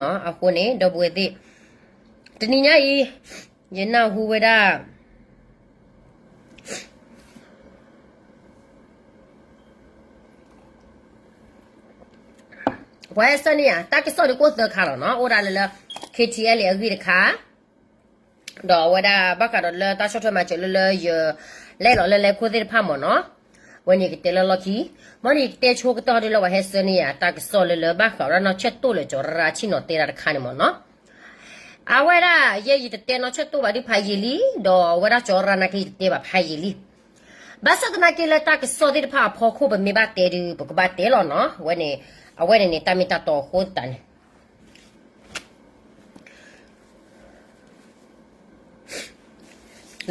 အဃိန့ၣ် ဒီပုၢ်ဝဲၢ်သ့ၣ်, တနံၤညါအံၤ ယနၢ်ဟူဝဲဒၣ် ပှၤဟဲဆှၢန့ၢ်ယၤ တၢ်ကစီၣ်ဒုးကအိၣ်သၢခါလီၤနီၤ, အိၣ်ဒၣ်လၢလၢ ခ့ထံအဲလ့ၣ် အဂ့ၢ်တခါ, ဒီးအဝဲဒၣ်ဘၣ်ဃးဒီးလၢတၢ်ဆီၣ်ထွဲမၤစၢၤလၢလၢယ လဲၤလီၤလၢလဲၤခိၣ်သ့ၣ်တဖၣ်မ့ၢ်နီၤ, ဝဲန့ၣ်ကတဲလၢလီၢ်ခံ, မ်န့ၣ်ကတဲဆိကတီၢ်ဒုးလၢပှၤဟဲဆှၢန့ၢ်ယၤ တၢ်ကစီၣ်လၢလၢဘၣ်ဃးဝဲဒၣ်နီၢ်ဆၢၣ်တိၣ်လၢကၠီၤရၣ်ဆ့ၣ်နီၤတဲတၢ်တခါန့ၣ်မ့ၢ်နီၤ, အဝဲဒၣ်ယဲယတတဲနီၢ်ဆၢၣ်တိၣ်ဘၣ်ဒုးဖးယံာ်လံ, ဒီးအဝဲဒၣ်ကၠီၤရၣ်နာ်က့ယတတဲဘၣ်ဖးယံာ်လံ, ဘၣ်ဆၣ်သနာ်က့လၢတၢ်ကစီၣ်သ့ၣ်တဖၣ်အဖီခိၣ်ပမ့ၢ်ဘၣ်တဲဒုး ပကဘၣ်တဲလီၤနီၤ, ဝဲန့ၣ်, အဝဲန့ၣ်န့ၣ် တၢ်မ့ၢ်တၢ်တီအဃိသတးန့ၣ်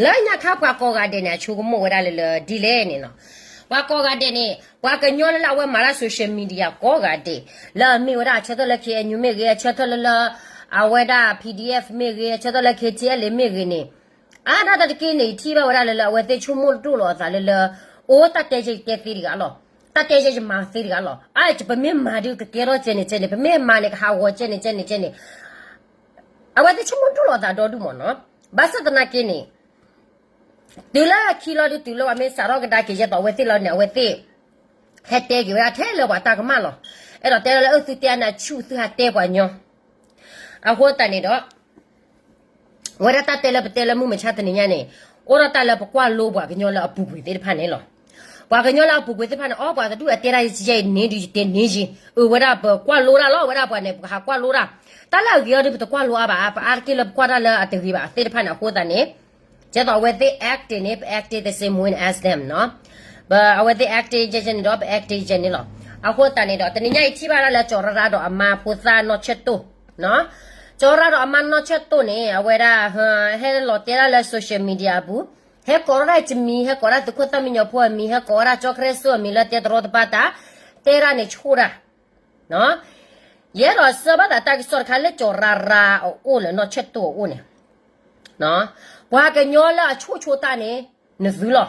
လၢညါခါပှၤကိးဂၤဒဲးန့ၣ် အဆိကမိၣ်ဝဲဒၣ်လၢလၢဒ်လဲၣ်န့ၣ်နီၤ, ပှၤကိးဂၤဒဲးန့ၣ် ပှၤကညီလၢလၢအဝဲမၤတၢ် social media ကိးဂၤဒဲး, လၢအမ့ၢ်ဝဲဒၣ်အဆၢထၢၣ်လၢ ခ့ၣ်အဲၣ်ယူၣ် မ့ၢ်ဂ့ၤ, အဆၢထၢၣ်လၢလၢ အဝဲဒၣ် PDF မ့ၢ်ဂ့ၤ, အဆၢထၢၣ်လၢ ခ့ၣ်ထံအဲလ့ၣ် မ့ၢ်ဂ့ၤန့ၣ်, အါဒၣ်တၢ်တက့ၢ်န့ၣ် ယထံၣ်ဘၣ်ဝဲဒၣ်လၢလၢအဝဲသ့ၣ်ဆိကမိၣ်တတူၢ်လိာ်အသးလၢလၢ, အိၣ်တၢ်တဲယဲယတဲသ့တဂၤလီၤ, တၢ်တဲယဲယမၤသ့တဂၤလီၤ, အါ ပမ့ၢ်မၤဒုးကကဲထီၣ်ကဲန့ၣ်ကဲန့ၣ်, ပမ့ၢ်မၤန့ၣ် ကဟးဂီၤကဲန့ၣ်ကဲန့ၣ်ကဲန့ၣ် အဝဲသ့ၣ်ဆိကမိၣ်တူၢ်လိာ်သးဒီဒူၣ်မ့ၢ်နီၤ, ဘၣ်ဆၣ်သနာ်က့န့ၣ်, တုၤလၢခံလီၤဒုး တုၤလၢပှၤမ့ၢ်စးထီၣ်ကဒါက့ၤယဲသိးအဝဲသ့ၣ်လီၤန့ၣ် အဝဲသ့ၣ် ဟဲတဲက့ၤဝဲဒၣ်ထဲလၢပှၤတၢ်ကမၣ်လီၤ, အဲၣ်ဒိးတဲလၢအၢ သုတဲအနၢ်ဆူၣ် သုဟးတဲပှၤညီ, အဃိသတးန့ၣ်ဒီး ဝဲဒၣ်တၢ်တဲလၢပတဲလၢမုၢ်မဆါတနံၤညါန့ၣ်, အိၣ်ဒီးတၢ်လၢပကွၢ်လိပှၤကညီလၢအပူၤကွံာ်သ့ၣ်တဖၣ်န့ၣ်လီၤ, ပှၤကညီလၢအပူၤကွံာ်သ့ၣ်တဖၣ်န့ၣ် အီ ပှၤတဒူၣ်အတဲတၢ်ယဲန့ၣ်ဒုးယတဲန့ၣ်ယ့, အၢ ဝဲဒၣ်ပကွၢ်လိတၢ်လီၤ, ဝဲဒၣ်ပှၤန့ၣ် ပကဟးကွၢ်လိတၢ်, တၢ်လၢအဂ့ၤအီၤဒုး ပတကွၢ်လိအါဘၣ်, ပအါတက့ၢ်လၢပကွၢ်တၢ်လၢအတဂ့ၤဘၣ်သ့ၣ်တဖၣ်န့ၣ် အဃိသတးန့ၣ်, ကဲသိးအဝဲသ့ၣ် acting န့ၣ် ပ acting the same way as them နီၤ, ပ အဝဲသ့ၣ် acting ယဲန့ၣ်ဒီး ပ acting ယဲန့ၣ်လီၤ, အဃိသတးန့ၣ်ဒီး တနံၤညါအံၤထံၣ်ဘၣ်ဒၣ်လၢကၠီၤရၣ်ရၣ်ဒီးအမါဖိသၣ် နီၢ်ဆၢၣ်တိၣ်, ကၠီၤရၣ်ဒီးအမါနီၢ်ဆၢၣ်တိၣ်န့ၣ် အဝဲဒၣ် ဟဲလီၤတဲဒၣ်လၢ social media အပူၤ, ဟဲကိးထီၣ်ဒၣ်ယမံၤ, ဟဲကိးဒၣ်သုးခိၣ်သၣ်မံညီၤဖိအမံၤ, ဟဲကိးဝဲဒၣ်ကၠီခရၢၣ်စိအမံၤလၢတဲတရီတပါတၢ်, တဲဒၣ်န့ၣ်ဆိၣ်ဒၣ် ယအဲၣ်ဒိးစၢဘၣ်သးတၢ်ကစီၣ်တခါလၢကၠီၤရၣ်ရၣ်အအိၣ်လၢနီၢ်ဆၢၣ်တိၣ်အအိၣ်န့ၣ်, ပှၤကညီလၢအဆိၣ်ဆိတၢ်န့ၣ် နသုလီၤ,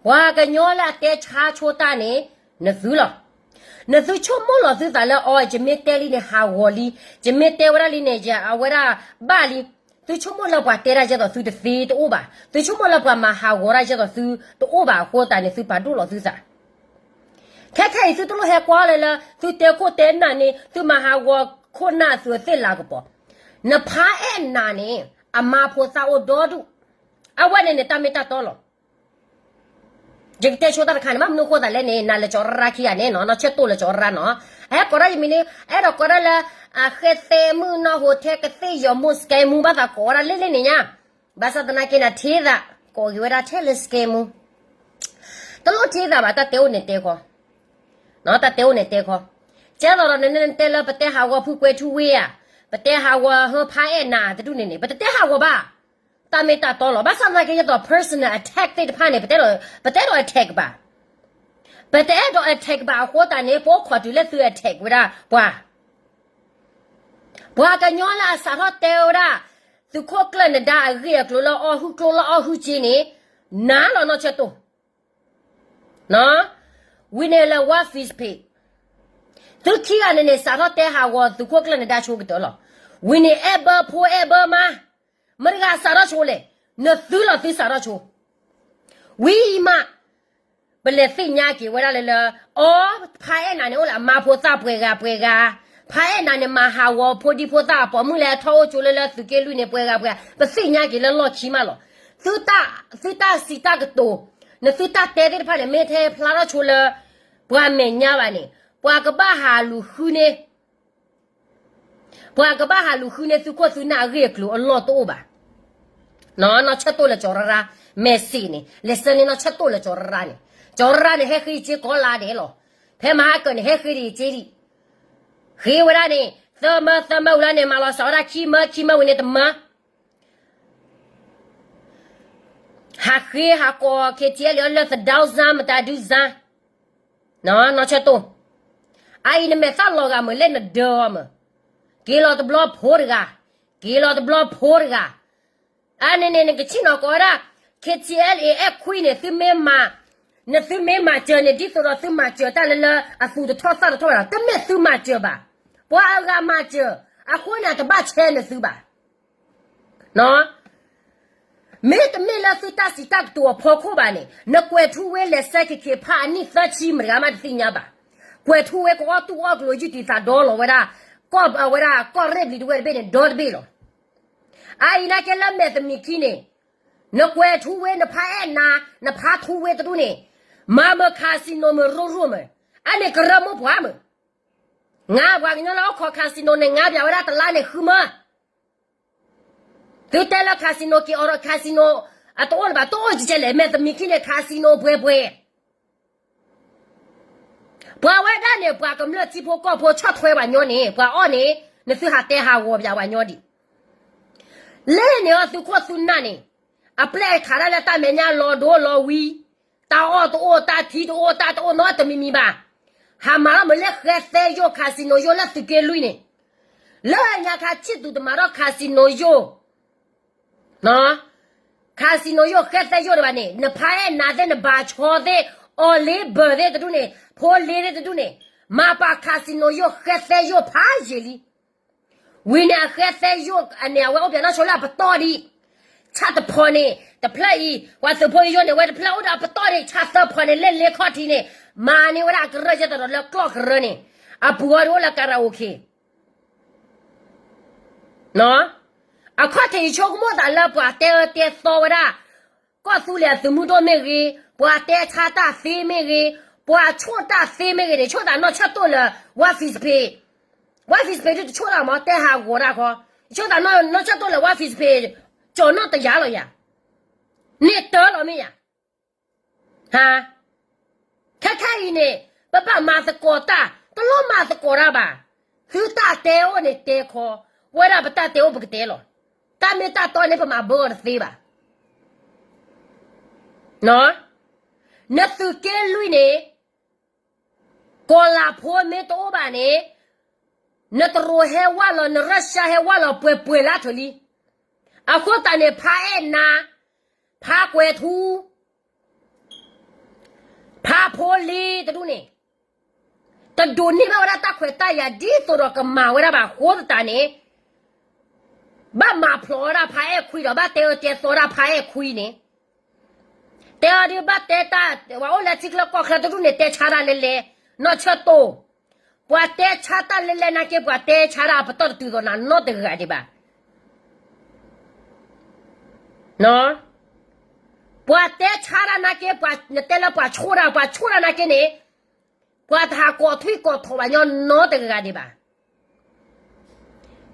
ပှၤကညီလၢအတဲဆါဆိတၢ်န့ၣ် နသုလီၤ, နသုဆိကမိၣ်လီၤသုသးလၢအီၤ ယမ့ၢ်တဲလံန့ၣ် ဟးဂီၤလံ, ယမ့ၢ်တဲဝဲဒၣ်လံန့ၣ် ယအဝဲဒၣ်ဘၣ်လံ, သုဆိကမိၣ်လၢပှၤတဲဒၣ်ယဲသိးသုတသ့တအိၣ်ဘၣ်, သုဆိကမိၣ်လၢပှၤမၤဟးဂီၤဒၣ်ယဲသိးသုတအိၣ်ဘၣ်အဃိသတးန့ၣ် သုပာ်ဒိၣ်လီၤသုသး ခဲခဲအံၤသုတလိၣ်ဟဲကွၢ်လၢလၢ သုတဲခိၣ်တဲနၢ်န့ၣ် သုမၤဟးဂီၤခိၣ်နၢ်သုအသ့ၣ်လၤကပီၤ, နဖါအဲၣ်နၤန့ၣ် အမါဖိသၣ်အိၣ်ဒီဒူၣ်, အဝဲန့ၣ်န့ၣ် တၢ်မ့ၢ်တၢ်တီလီၤ. ယကတဲဆိတၢ်တခါန့ၣ် ဘၣ်မနုၤအဃိသးလဲၣ်န့ၣ် နၤလၢကၠီၤရၣ်ရၣ်ခံဂၤန့ၣ်နီၤ, နီၢ်ဆၢၣ်တိၣ်လၢကၠီၤရၣ်ရၣ်နီၤ, အဟဲကိးဒၣ်ယမံၤန့ၣ် အဲၣ်ဒိးကိးဒၣ်လၢ အဃဲသဲမုၣ်နီၢ်ဟိထဲကသ့ၣ်ယီၤမိၢ် စကဲမူ ဘၣ်သးကိးဝဲဒၣ်လၢလၢန့ၣ်ညါ, ဘၣ်ဆၣ်သနာ်က့န့ၣ် ထံသး ကိးက့ၤဝဲဒၣ်ထဲလၢစကဲမူ တလိၣ်ထံသးဘၣ် တၢ်တဲအိၣ်န့ၣ်တဲခီ, တၢ်တဲအိၣ်န့ၣ်တဲခီ, ကဲသိးဒီးနတဲလၢပတဲဟးဂီၤဖုကွဲၤထူဝ့ဧါ, ပတဲဟးဂီၤဟၢဖါအဲၣ်နၤတဒူၣ်န့ၣ်န့ၣ် ပတတဲဟးဂီၤဘၣ်, တၢ်မ့ၢ်တၢ်တီလီၤ. ဘၣ်ဆၣ်သနာ်က့ ယဲသိး personal attack သ့ၣ်တဖၣ်န့ၣ် ပတအဲၣ်ဒိး attack ဘၣ်, ပတအဲၣ်ဒိး attack ဘၣ်အဃိသတးန့ၣ် ပအိၣ်ခိးတုၤလၢသု attack ဝဲဒၣ်ပှၤ ပှၤကညီလၢအစးထီၣ်တဲဝဲဒၣ် သုးခိၣ်ကျၢၢ်နဒါအဂ့ၢ်အကျိၤလၢအီၣ်ဟုၣ်ကျိလၢအီၣ်ဟုၣ်စ့န့ၣ် နၤလီၤနီၢ်ဆၢၣ်တိၣ်, ဝံၤန့ၣ်လၢ War Fish Page သုခံဂၤန့ၣ်န့ၣ် စးထီၣ်တဲဟးဂီၤသုးခိၣ်ကျၢၢ်နဒါဆိကတၢၢ်လီၤ. ဝံၤန့ၣ် အဲၣ်ဘၢဖိအဲၣ်ဘၢမါ မတၤတဂၤစးထီၣ်ဆိလဲၣ်, နသုလီၤသုစးထီၣ်ဆိ ဝံၤမး ပလဲၤသ့ၣ်ညါက့ၤဝဲဒၣ်လၢလၢ အီ ဖါအဲၣ်နၤန့ၣ် အိၣ်လၢအမါဖိသၣ်ပှဲၤဂၤပှဲၤဂၤ, ဖါအဲၣ်နၤန့ၣ် မၤဟးဂီၤဖိဒံဖိသၣ်အပိာ်မုၣ်လၢအထီၣ်အိၣ်ကၠိလၢလၢသုးက့လွံၢ်န့ၣ် ပှဲၤဂၤပှဲၤဂၤ, ပသ့ၣ်ညါက့ၤလၢလီၢ်ခံမးလီၤ. သုတၢ်စံးတၢ်ကတိၤ, နသုတၢ်တဲသ့ၣ်တဖၣ်န့ၣ် မ့ၢ်ထဲဖျါထီၣ်ဆိလၢ ပှၤမဲာ်ညါဘၣ်န့ၣ် ပှၤကဘၣ်ဟးလူၤဃုန့ၢ် ပှၤကဘၣ်ဟးလူၤဃုန့ၢ်သုခိၣ်သုနၢ်အဂ့ၢ်အကျိၤအလီၢ်တအိၣ်ဘၣ်. နီၢ်ဆၢၣ်တိၣ်လၢကၠီၤရၣ်ရၣ် message န့ၣ် လဲၤဆှၢန့ၢ်နီၢ်ဆၢၣ်တိၣ်လၢကၠီၤရၣ်ရၣ်န့ၣ်, ကၠီၤရၣ်ရၣ်န့ၣ် ဟဲဃ့ယက့ကိးလါဒဲးလီၤ. ဖဲမဟါကၢန့ၣ် ဟဲဃ့ဒံးယက့ဒံး, ဃ့ဝဲဒၣ်န့ၣ် သၢမၢသၢမၢဝံၤလီၤန့ၣ် မၤလီၤစးဝဲဒၣ်ခံမၢခံမၢဝံၤန့ၣ်တမၢ ဟးဃ့ဟးကိး KTLA လၢသဒၢစၢ် မတၤဒုစၢ် နီၢ်ဆၢၣ်တိၣ်, အအံၤနမဲာ်သၣ်လီၤဂာ်မုၢ်လၢနဒၢအီၤမုၢ်, က့ၤလီၤတဘျီဖိတဂၤ, က့ၤလီၤတဘျီဖိတဂၤ, အန့ၣ်န့ၣ် နကဆ့ၣ်နီၤကိးဝဲဒၣ် KTLA အဲၣ်ခွံန့ၣ် သုမ့ၢ်မၤ, နသုမ့ၢ်မၤစၢၤန့ၣ် ဒ်သိးဒီးသုမၤစၢၤတၢ်လၢလၢအသူၣ်တထီၣ်သၣ်တထီၣ်ဝဲဒၣ် တမ့ၢ်သုမၤစၢၤဘၣ်. ပှၤအဂၤမၤစၢၤ, အဃိန့ၣ် အတဘၣ်ဆဲးနသုဘၣ်. မ့တမ့ၢ်လၢသုတၢ်စံးတၢ်ကတိၤအဖီခိၣ်ဘၣ်န့ၣ် နကွဲးထူဝ့လဲၤဆဲးက့ၤခ့ဖးအနံၣ်သၢဆံမတၤတဂၤမးတသ့ၣ်ညါဘၣ်. ကွဲးထူဝ့ကအီၣ်တူၢ်အီၣ်ကျိၤ ယူၢ်တံၢ်သးဒီလီၤဝဲဒၣ် ကီၢ်ဝဲဒၣ်ကီၢ်ရ့ၣ်ဘျံၤတဝဲၢ်တဘ့ၣ်န့ၣ် ဒီတဘ့ၣ်လီၤ. အအံၤနာ်က့လၢမဲာ်တမံၤခံန့ၣ် နကွဲးထူဝ့နဖးအဲၣ်နၤ နဖးထူဝ့တဒူၣ်န့ၣ် မၤမၢ casino မၢ ရိၣ်ရိၣ်မၢ အန့ၣ်ကရၢမိၢ်ပှၢ်မၢ ငါပှၤကညီလၢအိၣ်ခိး casino န့ၣ် ငါပျးဝဲဒၣ်တလါန့ၣ်ဃုမၢ သုတဲလၢ casino က့ၤအိးဒီး casino အတအိၣ်လၢၤဘၣ် တအိၣ်ကဲလဲၣ် မဲာ်တမံၤခံန့ၣ် casino ပှဲၤပှဲၤ ပှၤဝဲဒၣ်န့ၣ် ပှၤကမျၢၢ်ထံဖိကီၢ်ဖိဆီၣ်ထွဲပှၤညီန့ၣ် ပှၤအီၣ်န့ၣ် နသုဟးတဲဟးဂီၤပျးပှၤညီဒံး လဲၣ်န့ၣ်အီၤသုခိၣ်သုနၢ်န့ၣ် အပျဲၢ်ခးဒၣ်လၢတၢ်မဲာ်ညါလီၤဒိလီၤဝံၤ တၢ်အီၣ်တအိၣ် တၢ်ထံတအိၣ် တၢ်တအိၣ်နီတမံၤမံၤဘၣ်. ဟးမၤလီၤမၢ်လၢဃဲသဲယိၣ် casino ယိၣ်လၢသုးက့လွံၢ်န့ၣ် လၢညါခါဆံၣ်သူးတမၤထီၣ် casino ယိၣ် casino ယိၣ်ဃဲသဲယိၣ်တဘၣ်န့ၣ် နဖးအဲၣ်နၤသ့ၣ် နဘၣ်ဆီသ့ၣ် အီၣ်လ့ဘၢၣ်သ့ၣ်တဒူၣ်န့ၣ် ဖိလ့သ့ၣ်တဒူၣ်န့ၣ် မၤပာ် casino ယိၣ်ဃဲသဲယိၣ်ဖးယံာ်လံ ဝံၤန့ၣ်အဃဲသဲယိၣ်အန့ၣ် အဝဲအိၣ်ပျးနီၢ်ဆိလၢအပတီၢ်ဒံး ဆၣ်တဖီန့ၣ် တဖျၢၣ်အံၤ ပှၤသုးဖိယိယိန့ၣ် ဝဲတဖျၢၣ်အိၣ်ဒီးအပတီၢ်န့ၣ် ဆၣ်သၢဖီန့ၣ် လၢလ့ခီၣ်ထံးန့ၣ် မၤန့ၢ်ဝဲဒၣ်အကရၢၢ်ယဲၢ်တီၤဒီးလၢကျီၢ်ကရၢန့ၣ် အပူၤအီၤဒ်အိၣ်လၢ karaoke အခီၣ်ထံးအံၤဆိကမိၣ်သးလၢပှၤတဲအၢတဲသီဝဲဒၣ် ကီၢ်သူလ့ၤအသုးမုၢ်ဒိၣ်မ့ၢ်ဂ့ၤ, ပှၤတဲဆါတၢ်သ့မ့ၢ်ဂ့ၤ, ပှၤဆိၣ်တၢ်သ့မ့ၢ်ဂ့ၤန့ၣ် ဆိၣ်သးနီၢ်ဆၢၣ်တိၢ်လၢ ဝါဖံးစပ့း, ဝါဖံးစပ့းဒုတဆိၣ်တၢ်မ့ၢ် တဲဟးဂီၤတၢ်ခီ, ဆိၣ်သးနီၢ်ဆၢၣ်တိၢ်လၢ ဝါဖံးစပ့း, ကၠီၤနီၣ်တယၤလီၤယၤ, န့ၣ်တၢ်လီၤမ့ၢ်ယၤ ဟါ, ခဲခဲအံၤန့ၣ် ပဘၣ်မၤသကိးတၢ်, တလိၣ်မၤသကိးတၢ်ဘၣ်. သုတၢ်တဲအိၣ်န့ၣ်တဲခီ, ပဝဲဒၣ်ပတၢ်တဲအိၣ်ပကတဲလီၤ. တၢ်မ့ၢ်တၢ်တီန့ၣ် ပမၤဘၢအီၤတသ့ဘၣ်. နသုးက့လွံၢ်န့ၣ် ကီၤလၤဖိမ့ၢ်တအိၣ်ဘၣ်န့ၣ် နတရူးဟဲဝၢ်လီၤ နရၢၢ်ရှါဟဲဝၢ်လီၤ ပှဲၤပှဲၤလၢထၢၣ်လံ. အဃိသတးန့ၣ် ဖးအဲၣ်နၤ, ဖးကွဲၤထူ, ဖးဖိလ့တဒူၣ်န့ၣ် တဒိးန့ၢ်ဘၣ်ဝဲဒၣ်တၢ်ခွဲးတၢ်ယာ်ဒ်သိးဒီးကမၤဝဲဒၣ်ဘၣ် အဃိသတးန့ၣ် ဘၣ်မၤဖျိးဝဲဒၣ်ဖးအဲၣ်ခွံဒီး ဘၣ်တဲအၢတဲသီဒၣ်ဖးအဲၣ်ခွံန့ၣ် တဲအီၤဒ်ဘၣ်တဲတၢ် ပှၤအိၣ်လၢထံချၢကီၢ်ချၢတဒူၣ်န့ၣ် တဲဆါတၢ်လဲၤလဲၤ, နီၢ်ဆၢၣ်တိၢ်, ပှၤတဲဆါတၢ်လဲၤလဲၤနာ်က့ ပှၤတဲဆါတၢ်အပတီၢ်တတုၤသိးနၤနီတဂၤဒံးဘၣ်. ပှၤတဲဆါတၢ်နာ်က့ ပှၤနတဲလၢပှၤဆိၣ်တၢ် ပှၤဆိၣ်တၢ်နာ်က့န့ၣ် ပှၤတဟးကိးထွံၣ်ကိးထိးဘၣ်ညီနီတဂၤဒံးဘၣ်.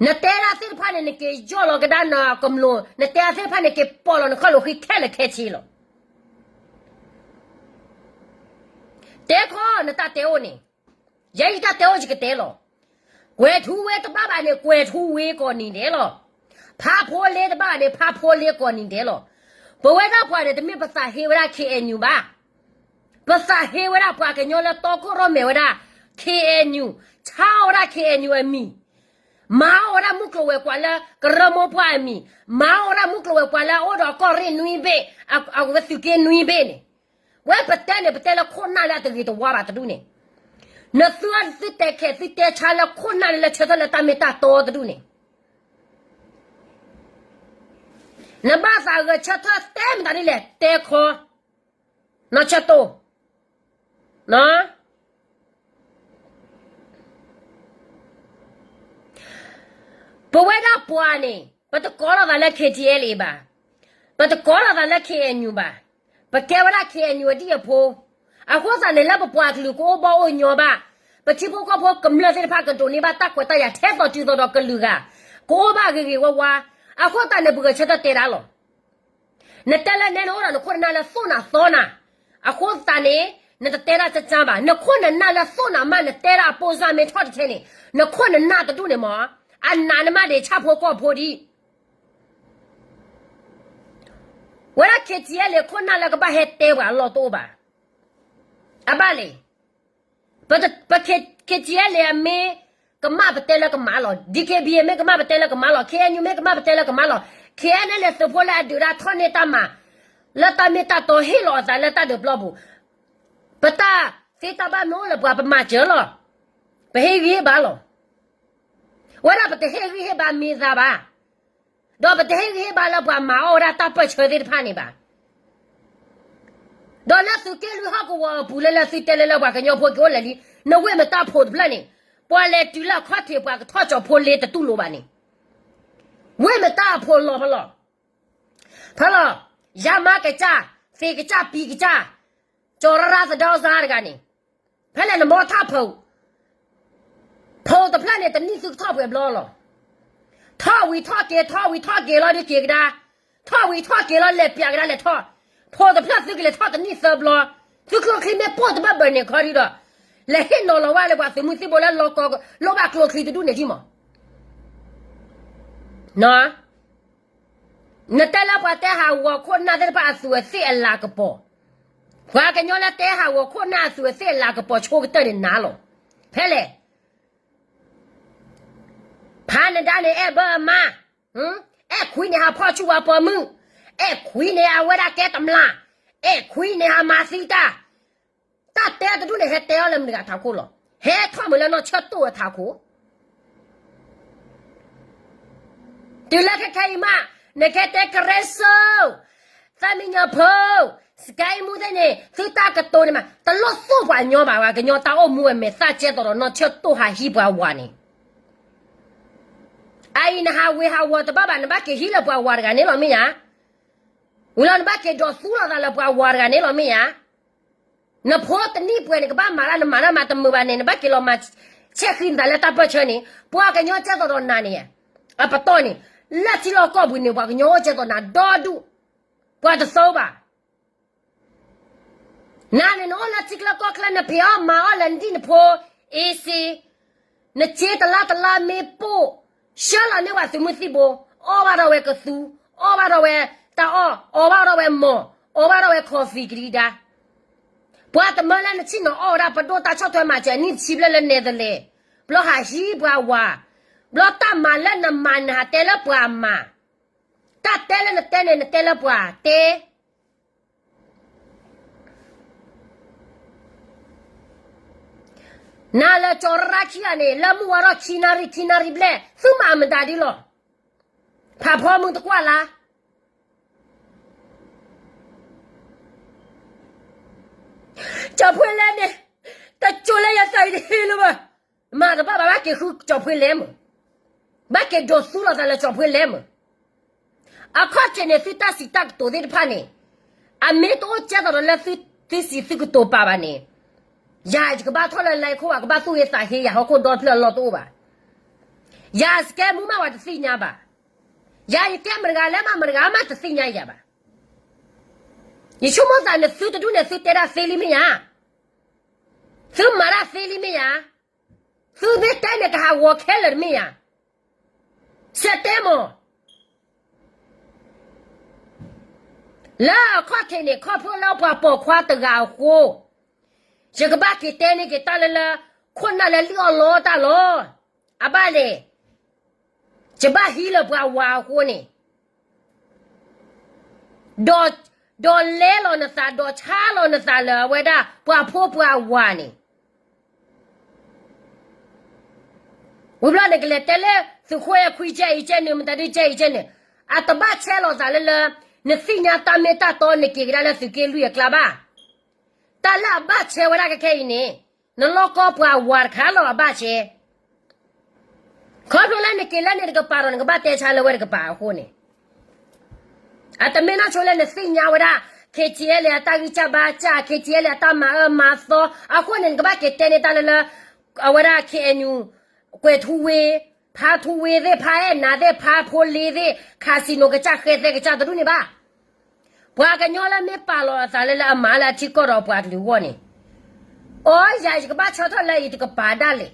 နတဲဒၣ်သ့ၣ်တဖၣ်န့ၣ် နက့ၤယီၢ်လီၤကဒါနကမျိး, နတဲဒၣ်သ့ၣ်တဖၣ်န့ၣ် က့ၤပိာ်လီၤနခီၣ်လိာ်ဃံခဲလၢာ်ခဲဆ့လီၤ. တဲခီနတၢ်တဲအိၣ်န့ၣ်, ယဲယတၢ်တဲအိၣ်ယကတဲလီၤ. ကွဲၤထူဝ့တဘၣ်ဘၣ်န့ၣ် ကွဲၤထူဝ့ကိးနံၤဒဲးလီၤ. ဖးဖိလ့တဘၣ်ဘၣ်န့ၣ် ဖးဖိလ့ကိးနံၤဒဲးလီၤ. ပဝဲဒၣ်ပှၤန့ၣ် တမ့ၢ်ပသးဟ့ဝဲဒၣ် ခ့ၣ်အဲၣ်ယူၣ် ဘၣ်. ပသးဟ့ဝဲဒၣ်ပှၤကညီလၢတီခိၣ်ရိၣ်မဲာ်ဝဲဒၣ် ခ့ၣ်အဲၣ်ယူၣ်, ဆါအီၣ်ဝဲဒၣ် ခ့ၣ်အဲၣ်ယူၣ် အမံၤ, မၤအီၣ်ဝဲဒၣ်မုၢ်ကျိၤဝဲၤကွာ်လၢကရၢမိၢ်ပှၢ်အမံၤ, မၤအီၣ်ဝဲဒၣ်မုၢ်ကျိၤဝဲၤကွာ်လၢအအိၣ်ဒီးကီၢ်ရ့ၣ်နွံဘ့ၣ်, အဝဲသုးက့နွံဘ့ၣ်န့ၣ်, ဝဲပတဲန့ၣ် ပတဲလၢခိၣ်နၢ်လၢအတဂ့ၤတဝါဘၣ်တဒူၣ်န့ၣ်, နသုသုတဲခဲးသုတဲဆါလၢခိၣ်နၢ်လၢဆၢထၢၣ်လၢတၢ်မ့ၢ်တၢ်တီတဒူၣ်န့ၣ် နဘၣ်သးဂဲၤဆၢထၢၣ်တဲမတၤဒ်လဲၣ် တဲခီ, နီၢ်ဆၢၣ်တိၢ်, ပဝဲဒၣ်ပှၤန့ၣ် ပတကိးလိာ်သးလၢ ခ့ၣ်ထံၣ်အဲလ်အ့ဘၣ်, ပတကိးလိာ်သးလၢ ခ့ၣ်အဲၣ်ယူၣ် ဘၣ်, ပကဲဝဲဒၣ် ခ့ၣ်အဲၣ်ယူၣ် အဒံၣ်အဖိ, အဃိသတးန့ၣ် လၢပပှၤကလုာ်ကအိၣ်ဘီၣ်အိၣ်ညီဘၣ်, ပထံဖိကီၢ်ဖိကမျၢၢ်သ့ၣ်တဖၣ်ကဒိးန့ၢ်ဘၣ်တၢ်ခွဲးတၢ်ယာ်ထဲသိးတုၤသိးဒီးကလုာ်ဂၤ, ကအိၣ်ဘၣ်ဂ့ၤဂ့ၤဝါဝါ, အဃိသတးန့ၣ် ပဂဲၤဆၢထၢၣ်တဲဒၣ်လီၤ. နတဲလၢနဲနအိၣ်ဒီးနခိၣ်နနၢ်လၢသိၣ်နၤသီနၤ, အဃိသတးန့ၣ် နတတဲဒၣ်ကကၢဘၣ်, နခိၣ်နနၢ်လၢသိၣ်နၤမး နတဲဒၣ်အပိၢ်စၢ်မ့ၢ်ထီၣ်တထဲန့ၣ်, နခိၣ်နနၢ်တဒူၣ်န့ၣ်မး, အနးနမးဒံးဆၣ်ဖိကီၢ်ဖိဒံး ဝဲဒၣ် ခ့ၣ်ထံၣ်အဲလ်အ့ ခိၣ်နၢ်လၢကဘၣ်ဟဲတဲပှၤအလီၢ်တအိၣ်ဘၣ်. အဘၣ်လဲၣ်, ပ ခ့ၣ်ထံၣ်အဲလ်အ့ မ့ၢ်ကမၣ်ပတဲလၢကမၣ်လီၤ, ဒံၣ်ခ့ၣ်ဘံၣ်အ့ မ့ၢ်ကမၣ်ပတဲလၢကမၣ်လီၤ, ခ့ၣ်အဲၣ်ယူၣ် မ့ၢ်ကမၣ်ပတဲလၢကမၣ်လီၤ, ခ့ၣ်အဲၣ်နဲလ်အ့ သုးဖိလၢအဒုးဒၣ်ထီၣ်န့ၢ်တၢ်မၤ လၢတၢ်မ့ၢ်တၢ်တီဟ့ၣ်လီၤအသးလၢတၢ်ဒုးပျီပူၤ, ပတၢ်သ့တၢ်ဘၣ်မ့ၢ်အိၣ်လၢပှၤပမၤစၢၤလီၤ, ပဟ့ၣ်ဂံၢ်ဘါလီၤ. ဝဲဒၣ်ပတဟ့ၣ်ဂံၢ်ဟ့ၣ်ဘါမ့ၢ်သးဘၣ်, ဒီးပတဟ့ၣ်ဂံၢ်ဟ့ၣ်ဘါလၢပှၤမၤအီၣ်ဝဲဒၣ်တၢ်ပၢၢ်ဆၢသ့ၣ်တဖၣ်န့ၣ်ဘၣ်. ဒီးလၢသုးက့လွံၢ်ဟီၣ်ကဝီၤအပူၤလၢလၢသုတဲလၢလၢပှၤကညီဖိက့ၤအိၣ်လဲၤလံ, နဝ့ၢ်မတၢ်အဖိးတဖျၢၣ်န့ၣ်, ပှၤလဲၤတုၤလၢအခီၣ်ထံးပှၤကထီၣ်ကၠီၤဖိလ့တတူၢ်လိာ်ဘၣ်န့ၣ်, ဝ့ၢ်မတၢ်အဖိးလီၤဖဲလီၤ, ဖဲလီၤ, ယါမါကစၢ်, သ့ကစၢ်ပံၤကစၢ်, ကၠီၤရၢ်ရၢ်သဒီစါတဂၤန့ၣ်, ဖဲလဲၣ်နမ့ၢ်ထီၣ်ဖိး ဖိးတဖျၢၣ်န့ၣ် တနံၣ်သုကထီၣ်ပှဲၤဘျီလီၤ. ထီၣ်ဝံၤထီၣ်က့ၤ ထီၣ်ဝံၤထီၣ်က့ၤလီၤဒုးက့ၤကဒါ, ထီၣ်ဝံၤထီၣ်က့ၤလီၤလဲၤပျးကဒါလဲၤထီၣ်, ဖိးတဖျၢၣ်သုကလဲၤထီၣ်တနံၣ်သၢဘျီ, သုကျိချံမ့ၢ်ပိၢ်တဘၢၣ်ဘၢၣ်န့ၣ်ခီဒုဒီး, လဲၤဟ့ၣ်နီၤလီၤဝဲလၢပှၤသုးမုၢ်သံၣ်ဘိလၢလီၤကီ, လိၣ်ဘၣ်ကျိချံတဒူၣ်န့ၣ်ဒံးမး နတဲလၢပှၤတဲဟးဂီၤခိၣ်နၢ်သ့ၣ်တဖၣ်အသူးအသ့ၣ်အလၤကပီၤ, ပှၤကညီလၢတဲဟးဂီၤခိၣ်နၢ်အသူးအသ့ၣ်အလၤကပီၤဆိကတၢၢ်န့ၣ်နၤလီၤ. ဖဲလဲၣ်, ဖးနဒါန့ၣ်အဲၣ်ဘၢအမါ, အဲၣ်ခွံန့ၣ်ဟးဖီၣ်ဆူၣ်ဝါပိာ်မုၣ်, အဲၣ်ခွံန့ၣ်အဝဲဒၣ်ကဲတမျၢ်, အဲၣ်ခွံန့ၣ်ဟးမၤသံတၢ်, တၢ်တဲတဒူၣ်န့ၣ် ဟဲတဲအီၤလၢမတၤတဂၤထးခိၣ်လီၤ. ဟဲထီၣ်မုာ်လၢနီၢ်ဆၢၣ်တိၣ်အထးခိၣ် တုၤလၢခဲခဲအံၤမး, နကဲတဲကရၢစိ, သၣ်မံညီၤဖိ, စကဲမူသ့ၣ်န့ၣ် သုတၢ်ကတိၤန့ၣ်မး တလိၣ်သိၣ်ပှၤညီဘၣ်ဝဲ ကညီတၢ်အိၣ်မူအမဲာ်သၣ်ကဲသိးဒီးနီၢ်ဆၢၣ်တိၣ်ဟးဟံးပှၤဝၤန့ၣ်, အအံၤနဟးဝ့ၤဟးဝီၤတဘၣ်ဘၣ် နဘၣ်က့ၤဟံးလၢပှၤဝၤတဂၤန့ၣ်လီၤမ့ၢ်ဧါ. ဝံၤလီၤနဘၣ်က့ၤဒိးသူလီၤသးလၢပှၤဝၤတဂၤန့ၣ်လီၤမ့ၢ်ဧါ. နဖိတနံၣ်ပှဲၤန့ၣ် ကဘၣ်မၤတၢ် နမၤတၢ်မၤတမုာ်ဘၣ်န့ၣ် နဘၣ်က့ၤလီၤမၤဆဲးဃံနသးလၢတၢ်ပၢၢ်ဆၢန့ၣ် ပှၤကညီကဲသိးဒီးနၤန့ၣ်, အပတီၢ်န့ၣ်, လၢထံလီၢ်ကီၢ်ပူၤန့ၣ် ပှၤကညီအိၣ်ကဲသိးနၤဒီဒူၣ်, ပှၤတသိဘၣ် နၤန့ၣ် နအိၣ်လၢထံချၢကီၢ်ချၢ နဖံးအီၣ်မၤအီၣ်လၢနဒံၣ်နဖိ easy, နစ့တလါတလါမ့ၢ်ပိၢ်, ဆှၢလီၤန့ၢ်ပှၤသုးမုၢ်သံၣ်ဘိ, အီၣ်ဘၣ်ထီၣ်ဝဲကသူ, အီၣ်ဘၣ်ထီၣ်ဝဲတၢ်အီၣ်, အီၣ်ဘၣ်ထီၣ်ဝဲမီၢ်, အီၣ်ဘၣ်ထီၣ်ဝဲ coffee ကဒံကဒါ, ပှၤတမၢလၢနဆ့ၣ်နီၤအီၣ်ဝဲဒၣ် ပဒိၣ်တၢ်ဆီၣ်ထွဲမၤစၢၤ နံၣ်တဆံဘျဲၣ်လၢနဲၣ်သလဲး, ဘျီဟးဟံးပှၤဝၤ, ဘျီတၢ်မၤလၢနမၤနဟးတဲလၢပှၤမၤ, တၢ်တဲလၢနတဲန့ၣ် နတဲလၢပှၤတဲ နၤလၢကၠီၤရၢ်ခံဂၤန့ၣ် လၢမုၢ်ဝါထီၣ်ခံနၣ်ရံၣ် ခံနၣ်ရံၣ်ဘျဲၣ် သုမၤမတၤဒ်လီၤ. ဖးဖီမုၢ်တကွၢ်လါ ကၠီၤဖှ့လဲၣ်န့ၣ် တစိၤလၢယသးအံၤတဟ့ၣ်လၢၤဘၣ်. မၤတဘၣ်ဘၣ် ဘၣ်က့ၤဃုကၠီၤဖှ့လဲၣ်မး, ဘၣ်က့ၤဒိးသူလိာ်သးလၢကၠီၤဖှ့လဲၣ်မး. အခီၣ်ထံးန့ၣ် သုတၢ်စံးတၢ်ကတိၤသ့ၣ်တဖၣ်န့ၣ်, အမ့ၢ်တအိၣ်ကဲသိးဒီးလၢသုစံးသုကတိၤပာ်ဘၣ်န့ၣ်, ယၤယကဘၣ်ထီၣ်လၢလဲၤခိၣ်ဘၣ် ကဘၣ်သူၣ်ဂ့ၤသးဟ့ယၤ ဟီၣ်ခိၣ်ဒီဖျၢၣ်အလီၢ်တအိၣ်ဘၣ်. ယၤစကဲမူမး ပှၤတသ့ၣ်ညါဘၣ်. ယၤယကဲမတၤတဂၤလဲၣ်မး မတၤတဂၤမးတသ့ၣ်ညါယၤဘၣ်. ယဆိကမိၣ်သးန့ၣ် သုတဒူၣ်န့ၣ် သုတဲဒၣ်သ့လံမ့ၢ်ဧါ. သုမၤတၢ်သ့လံမ့ၢ်ဧါ. သုမ့ၢ်တဲန့ၣ် ကဟးဂီၤခဲလၢာ်တမ့ၢ်ဧါ. ဆဲးတဲမး လၢအခီၣ်ထံးန့ၣ် ခီဖျိလၢပှၤပိာ်ခွါတဂၤအဃိ, ယကဘၣ်က့ၤတဲန့ၢ်က့ၤတၢ်လၢလၢ ခိၣ်နၢ်လၢလံၣ်အီၣ်လီတၢ်လီၤ. အဘၣ်လဲၣ်, ယဘၣ်ဟံးလၢပှၤဝၤအဃိန့ၣ်, ဒီးလဲလီၤနသး ဒီးဆါလီၤနသးလၢအဝဲဒၣ် ပှၤဖိပှၤဝၤန့ၣ် ဝံၤဘျီန့ၣ် ကလဲၤတဲလၢသုးခိၣ်အဲၣ်ခွံကဲအံၤကဲန့ၣ် မတၤဒုကဲအံၤကဲန့ၣ်, အတဘၣ်ဆဲးလီၤသးလၢလၢ နသ့ၣ်ညါတၢ်မ့ၢ်တၢ်တီ နက့ၤကဒါလၢသုးက့လွံၢ်အကျါဘၣ်. တၢ်လၢအဘၣ်ဆဲးဝဲဒၣ်ခဲခဲအံၤန့ၣ်, နလီၢ်ကီပှၤဝၤတခါလီၤအဘၣ်ဆဲး ခီဖျိလၢနက့ၤလၢန့ၣ်တကပၤဒီး နကဘၣ်တဲဆါလၢဝဲတကပၤအဃိန့ၣ်, အတမ့ၢ်နီၢ်ဆိလၢနသ့ၣ်ညါဝဲဒၣ် ခ့ၣ်ထံၣ်အဲၣ်လၢအတၢ်ဂံၢ်စၢ်ဘါစၢ် ခ့ၣ်ထံၣ်အဲၣ်လၢအတၢ်မၤအၢမၤသီအဃိန့ၣ် နကဘၣ်က့ၤတဲန့ၢ်တၢ်လၢလၢ အဝဲဒၣ် KNU ကွဲၤထူဝ့ ဖါထူဝ့သ့ၣ် ဖါအဲၣ်နၤသ့ၣ် ဖါဖိလ့သ့ၣ် casino ကစၢ်ဃဲသဲကစၢ်တဒူၣ်န့ၣ်ဘၣ်. ပှၤကညီလၢမ့ၢ်ပာ်လီၤအသးလၢလၢအမၤလၢအထံကီၢ်ဒီးပှၤကလုာ်အဂီၢ်န့ၣ်, အိ ယၤယကဘၣ်ဆၢထၢၣ်လၢအံၤတကပၤဒၣ်လဲာ်.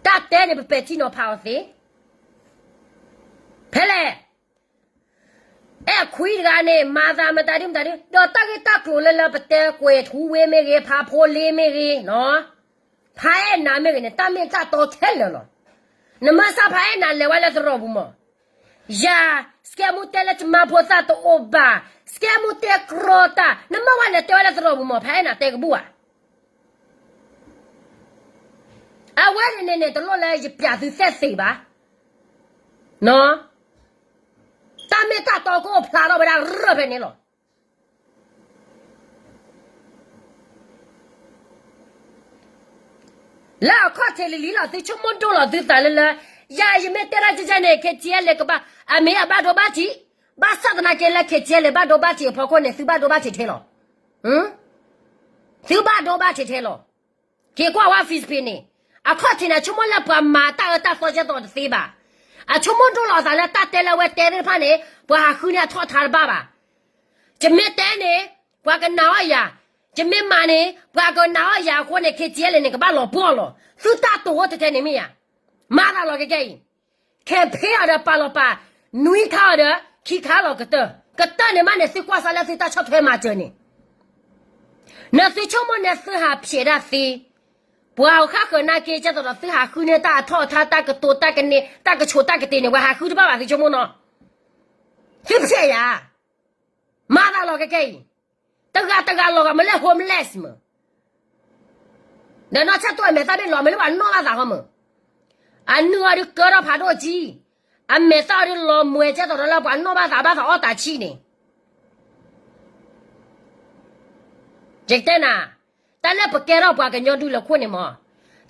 တၢ်တဲန့ၣ် ပပဲာ်ထံနီၤဖးအီၤသ့ ဖဲလဲၣ်. အဲၣ်ခွံတဂၤန့ၣ် မၤသးမတၤဒုမတၤဒု ဒီးတၢ်ဂ့ၢ်တၢ်ကျိၤလၢလၢပတဲကွဲၤထူဝ့မ့ၢ်ဂ့ၤ ဖါဖိလ့မ့ၢ်ဂ့ၤ, ဖါအဲၣ်နၤမ့ၢ်ဂ့ၤန့ၣ် တၢ်မ့ၢ်တၢ်တီခဲလၢာ်လီၤ. နမၤစၢ်ဖါအဲၣ်နၤလဲၤဝဲလၢသရိာ်ပူၤမး, ယၤ စကဲမူတဲလၢကမါဖိသၣ်တအိၣ်ဘၣ်, စကဲမူတဲကြီတၢ် နမ့ၢ်ဝဲလဲၤတဲဝဲလၢသရိာ်ပူၤမး ဖါအဲၣ်နၤတဲကဘူၣ်ဧါ. အဝဲန့ၣ်န့ၣ်န့ၣ် တလိၣ်လၢယပျးသုသဲသ့ၣ်ဘၣ်. တၢ်မ့ၢ်တၢ်တီကအိၣ်ဖျါထီၣ်ဝဲဒၣ်ရၢၢ်ဖဲန့ၣ်လီၤ. လၢအခီၣ်ထံးလံၤလံၤလီၤ သုဆိကမိၣ်ဒိၣ်လီၤသုသးလၢလၢ, ယၤယမ့ၢ်တဲတၢ်ကဲကဲန့ၣ် ခ့ကၠံလဲၣ်ကဘၣ်, အမ့ၢ်အဘၣ်ဒိဘၣ်ထံး, ဘၣ်ဆၣ်သနာ်က့လၢခ့ကၠံလဲၣ်ဘၣ်ဒိဘၣ်ထံးအဖီခိၣ်န့ၣ် သုဘၣ်ဒိဘၣ်ထံးထဲလီၤ. သုဘၣ်ဒိဘၣ်ထံးထဲလီၤ. က့ၤကွၢ်ဝဲ Facebook န့ၣ်, အခီၣ်ထံးန့ၣ် အဆိကမိၣ်လၢပှၤမၤတၢ်အၢတၢ်သီကဲသိးတသ့ဘၣ်. အဆိကမိၣ်ဒိၣ်လီၤအသးလၢတၢ်တဲလၢအဝဲတဲသ့ၣ်တဖၣ်န့ၣ် ပှၤဟးဃုန့ၢ်အထီၣ်အထါတဘၣ်ဘၣ်. ယမ့ၢ်တဲန့ၣ် ပှၤကနာ်အီၣ်ယၤ, ယမ့ၢ်မၤန့ၣ် ပှၤကနာ်အီၣ်ယၤအဃိန့ၣ် ခ့ကၠံလဲၣ်န့ၣ် ကဘၣ်လီၤပှီၢ်လီၤ. သုတၢ်တိာ်အိၣ်ထဲထဲန့ၣ်မ့ၢ်ယၤ, မၤသးလီၤကဲကဲအံၤ campaign အီၤဒီးပာ်လီၤပာ်, နွံခါအီၤဒီး ခံခါလီၤကတၢၢ်, ကတၢၢ်န့ၣ်မးန့ၣ် သုကွၢ်စးလၢသုတၢ်ဆီၣ်ထွဲမၤစၢၤန့ၣ်, နသုဆိကမိၣ်န့ၣ်သုဟးဖျဲးဒၣ်သ့, ပှၤအဃၣ်ဃၢၤနာ်က့ ကဲသိးဒီးသုဟးဃုန့ၢ်တၢ်အထီၣ်အထါ တၢ်ကတိၤတၢ်ကန့ၢ် တၢ်ကဆိးတၢ်ကတ့ၤန့ၣ် ပှၤဟးဃုတဘၣ်ဘၣ် သုဆိကမိၣ်နီၤ, သုဖျဲးယၤ မၤသးလီၤကဲကဲအံၤ, တဂၤတဂၤလီၤဂာ်မ့ၢ်လၢ homeless မ့ၢ်, ဒီးနီၢ်ဆၣ်တိၢ်အမဲာ်သၣ်မ့ၢ်လီၤမ့ၢ်လၢပှၤနီၣ်ဘၣ်သးဃီမ့ၢ်, အနုၢ်အီၤဒုးကၢထီၣ်ဖးဒိၣ်ကံ, အမဲာ်သၣ်အီၤဒုးလီၤမှဲကဲသိးဒီးလၢပှၤနီၣ်ဘၣ်သးဘၣ်သးအီၣ်တၢ်ဆံးန့ၣ် ယကတဲနၤ, တၢ်လၢပကဲထီၣ်ပှၤကညီဒုးလၢခိၣ်န့ၣ်မ့ၢ်,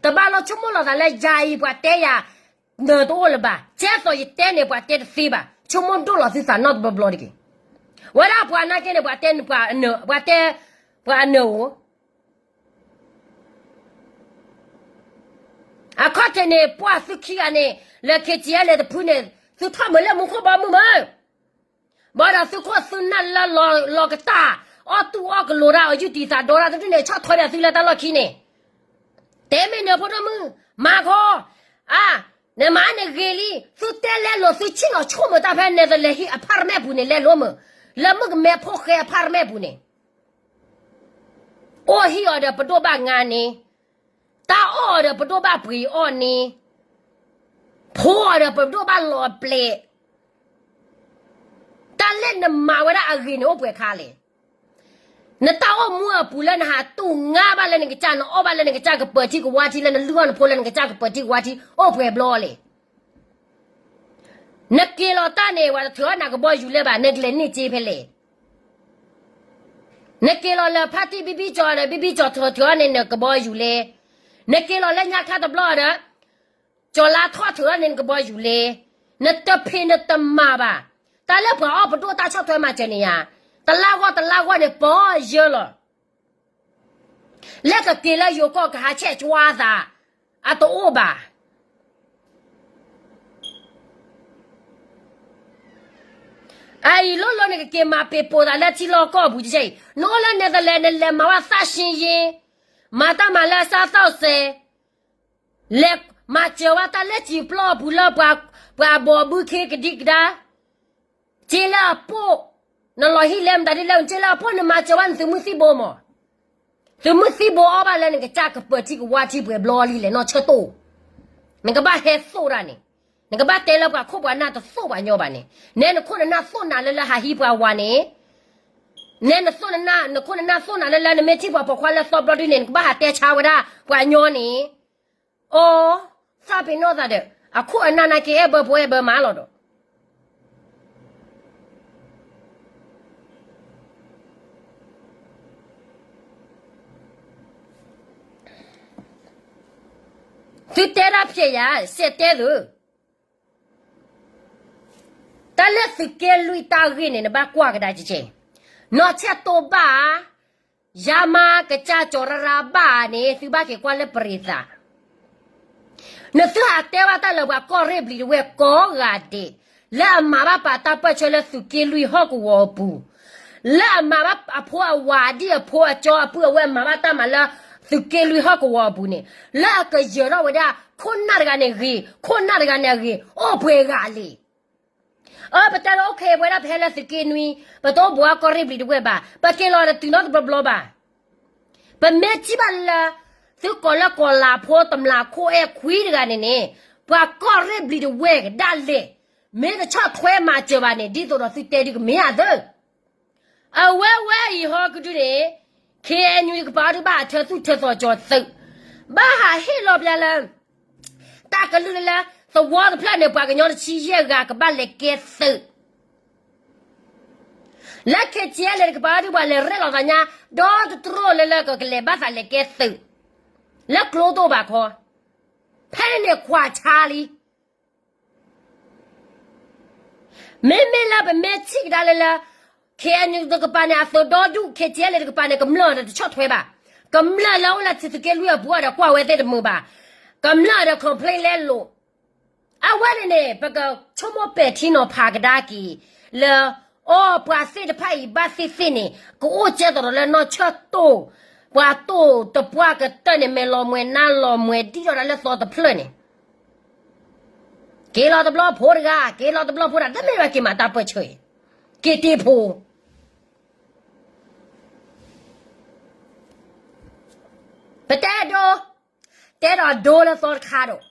တဘၣ်လီၤဆိကမိၣ်လီၤသးလၢယၤအံၤပှၤတဲယၤ, နၢၤတအိၣ်လၢၤဘၣ်, ကဲသိးယတဲန့ၣ် ပှၤတဲတသ့ဘၣ်, ဆိကမိၣ်ဒိၣ်လီၤသုသးနီတဘျီဘျီတက့ၢ်. ဝဲဒၣ်ပှၤနာ်က့န့ၣ် ပှၤတဲန့ၣ် ပှၤတဲ, ပှၤအနၢၤဧိၤ အခီၣ်ထံးန့ၣ် ပှၤသုခံဂၤန့ၣ် လၢ ခ့ကၠံလဲၣ် တဖုန့ၣ် သုထီၣ်မုာ်လၢမူခိၣ်ဘီမုၢ်မ့ၢ်, ဘၣ်ဒီးသုခိၣ်သုနၢ်လၢလီၤကတၢ်, အီၣ်တူၢ်အီၣ်ကလိၤတၢ် အီၣ်ယူၢ်တံာ်သးဒီတၢ်တဒူၣ်န့ၣ် ဆီၣ်ထွဲဒီးသုလၢတၢ်လီၢ်ခံန့ၣ်, တဲမ့ၢ်နၢၤဖိဒိၣ်မုၣ်, မၤခီ, အါ, နမၤန့ၣ်ဂ့ၤလံ, သုတဲလဲလိာ် သုဆ့ၣ်နီၤဆိကမိၣ်တၢ်ဖဲ Netherlands ဟံၣ် apartment ပူၤန့ၣ် လဲလိာ်မ့ၢ်, လၢမုၣ်ကမဲဖိဃဲ apartment ပူၤန့ၣ် အိၣ်ဟံၣ်အီၤဒီးပဒိၣ်ဘၣ်ငါန့ၣ်, တၢ်အီၣ်အီၤဒီးပဒိၣ်ဘၣ်ပှ့ၤအီၣ်န့ၣ်, ဖိအီၤဒီးပဒိၣ်ဘၣ်လီၤပျဲး, တၢ်လၢနမၤဝဲဒၣ်အဂ့ၤန့ၣ်အိၣ်ပှဲၤခါလဲၣ်. နတၢ်အိၣ်မူအပူၤလၢနဟးတူၢ်ငါဘၣ်လၢနကစၢ် နအီၣ်ဘၣ်လၢနကစၢ် ကပၢၤထံကဝါထံလၢနလုၢ်အီၣ်နဖိလၢနကစၢ်ကပၢၤထံကဝါထံ အိၣ်ပှဲၤဘျီလဲၣ်. နက့ၤလီၤတၢ်န့ၣ် ပှၤတထုးအီၣ်နၤကဘီယူၤလဲၣ်ဘၣ် နကလဲၤန့ၢ်စ့ဖဲလဲၣ်. နက့ၤလီၤလၢဖါတံၢ်ဘံဘံကၠီဒီး ဘံဘံကၠီထုးအီၣ်န့ၢ်နကဘီယူၤလဲၣ်. နက့ၤလီၤလၢညါခါတဘျီဒီး ကၠီၤလါထီၣ်ထုးအီၣ်န့ၢ်နကဘီယူၤလဲၣ်. နတဖံးနတမၤဘၣ်. တၢ်လၢပှၤအီၣ်ပဒိၣ်တၢ်ဆီၣ်ထွဲမၤစၢၤန့ၣ်ယါ, တလါဂီၢ်တလါဂီၢ်န့ၣ် ပီယၢလီၤ လၢကက့ၤလၢယိၤကီၢ်ကဟးဆဲးကွၢ်သး, အတအိၣ်ဘၣ်. အအံၤလိၣ်လိၣ်နကက့ၤမၤပ့ၤပိာ်သးလၢထံလီၢ်ကီၢ်ပူၤတက့ၢ်အံၤ, နအိၣ်လၢ Netherlands နလဲၤမၤဝဲသးရှင်းရေး, မၤတၢ်မၤလၢအစးသီၣ်စဲး, လဲၤမၤစၢၤဝဲတၢ်လၢစံာ်ပျီပူၤလၢ ပှၤဘီၣ်ဘုခ့ကဒံကဒါ စ့လၢအပိၢ်, နလီၤဟံၣ်လဲၤမတၤဒ်လဲၣ် စ့လၢအပိၢ် နမၤစၢၤဝဲနသုးမုၢ်သံၣ်ဘိမး. သုးမုၢ်သံၣ်ဘိအီၣ်ဘၣ်လၢနကစၢ်ကပၢၤထံကဝါထံပှဲၤဘျီလံလဲၣ် နီၢ်ဆၢတိၢ်. နကဘၣ်ဟဲသိၣ်တၢ်န့ၣ်, နကဘၣ်တဲလၢပှၤခိၣ်ပှၤနၢ်တသိၣ်ပှၤညီဘၣ်န့ၣ်, နဲနခိၣ်နနၢ်သိၣ်နၤလၢလၢဟးဟံးပှၤဝၤန့ၣ်, နဲနသိၣ်နနၢ် နခိၣ်နနၢ်သိၣ်နၤလၢလၢနမ့ၢ်ထံၣ်ပှၤပိာ်ခွါလၢသီဘျီဒ်န့ၣ် နကဘၣ်ဟးတဲဆါဝဲဒၣ်ပှၤညီန့ၣ် အိ, သးပ့ၤနီၣ်သးဒီး အခိၣ်အနၢ်နာ်က့ အဲၣ်ဘၢဖိအဲၣ်ဘၢမးလီၤဒီး သုတဲတၢ်ဖျဲးယၤ စဲးတဲသု, တၢ်လၢသုးက့လွံၢ်တၢ်ဂ့ၢ်န့ၣ် နဘၣ်ကွၢ်ကဒါကဲကဲ, နီၢ်ဆဲးတိၢ်ဘၣ် ယါမါကစၢ်ကၠီၤရၢ်ရၢ်ဘၣ်န့ၣ် သုဘၣ်က့ၤကွၢ်လၢပရံသး, နသုဟးတဲဘၣ်တၢ်လၢပှၤကီၢ်ရ့ၣ်ဘျံးတဝဲၢ်ကိးဂၤဒဲး, လၢအမၤဘၣ်ပာ်တၢ်ပၢၢ်ဆၢလၢသုးက့လွံၢ်ဟီၣ်ကဝီၤအပူၤ, လၢအမၤဘၣ်အဖိအဝၤဒ်အဖိအကၠီအပုၢ်အဝဲၢ်မၤဘၣ်တၢ်မၤလၢ သုးက့လွံၢ်ဟီၣ်ကဝီၤအပူၤန့ၣ်, လၢအကယၢၤထီၣ်ဝဲဒၣ် ခိၣ်နၢ်တဂၤန့ၣ်ဂ့ၤ ခိၣ်နၢ်တဂၤန့ၣ်အဂ့ၤ အိၣ်ပှဲၤဂၤလဲၣ်. အၢ ပတဲလၢ okay ပဝဲဒၣ်ပဟဲလၢသုးက့နွံ ပတအိၣ်ဘူးအကီၢ်ရ့ၣ်ဘျံးတဝဲၢ်ဘၣ်, ပက့ၤလီၤဒီးတုၤနီတဘျီဘျီဘၣ်. ပမ့ၢ်ထံၣ်ဘၣ်လၢ သုးကီၢ်လၢကီၢ်လၤဖိတမျးခိၣ်အဲၣ်ခွံတဂၤန့ၣ်န့ၣ်, ပှၤကီၢ်ရ့ၣ်ဘျံးတဝဲၢ်ကဒၣ်လဲာ်, မ့ၢ်တဆီၣ်ထွဲမၤစၢၤဘၣ်န့ၣ် ဒ်သိးဒီးသုတဲဒုးကမ့ၢ်အသၢ အဝဲဝဲအံၤဟီကဒုန့ၣ် ခ့ၣ်အဲၣ်ယူၣ် ကပာ်အီၤဒုးဘၣ်အထၢသုးထၢသီၣ်ကၠီၤသုး, ဘၣ်ဟးဟ့ၣ်လီၤပျၢၤလၢ တၢ်ကလုၢ်လၢလၢ သဝီတဖျၢၣ်န့ၣ် ပှၤကညီတဆံယဲၢ်ဂၤကဘၣ်လဲၤကဲသုး လၢ ခ့ၣ်ကၠ့လ့ၣ် တကပၤဒုး ပှၤလဲၤရဲၣ်လီၤသးညါ ဒီတတြိၣ်လၢလၢကကလဲၤဘၣ်သးလဲၤကဲသုး လၢကျိတအိၣ်ဘၣ်ခီ, ဖဲန့ၣ်န့ၣ်ကွၢ်ဆါလံ. မ့မ့ၢ်လၢပမ့ၢ်ထံၣ်ကဒါလၢလၢ ခ့ၣ်အဲၣ်ယူၣ် တကပၤန့ၣ် အသုးဒီဒူၣ် ခ့ၣ်ကၠ့လ့ၣ် တကပၤန့ၣ် ကမျၢၢ်ဒီးတဆီၣ်ထွဲဘၣ်. ကမျၢၢ်လၢအိၣ်လၢထံသုးက့လွံၢ်အပူၤဒီးကွၢ်ဝဲသ့ၣ်တမုာ်ဘၣ်. ကမျၢၢ်ဒီး complain လဲလိာ် အဝဲန့ၣ်န့ၣ် ပကဆိကမိၣ်ပဲာ်ထံနီၤဖးကဒါက့ၤ လၢ အိ ပှၤသ့ၣ်တဖၣ်အံၤဘၣ်သ့ၣ်သ့ၣ်န့ၣ် ကအိၣ်ကဲသိးဒီးလၢနီၢ်ဆၢၣ်တိၢ်, ပှၤတိၢ်တပှၢ်ကတၢၢ်န့ၣ် မဲာ်လီၤမှဲၤနါလီၤမှဲၤဒ်ဒီးတၢ်လၢသီတဖျၢၣ်န့ၣ် က့ၤလီၤတဘျီဖိတဂၤ, က့ၤလီၤတဘျီဖိတဂၤ, တမ့ၢ်ဘၣ်က့ၤမၤတၢ်ပၢၢ်ဆၢအံၤ, က့ၤတ့ဖိ ပတဲဒိ, တဲဒီးဒိလၢသီတခါဒီး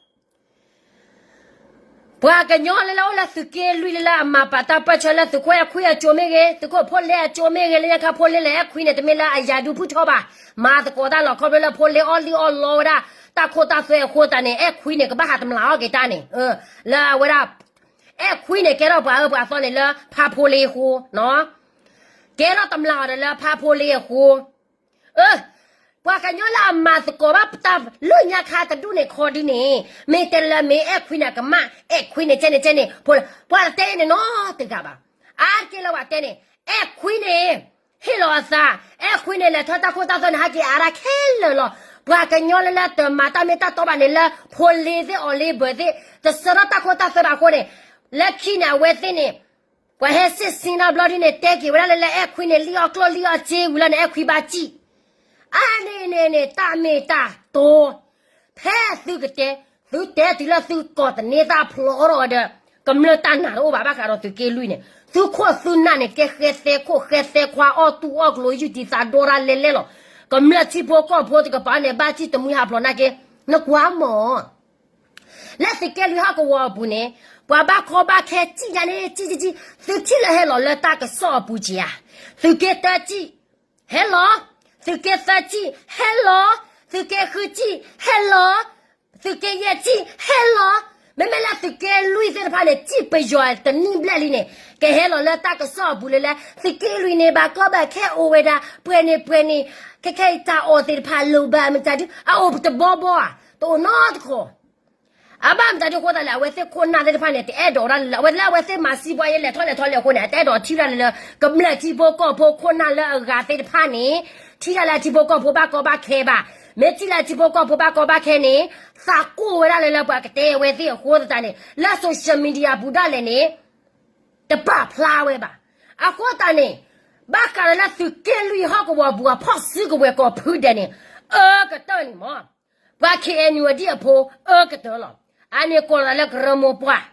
ပှၤကညီလၢလၢအိၣ်လၢသုးက့လွံၢ်လၢလၢအမၤပာ်တၢ်ပၢၢ်ဆၢလၢသုးခိၣ်အဲၣ်ခွံအစိၤမ့ၢ်ဂ့ၤ, သုးခိၣ်ဖိလ့အစိၤမ့ၢ်ဂ့ၤ, လၢညါခါဖိလ့လဲၤအဲၣ်ခွံန့ၣ် တမ့ၢ်လၢအယၤဒုးဖုၣ်ထီဘၣ်, မၤသကိးတၢ်လီၤခီဖျိလၢဖိလ့အီၣ်လံၣ်အီၣ်လီဝဲဒၣ် တၢ်ခိၣ်တၢ်သွဲအဃိသတးန့ၣ် အဲၣ်ခွံန့ၣ် ကဘၣ်ဟးတမျးအီၣ်က့ၤတၢ်န့ၣ်, လၢအဝဲဒၣ် အဲၣ်ခွံန့ၣ် ကဲထီၣ်ပှၤအၢပှၤသီန့ၣ်လၢဖါဖိလ့အဃိ, ကဲထီၣ်တမျးအီၤဒီးလၢဖါဖိလ့အဃိ အၢ, ပှၤကညီလၢအမၤသကိးဘၣ်တၢ်လၢညါခါတဒူၣ်န့ၣ်ခီဒ်န့ၣ်, မ့ၢ်တဲလၢမ့ၢ်အဲၣ်ခွံန့ၣ် ကမၣ်အဲၣ်ခွံန့ၣ် ကဲန့ၣ်ကဲန့ၣ်, ပှၤတတဲအံၤန့ၣ်နီတဂၤဘၣ်. အါတက့ၢ်လၢပှၤတဲန့ၣ်, အဲၣ်ခွံန့ၣ် ဟ့ၣ်လီၤအသး, အဲၣ်ခွံန့ၣ် လဲၤထီၣ်တၢ်ခိၣ်တၢ်သွဲန့ၣ် ဟဲက့ၤအါတၢ်ခဲလၢာ်လီၤ. ပှၤကညီလၢလၢတမၤတၢ်မ့ၢ်တၢ်တီဘၣ်န့ၣ် လၢဖိလ့သ့ၣ်အီၤလ့ဘၢၣ်သ့ၣ် တဆှၢထီၣ်တၢ်ခိၣ်တၢ်သွဲဘၣ်အဃိန့ၣ်, လၢခံန့ၣ် အဝဲသ့ၣ်န့ၣ် ပှၤဟဲစံၣ်ဆ့တဘျီဒ်န့ၣ် တဲက့ၤဝဲဒၣ်လၢလၢအဲၣ်ခွံန့ၣ် လံၣ်အီၣ်ကျိၣ်လံၣ်အီၣ်စ့ဝံၤလီၤန့ၣ် အဲၣ်ခွံဘၣ်စံၣ်, အါန့ၣ်န့ၣ်န့ၣ် တၢ်မ့ၢ်တၢ်တီ, ဖဲသုကတဲ, သုတဲတုၤလၢသုကိးတန့ၢ်တၢ်ဖျိးထီၣ်ဒီး ကမျၢၢ်တၢ်နာ်တအိၣ်ဘၣ် ဘၣ်ဃးဒီးသုးက့လွံၢ်န့ၣ် သုခိၣ်သုနၢ်န့ၣ် ကဲဃဲသဲခိၣ်ဃဲသဲခွါ အီၣ်တူၢ်အီၣ်ကျိၤ ယူၢ်တံၢ်သးဒိၣ်တၢ်လဲၤလဲၤလီၤ. ကမျၢၢ်ထံဖိကီၢ်ဖိတကပၤန့ၣ် ဘၣ်စံၣ်တမှံဟးဖျိးနာ်က့, နကွၢ်မး လၢသုးက့လွံၢ်ဟီၣ်ကဝီၤအပူၤန့ၣ် ပှၤဘၣ်ကီဘၣ်ခဲစံၣ်ယါန့ၣ် စံၣ်စံၣ်စံၣ်, သုထံၣ်လၢဟဲလီၤလၢတၢ်ကစီၣ်အပူၤက့ၤဧါ, သုးက့တၢစံၣ်, ဟဲလီၤ, သုးက့သၢစံၣ်, ဟဲလီၤ, သုးက့ဃုစံၣ်, ဟဲလီၤ, သုးက့ယဲၢ်စံၣ်, ဟဲလီၤ, မ့မ့ၢ်လၢသုးက့လွံၢ်သ့ၣ်တဖၣ်န့ၣ် စံၣ်ပယီၤတနံၣ်ဘျဲၣ်လံန့ၣ် ကဟဲလီၤလၢတၢ်ကစီၣ်အပူၤလၢလၢ သုးက့လွံၢ်န့ၣ် ဘၣ်ကီဘၣ်ခဲအိၣ်ဝဲဒၣ် ပှဲၤန့ၣ်ပှဲၤန့ၣ်, ခဲခဲအံၤတၢ်အီၣ်သ့ၣ်တဖၣ်လိၣ်ဘၣ်မတၤဒု အအိၣ်တဘီဘီဧါ, တအိၣ်နီတခီ အဘၣ်မတၤဒုအဃိသတးလဲၣ် အဝဲသ့ၣ်ခိၣ်နၢ်သ့ၣ်တဖၣ်န့ၣ် တအဲၣ်ဒိးဒၣ်လၢ အဝဲသ့ၣ်လၢအဝဲသ့ၣ်မၤစံၣ်ပှၤယဲလဲၤထီၣ်လဲၤထီၣ်လဲၤအဃိန့ၣ် အတအဲၣ်ဒိးထံၣ်ဒၣ်လၢလၢ ကမျၢၢ်ထံဖိကီၢ်ဖိခိၣ်နၢ်လၢအဂၤသ့ၣ်တဖၣ်န့ၣ် ထံၣ်ဒၣ်လၢအထံဖိကီၢ်ဖိဘၣ်ကီဘၣ်ခဲဘၣ်. မ့ၢ်ထံၣ်လၢအထံဖိကီၢ်ဖိဘၣ်ကီဘၣ်ခဲန့ၣ် သးကိၢ်ဝဲဒၣ်လၢလၢပှၤကတဲဝဲသ့ၣ်အဃိသတးန့ၣ် လၢ social media ပူၤဒၣ်လဲာ်န့ၣ် တပာ်ဖျါဝဲဘၣ်. အဃိသတးန့ၣ် ဘၣ်ဃးဒီးလၢသုးက့လွံၢ်ဟီၣ်ကဝီၤပူၤအဖီၣ်စုကဝဲၤကီၢ်ဖုဒဲးန့ၣ် အၢကတၢၢ်န့ၣ်မ့ၢ် ပှၤ ခ့ၣ်အဲၣ်ယူၣ် အဒံၣ်အဖိ အၢကတၢၢ်လီၤ. အန့ၣ်ကိးလီၤသးလၢကရၢမိၢ်ပှၢ်,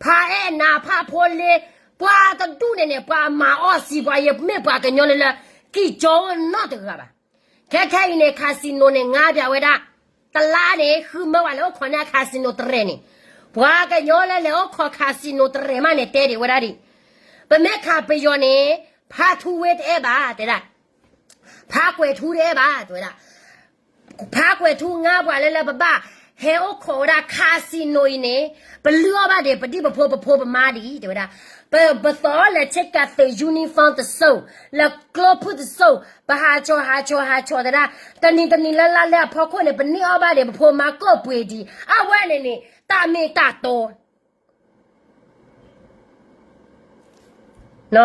ဖးအဲၣ်နၤ ဖးဖိလ့, ပှၤတဒူၣ်န့ၣ်န့ၣ် ပှၤမၤအီၣ်စံးပှၤယဲ မ့ၢ်ပှၤကညီလၢလၢ ကံၢ်ကၠီဝဲနီတဂၤဘၣ်. ခဲခဲအံၤန့ၣ် casino န့ၣ် ငါပျးဝဲဒၣ် တလါန့ၣ် ဃုမၢဝဲလၢအိၣ်ခိးန့ၢ် casino တရဲၣ်န့ၣ်, ပှၤကညီလၢလဲၤအိၣ်ခိး casino တရဲၣ်မးန့ၣ် တဲဒံးဝဲဒၣ်ဒ် ပမ့ၢ်ခးပယီၤန့ၣ် ဖးထူဝ့တအဲၣ်ဘၣ် တဲဒၣ် ဖးကွဲၤထူတအဲၣ်ဘၣ် တဲဝဲဒၣ်. ဖးကွဲၤထူ ငါပှၤလၢလၢပဘၣ် ဟဲအိၣ်ခိးဝဲဒၣ် casino အံၤန့ၣ် ပလုၢ်အီၣ်ဘၣ်ဒံး ပဒံၣ်ပဖိပဖိပမါဒံး တဲဝဲဒၣ်. ပ ပသိးလဲၤဆ့ကၤသုး uniform တစိၢ် လၢကျိဖုၣ်တစိၢ် ပဟးဆီၣ်ဟးဆီၣ်ဟးဆီၣ်တဲဒၣ် တနံၤတနံၤလၢလါလဲအဖီခိၣ်န့ၣ် ပန့ၢ်အီၣ်ဘၣ်ဒံး ပဖိမါကိးပှ့ၤဒံး အဝဲန့ၣ်န့ၣ် တၢ်မ့ၢ်တၢ်တီ လ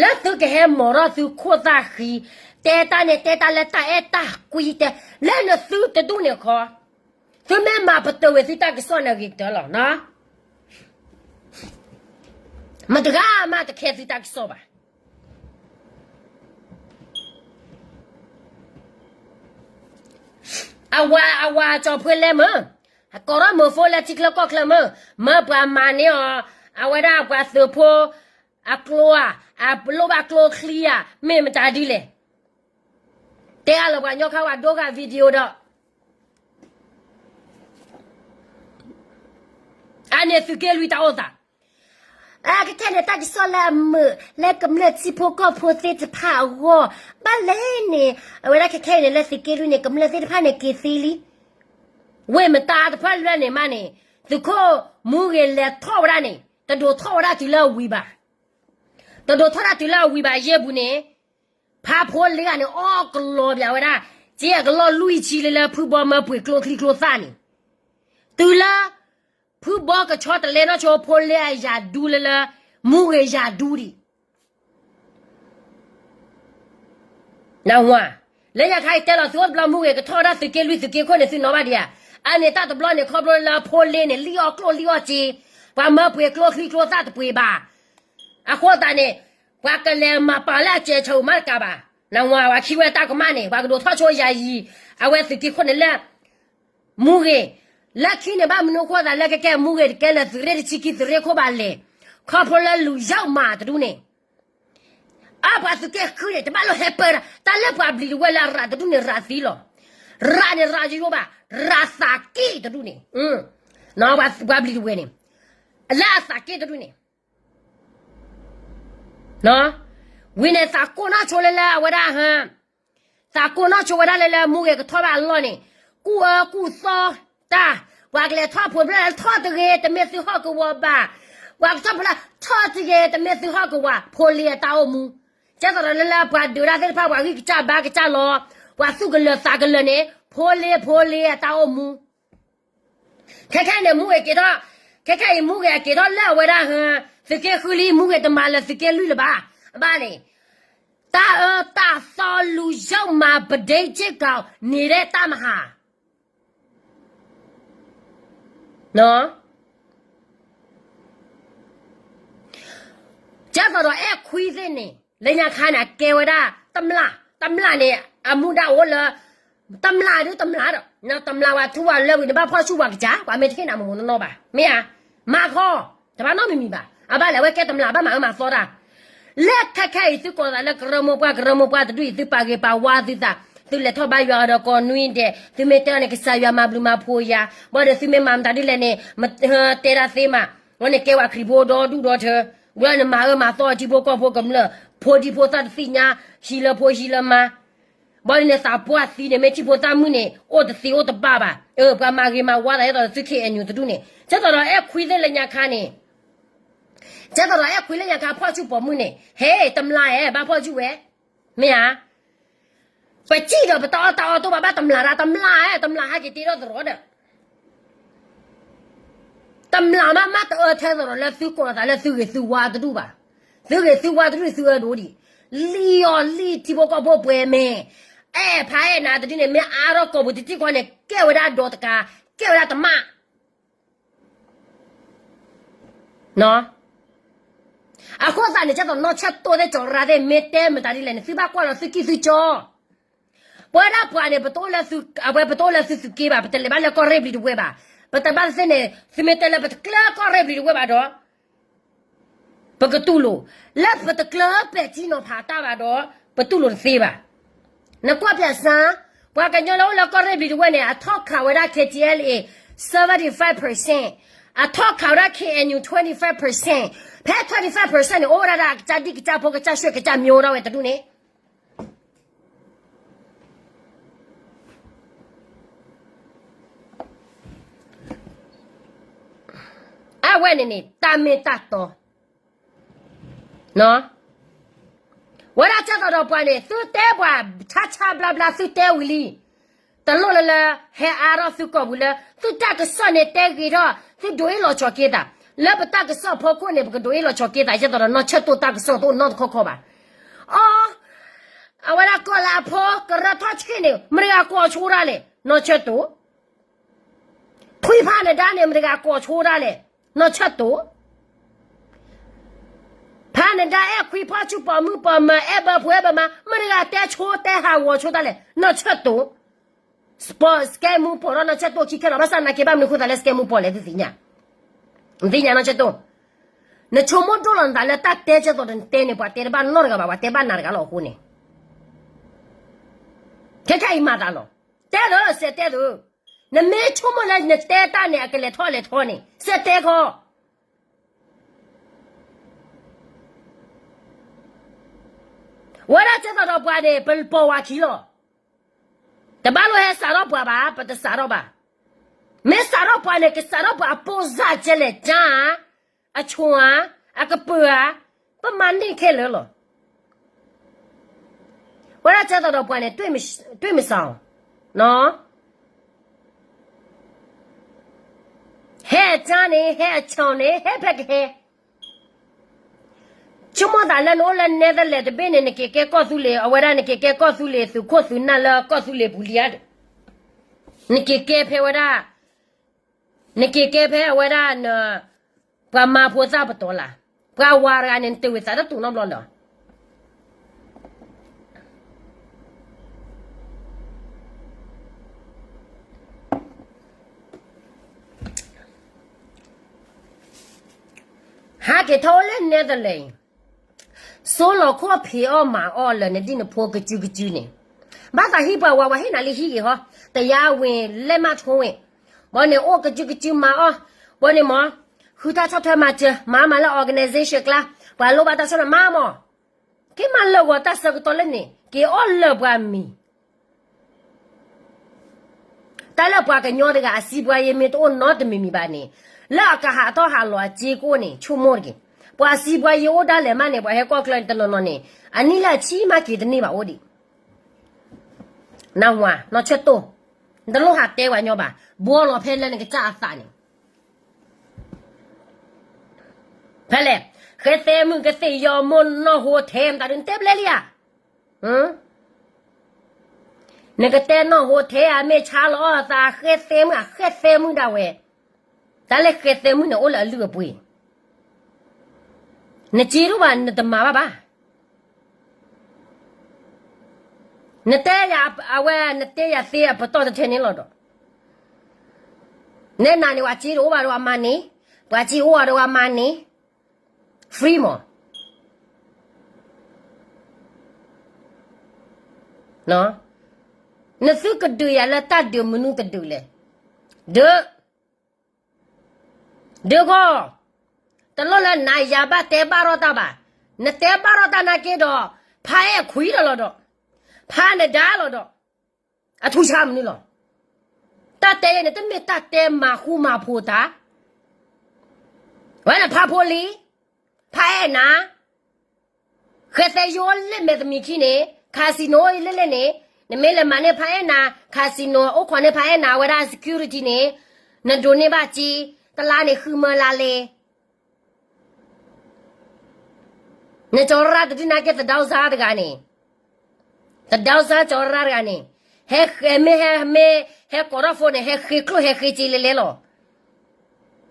ၢသုကဟဲမိာ်ထီၣ်သုခိၣ်သၣ်ဃံ, တဲတၢ်န့ၣ် တဲတၢ်လၢတၢ်အဲၣ်တၢ်ကွံတဲ, လၢနသုတဒူၣ်န့ၣ်ခီ, သုမ့ၢ်မၤပတုာ်ဝဲသုတၢ်ကစီၣ်န့ၣ်ဂ့ၤကတၢၢ်လီၤ. မတဂၤမးတခဲသုတၢ်ကစီၣ်ဘၣ်. အဝၤ အဝၤကၠီၤဖှ့လဲမ့ၢ်, ကိးထီၣ်မုာ်ဖိလၢ ထံချၢကီၢ်ချၢမ့ၢ်, မ့ၢ်ပှၤမၤန့ၢ်အီၤ အဝဲဒၣ်ပှၤသုးဖိ အကျိဧါ, အလိၣ်ဘၣ်ကျိချံဧါ, မ့ၢ်မတၤဒ်လဲၣ်. တဲအါလၢပှၤကညီခါဝဲဒိဂၤ video ဒီး အန့ၣ်သုးက့လွံၢ်တၢ်အိၣ်သး, အခဲခဲန့ၣ် တၢ်ကစီၣ်လၢအမုာ်လၢကမျၢၢ်ထံဖိကီၢ်ဖိသ့ၣ်တဖၣ်အဂီၢ်, ဘၣ်လဲၣ်န့ၣ် အဝဲဒၣ်ခဲခဲအံၤန့ၣ် လၢသုးက့လွံၢ်န့ၣ် ကမျၢၢ်သ့ၣ်တဖၣ်န့ၣ်က့ၤသ့လံ. ဝ့ၢ်မတၤတဖၣ်လၢန့ၣ်မးန့ၣ် သုးခိၣ်မူဂ့ၤလဲၤထီၣ်ဝဲဒၣ်န့ၣ် တဒိးထီၣ်ဝဲဒၣ်တုၤလၢအဝံၤဘၣ်. တဒိးထီၣ်ဒၣ်တုၤလၢအဝံၤဘၣ် ယဲၢ်ပူၤန့ၣ် ဖးဖိလ့ဂၤန့ၣ် အီၣ်ကလီၤဘၣ်ဝဲဒၣ် က့အကလီၢ်လွံၢ်ဆံလၢလၢဖုဘီမၢပှ့ၤကျိချံကျိသၣ်န့ၣ်, တုၤလၢ ဖုဘီကဆီတလဲနီၢ်ဆိဖိလ့အယၤဒူလၢလၢ မူဂ့ၤယၤဒူဒံး နဝၤ, လၢညါခါအံၤတဲလီၤသုအိၣ်တဘျီမူဂ့ၤကထီၣ်ဝဲဒၣ်သုးက့လွံၢ်သုးက့ခိၣ်န့ၣ် သုနီၣ်ဘၣ်ဒံးဧါ. အန့ၣ်တၢ်တဘျီန့ၣ် ခီဖျိလၢဖိလ့န့ၣ် လံၣ်အီၣ်ကျိၣ်လံၣ်အီၣ်စ့, ပှၤမၢပှ့ၤကျိချံကျိသၣ်တပှ့ၤဘၣ်. အဃိသတးန့ၣ် ပှၤကလဲၤမၤပာ်လၢအစဲးဆၢမးတကးဘၣ်. နဝၤ ပှၤခံဝဲတၢ်ကမၣ်န့ၣ် ပှၤကဒိးထီၣ်ဆိယၤယံၤ အဝဲသုးက့ခိၣ်န့ၣ်လၢ မူဂ့ၤ, လၢခံန့ၣ်ဘၣ်မနုၤအဃိသးလၢကကဲမူဂ့ၤတကဲလၢသုးရ့ၣ်တဆံခံသုးရ့ၣ်ခိၣ်ဘၣ်လဲၣ်. ခီဖျိလၢလူၤယီၢ်မးတဒူၣ်န့ၣ် အပှၤသုးက့ဃုန့ၣ် တဘၣ်လၢဟဲပၢတၢ်, တၢ်လၢပှၤဘျံးတဝဲၢ်လၢအရၤတဒူၣ်န့ၣ် ရၤသံလီၤ. ရၤန့ၣ်ရၤယိယိဘၣ်, ရၤသးက့ၣ်တဒူၣ်န့ၣ်, ပှၤဘျံးတဝဲၢ်န့ၣ် လၢအသးက့ၣ်တဒူၣ်န့ၣ် ဝံၤန့ၣ် သးကိးနီၢ်ဆိလၢလၢအဝဲဒၣ်ဟါ, သးကိးနီၢ်ဆိဝဲဒၣ်လၢလၢမူဂ့ၤကထီၣ်ဘၣ်အလီၢ်န့ၣ်, ကူၣ်အၢကူၣ်သီတၢ်, ပှၤကလဲၤထီၣ်ဖိးဖျၢၣ်ထီၣ်တဂ့ၤ တမ့ၢ်သုဟီၣ်ကဝီၤဘၣ်, ပှၤကထီၣ်ဖိးဖျၢၣ်ထီၣ်တဂ့ၤ တမ့ၢ်သုဟီၣ်ကဝီၤ, ဖိလ့အတၢ်အိၣ်မူ, ကဲသိးဒီးလၢလၢပှၤဒုးတၢ်သ့ၣ်တဖၣ် ပှၤဂံၢ်ကစၢ်ဘါကစၢ်လီၤ, ပှၤသူၣ်ကလၢၤသးကလၢၤန့ၣ် ဖိလ့ဖိလ့အတၢ်အိၣ်မူ ခဲခဲအံၤန့ၣ် မူဂ့ၤက့ၤထီၣ်, ခဲခဲအံၤမူဂ့ၤအက့ၤထီၣ်လၢအဝဲဒၣ်ဟါ, သုးက့ဃုလံ မူဂ့ၤတမၤလၢသုးက့လွံၢ်လၢၤဘၣ်, အဘၣ်န့ၣ်, တၢ်အၢတၢ်သီလူၤယီၢ်မၤပဒ့က့ၢ်ကီး န့ၣ်ဒဲးတၢ်မဟါ ကဲသိးဒီးအဲၣ်ခွံသ့ၣ်န့ၣ် လၢညါခါန့ၣ် အကဲဝဲဒၣ် တမျၢ်, တမျၢ်န့ၣ် အမူဒါအိၣ်လၢ တမျၢ်ဒုတမျၢ်ဒီး တမျၢ်ဝဲထူဝဲလၢဝံၤ နဘၣ်ဖီၣ်ဆူၣ်ပှၤကစၢ် ပှၤမ့ၢ်တဟ့ၣ်နၤမူမူနီၢ်နီၢ်ဘၣ် မ့ၢ်ဧါ, မၤခီ, တဘၣ်နီတမံၤမံၤဘၣ်, အဘၣ်လဲၣ် အဝဲကဲတမျၢ် ဘၣ်မၤအၢမၤသီတၢ် လၢခဲခဲအံၤ သုကိးသးလၢကရၢမိၢ်ပှၢ် ကရၢမိၢ်ပှၢ်တဒူၣ်အံၤ သုပာ်ဂ့ၤပာ်ဝါသုသး, သုလဲၤထီၣ်ဘါယွၤအီၤဒီးကိးနွံဒဲး, သုမ့ၢ်တဲအီၤန့ၣ် ကစၢ်ယွၤမၤဘျုးမၤဖှိၣ်ယၤ, ဘၣ်ဒီးသုမ့ၢ်မၤမတၤဒ်လဲၣ်န့ၣ် မတဲဒၣ်သ့မး, ဝဲန့ၣ်ကဲဝဲခရံာ်ဖိဒီဒူၣ်ဒီထၢ, ဝဲန့ၣ်မၤအၢမၤသီထံဖိကီၢ်ဖိကမျၢၢ်, ဖိဒံဖိသၣ်တသ့ၣ်ညါ, ဟံးလၢဖိဟံးလၢမါ ဘၣ်ဒ်န့ၣ် သးပှၢ်သံန့ၣ် မ့ၢ်ထံၣ်ဖိသၣ်မုၣ်န့ၣ် အိၣ်တသ့အိၣ်တဘၣ်ဘၣ်. အၢ ပှၤမၤဂ့ၤမၤဝါသး ဒ်သိးသု ခ့ၣ်အဲၣ်ယူၣ် တဒူၣ်န့ၣ် ကဲသိးဒီးအဲၣ်ခွံသ့ၣ်လၢညါခါန့ၣ်, ကဲသိးဒီးအဲၣ်ခွံလၢညါခါ ဖီၣ်ဆူၣ်ပိာ်မုၣ်န့ၣ် ဟဲ တမျၢ်ဧၢ ဘၣ်ဖီၣ်ဆူၣ်ဝဲ, မ့ၢ်ဧါ. ပစံၣ်ဒီးပတၢ်အီၣ်တၢ်အီတိၢ်ဘၣ်ဘၣ်တမျၢ်ဒၣ် တမျၢ်ဧၢ တမျၢ်ဟဲက့ၤတ့ထီၣ်သရိာ်ဒီး တမျၢ်မး မ့ၢ်တအၢထဲသိးဒီးလၢသုကိးသးလၢသုဂ့ၤသုဝါတဒူၣ်ဘၣ်. သုဂ့ၤသုဝါတဒူၣ်န့ၣ် သုအၢဒိၣ်ဒံး, လံၣ်အီၤလံၣ်ထံဖိကီၢ်ဖိပှဲၤမဲာ်, အဲၣ်ဖးအဲၣ်နၤတဒုန့ၣ် မ့ၢ်အါထီၣ်ကိာ်ပူၤတထံၣ်ဃီန့ၣ် ကဲဝဲဒၣ်ဒီတကး, ကဲဝဲဒၣ်တမၢ် အဃိသတးန့ၣ် ကဲသိးနီၢ်ဆၢၣ်တိၢ်သ့ၣ် ကၠီၤရၢ်သ့ၣ် မ့ၢ်တဲမတၤဒ်လဲၣ်န့ၣ် သုဘၣ်ကွၢ်လီၤသုကံၢ်သုကၠီ ပဝဲဒၣ်ပှၤန့ၣ် ပတအိၣ်လၢသု, အဝဲပတအိၣ်လၢသုသုးက့ဘၣ်, ပတလဲၤဘၣ်လၢကီၢ်ရ့ၣ်ဘျံးတဝဲၢ်ဘၣ်. ပတဘၣ်သ့ၣ်န့ၣ် သုမ့ၢ်တဲလၢပတကျၢၤကီၢ်ရ့ၣ်ဘျံးတဝဲၢ်ဘၣ်ဒီး ပကတူၢ်လိာ်, လၢပတကျၢၤပဲာ်ထံနီၤဖးတၢ်ဘၣ်ဒီး ပတူၢ်လိာ်တသ့ဘၣ်. နကွၢ်ပၠးစၢ်, ပှၤကညီလၢအိၣ်လၢကီၢ်ရ့ၣ်ဘျံးတဝဲၢ်န့ၣ် အထီၣ်ခးဝဲဒၣ် ခ့ၣ်ထံၣ်အဲလ်အ့ၣ် seventy five percent, အထီၣ်ခးဝဲဒၣ် ခ့ၣ်အဲၣ်ယူၣ် twenty five percent, ဖဲ twenty five percent န့ၣ် အိၣ်ဝဲဒၣ်ဒီးအကစၢ်ဒံၣ်ကစၢ်ဖိကစၢ်ရွှဲၣ်ကစၢ်မၠိဒၣ်ဝဲတဒူၣ်န့ၣ် အဝဲန့ၣ်န့ၣ် တၢ်မ့ၢ်တၢ်တီ ဝဲဒၣ်ကဲသိးဒီးပှၤန့ၣ် သုတဲပှၤဆါဆါဘျါဘျါ သုတဲဝံၤလံ. တလိၣ်လၢလၢ ဟဲအါထီၣ်သုကိာ်ပူၤလၢ သုတၢ်ကစီၣ်န့ၣ်တဲဂ့ၤထီၣ် သုဒိးအ့ၣ်လီၤဆီၣ်က့ၤသး, လၢပတၢ်ကစီၣ်ဖီခိၣ်န့ၣ် ပကဒိးအ့ၣ်လီၤဆီၣ်က့ၤသး ကဲသိးဒီးနီၢ်ဆၢၣ်တိၢ်တၢ်ကစီၣ်တအိၣ်နီတခီခီဘၣ်. အီ, အဝဲဒၣ်ကီၢ်လၢအဖိကရၢထီၣ်ဆံးန့ၣ် မတၤတဂၤကိးဆိဒၣ်လဲာ် နီၢ်ဆၢၣ်တိၢ် ထွံၣ်ဖးနဒါန့ၣ် မတၤတဂၤကိးဆိဒၣ်လဲာ် နီၢ်ဆၢၣ်တိၢ်. ဖးနဒါအဲၣ်ခွံဖီၣ်ဆူၣ်ပိာ်မုၣ်ပိာ်မၢၤ အဲၣ်ဘၢဖိအဲၣ်ဘၢမါ မတၤတဂၤတဲဆိတဲဟးဂီၤဆိဒၣ်လဲာ် နီၢ်ဆၢၣ်တိၢ်. စကဲမူပိာ်ဒီးနီၢ်ဆၢၣ်တိၢ်ခံခဲလီၤ. ဘၣ်ဆၣ်သနာ်က့ ဘၣ်မနုၤဃိသးလၢစကဲမူပိာ်လဲၣ် သုသ့ၣ်ညါ, သ့ၣ်ညါနီၢ်ဆၢၣ်တိၢ်. နဆိကမိၣ်ဒိၣ်လီၤနသးလၢတၢ်တဲကဲသိးဒီးနတဲန့ၣ် ပှၤတဲတဘၣ်နီတဂၤဘၣ် ပှၤတဲဘၣ်နၤတဂၤလီၤအဃိန့ၣ် ခဲခဲအံၤမၤသးလီၤ. တဲလီၤ စဲးတဲလီၤ. နမ့ၢ်ဆိကမိၣ်လၢနတဲတၢ်န့ၣ် အကလဲၤထီၣ်လဲၤထီန့ၣ် စဲးတဲခီ. ဝဲဒၣ်ကဲသိးဒီးပှၤန့ၣ် ပပိာ်ဝဲခံလီၤ. တဘၣ်လိၣ်ဟဲစးထီၣ်ပှၤဘၣ်, ပတစးထီၣ်ဘၣ်. မ့ၢ်စးထီၣ်ပှၤန့ၣ် ကစးထီၣ်ပှၤအပိၢ်စၢ်ကဲလဲၣ် ကၠါ, အဆိဧါ, အကပၢၢ်ဧါ, ပမၤန့ၢ်ခဲလၢာ်လီၤ. ဝဲဒၣ်ကဲသိးဒီးပှၤန့ၣ် တွ့မစၢ်အီၤ, ဟဲအကၠါန့ၣ် ဟဲအဆိန့ၣ် ဟဲဖဲကဟဲ ဆိကမိၣ်သးလၢနအိၣ်လၢ Netherlands တဘ့ၣ်န့ၣ် နက့ၤကဲကီၢ်သူလ့ၤ, အဝဲဒၣ်နက့ၤကဲကီၢ်သူလ့ၤ သုးခိၣ်သုးနၢ်လၢကီၢ်သူလ့ၤပူၤလံဧါ. နက့ၤကဲဖဲဝဲဒၣ်, နက့ၤကဲဖဲအဝဲဒၣ်, ပှၤမၤဖိသၣ်ပတီၢ်လၢ်, ပှၤဝၤတဂၤန့ၣ် နတ့ၢ်ဝံၤသးတတူၢ်နီတဘျီလၢၤ ဟးက့ၤထီၣ်အိၣ်လၢ Netherlands, စိလီၤခိၣ်ဖံးအီၣ်မၤအီၣ်လၢနဒ်နဖိကစုကစုန့ၣ်, ဘၣ်သးဟံၣ်ပှၤဝၤ ဝၤဟ့ၣ်နၤလံဟံၣ်ဂ့ၤဟီ, တယါဝ့ၤလဲၣ်မးထိဝ့ၤ, ဘီန့ၣ်အိၣ်ကစုကစုမၤအီၣ်, ဘီန့ၣ်မ့ၢ်, ဃုတၢ်ဆီၣ်ထွဲမၤစၢၤ, မၤမၤလၢ organization ကျါ, ပှၤလိၣ်ဘၣ်တၢ်ဆီၣ်ထွဲမၤမ့ၢ်, က့ၤမၤလၢာ်ဂီၤတၢ်ဆၢကတီၢ်လၢန့ၣ် က့ၤအီၣ်လၢာ်ပှၤမံၤ တၢ်လၢပှၤကညီတဂၤအစံးပှၤယ့မ့ၢ်တအိၣ်နီတမံၤမံၤဘၣ်န့ၣ်, လၢအကဟးထီၣ်ဟးလီၤအစ့ကအိၣ်န့ၣ် ဆိကမိၣ်တက့ၢ်. ပှၤစံးပှၤယ့အိၣ်ဒၣ်လဲာ်မးန့ၣ် ပှၤဟဲကီၢ်ချၢန့ၣ်တနီၤနီၤန့ၣ်, အနံၣ်လၢအဆံမးက့ၤတန့ၢ်ဘၣ်အိၣ်ဒံး, နၢ်ဟူဧါ, နီၢ်ဆၢတိၢ်, နတလိၣ်ဟးတဲပှၤညီဘၣ်, ဘှီလီၤဖဲလၢနကစၢ်အသးန့ၣ် ဖဲလဲၣ်, ဃဲသဲမုၣ်ကသ့ၣ်ယီၤမိၢ်နီၢ်ဟိထဲမတၤဒုး နတဲဘျဲလံဧါ. နကတဲနီၢ်ဟိထဲဧါ မ့ၢ်ဆါလီၤအီၣ်သး ဃဲသဲမုၣ် အဃဲသဲမုၣ်ဒၣ်ဝဲ, တၢ်လၢဃဲသဲမုၣ်န့ၣ်အိၣ်လၢအလုၢ်အပှ့ၤ, နစ့တအိၣ်ဘၣ် နတမၤဘၣ်ဘၣ်. နတဲယၤအဝဲ နတဲယၤသ့အပတီၢ်တထဲန့ၣ်လီၤဒီး, နဲနၤန့ၣ် ပှၤစ့တအိၣ်ဘၣ်ဒီးပှၤမၤန့ၣ်, ပှၤစ့အိၣ်ဘၣ်ဒီးပှၤမၤန့ၣ်, free မး. နသုကဒုးယၤလၢတၢ်ဒုးမနုၤတဒုးလဲၣ်, ဒုး ဒုးဂီၢ်, တလိၣ်လၢနၤယၤဘၣ်တဲဘၣ်ထီၣ်တၢ်ဘၣ်, နတဲဘၣ်ထီၣ်တၢ်နာ်က့ဒီး, ဖါအဲၣ်ခွံဒီးလီၤဒီး, ဖါနဒါလီၤဒီး, အထူဆါမနုၤလီၤ. တၢ်တဲယဲန့ၣ် တမ့ၢ်တၢ်တဲမၤဃူမၤဖိးတၢ်, ဝဲန့ၣ်ဖါဖိလံၤ, ဖါအဲၣ်နၤ ဃဲသဲယိလၢမဲာ်တမံၤခံန့ၣ် casino လၢလဲၣ်န့ၣ်, နမ့ၢ်လဲၤမၤန့ၢ်ဖါအဲၣ်နၤ casino အိၣ်ခိးန့ၢ်ဖါအဲၣ်နၤ အဝဲဒၣ် security န့ၣ်, နဒိးန့ၢ်ဘၣ်စ့, တလါန့ၣ်ဃုမၢလါလဲ, နကၠီရၢ်တဒုၣ်နာ်က့ သဒၢစါတဂၤန့ၣ်, သဒၢစါကၠီရၢ်တဂၤန့ၣ်, ဟဲမ့ၢ်ဟဲမ့ၢ်ဟဲကိးထီၣ်ဖိန့ၣ် ဟဲဃ့ကျိၣ်ဟဲဃ့စ့လဲၤလဲၤလီၤ.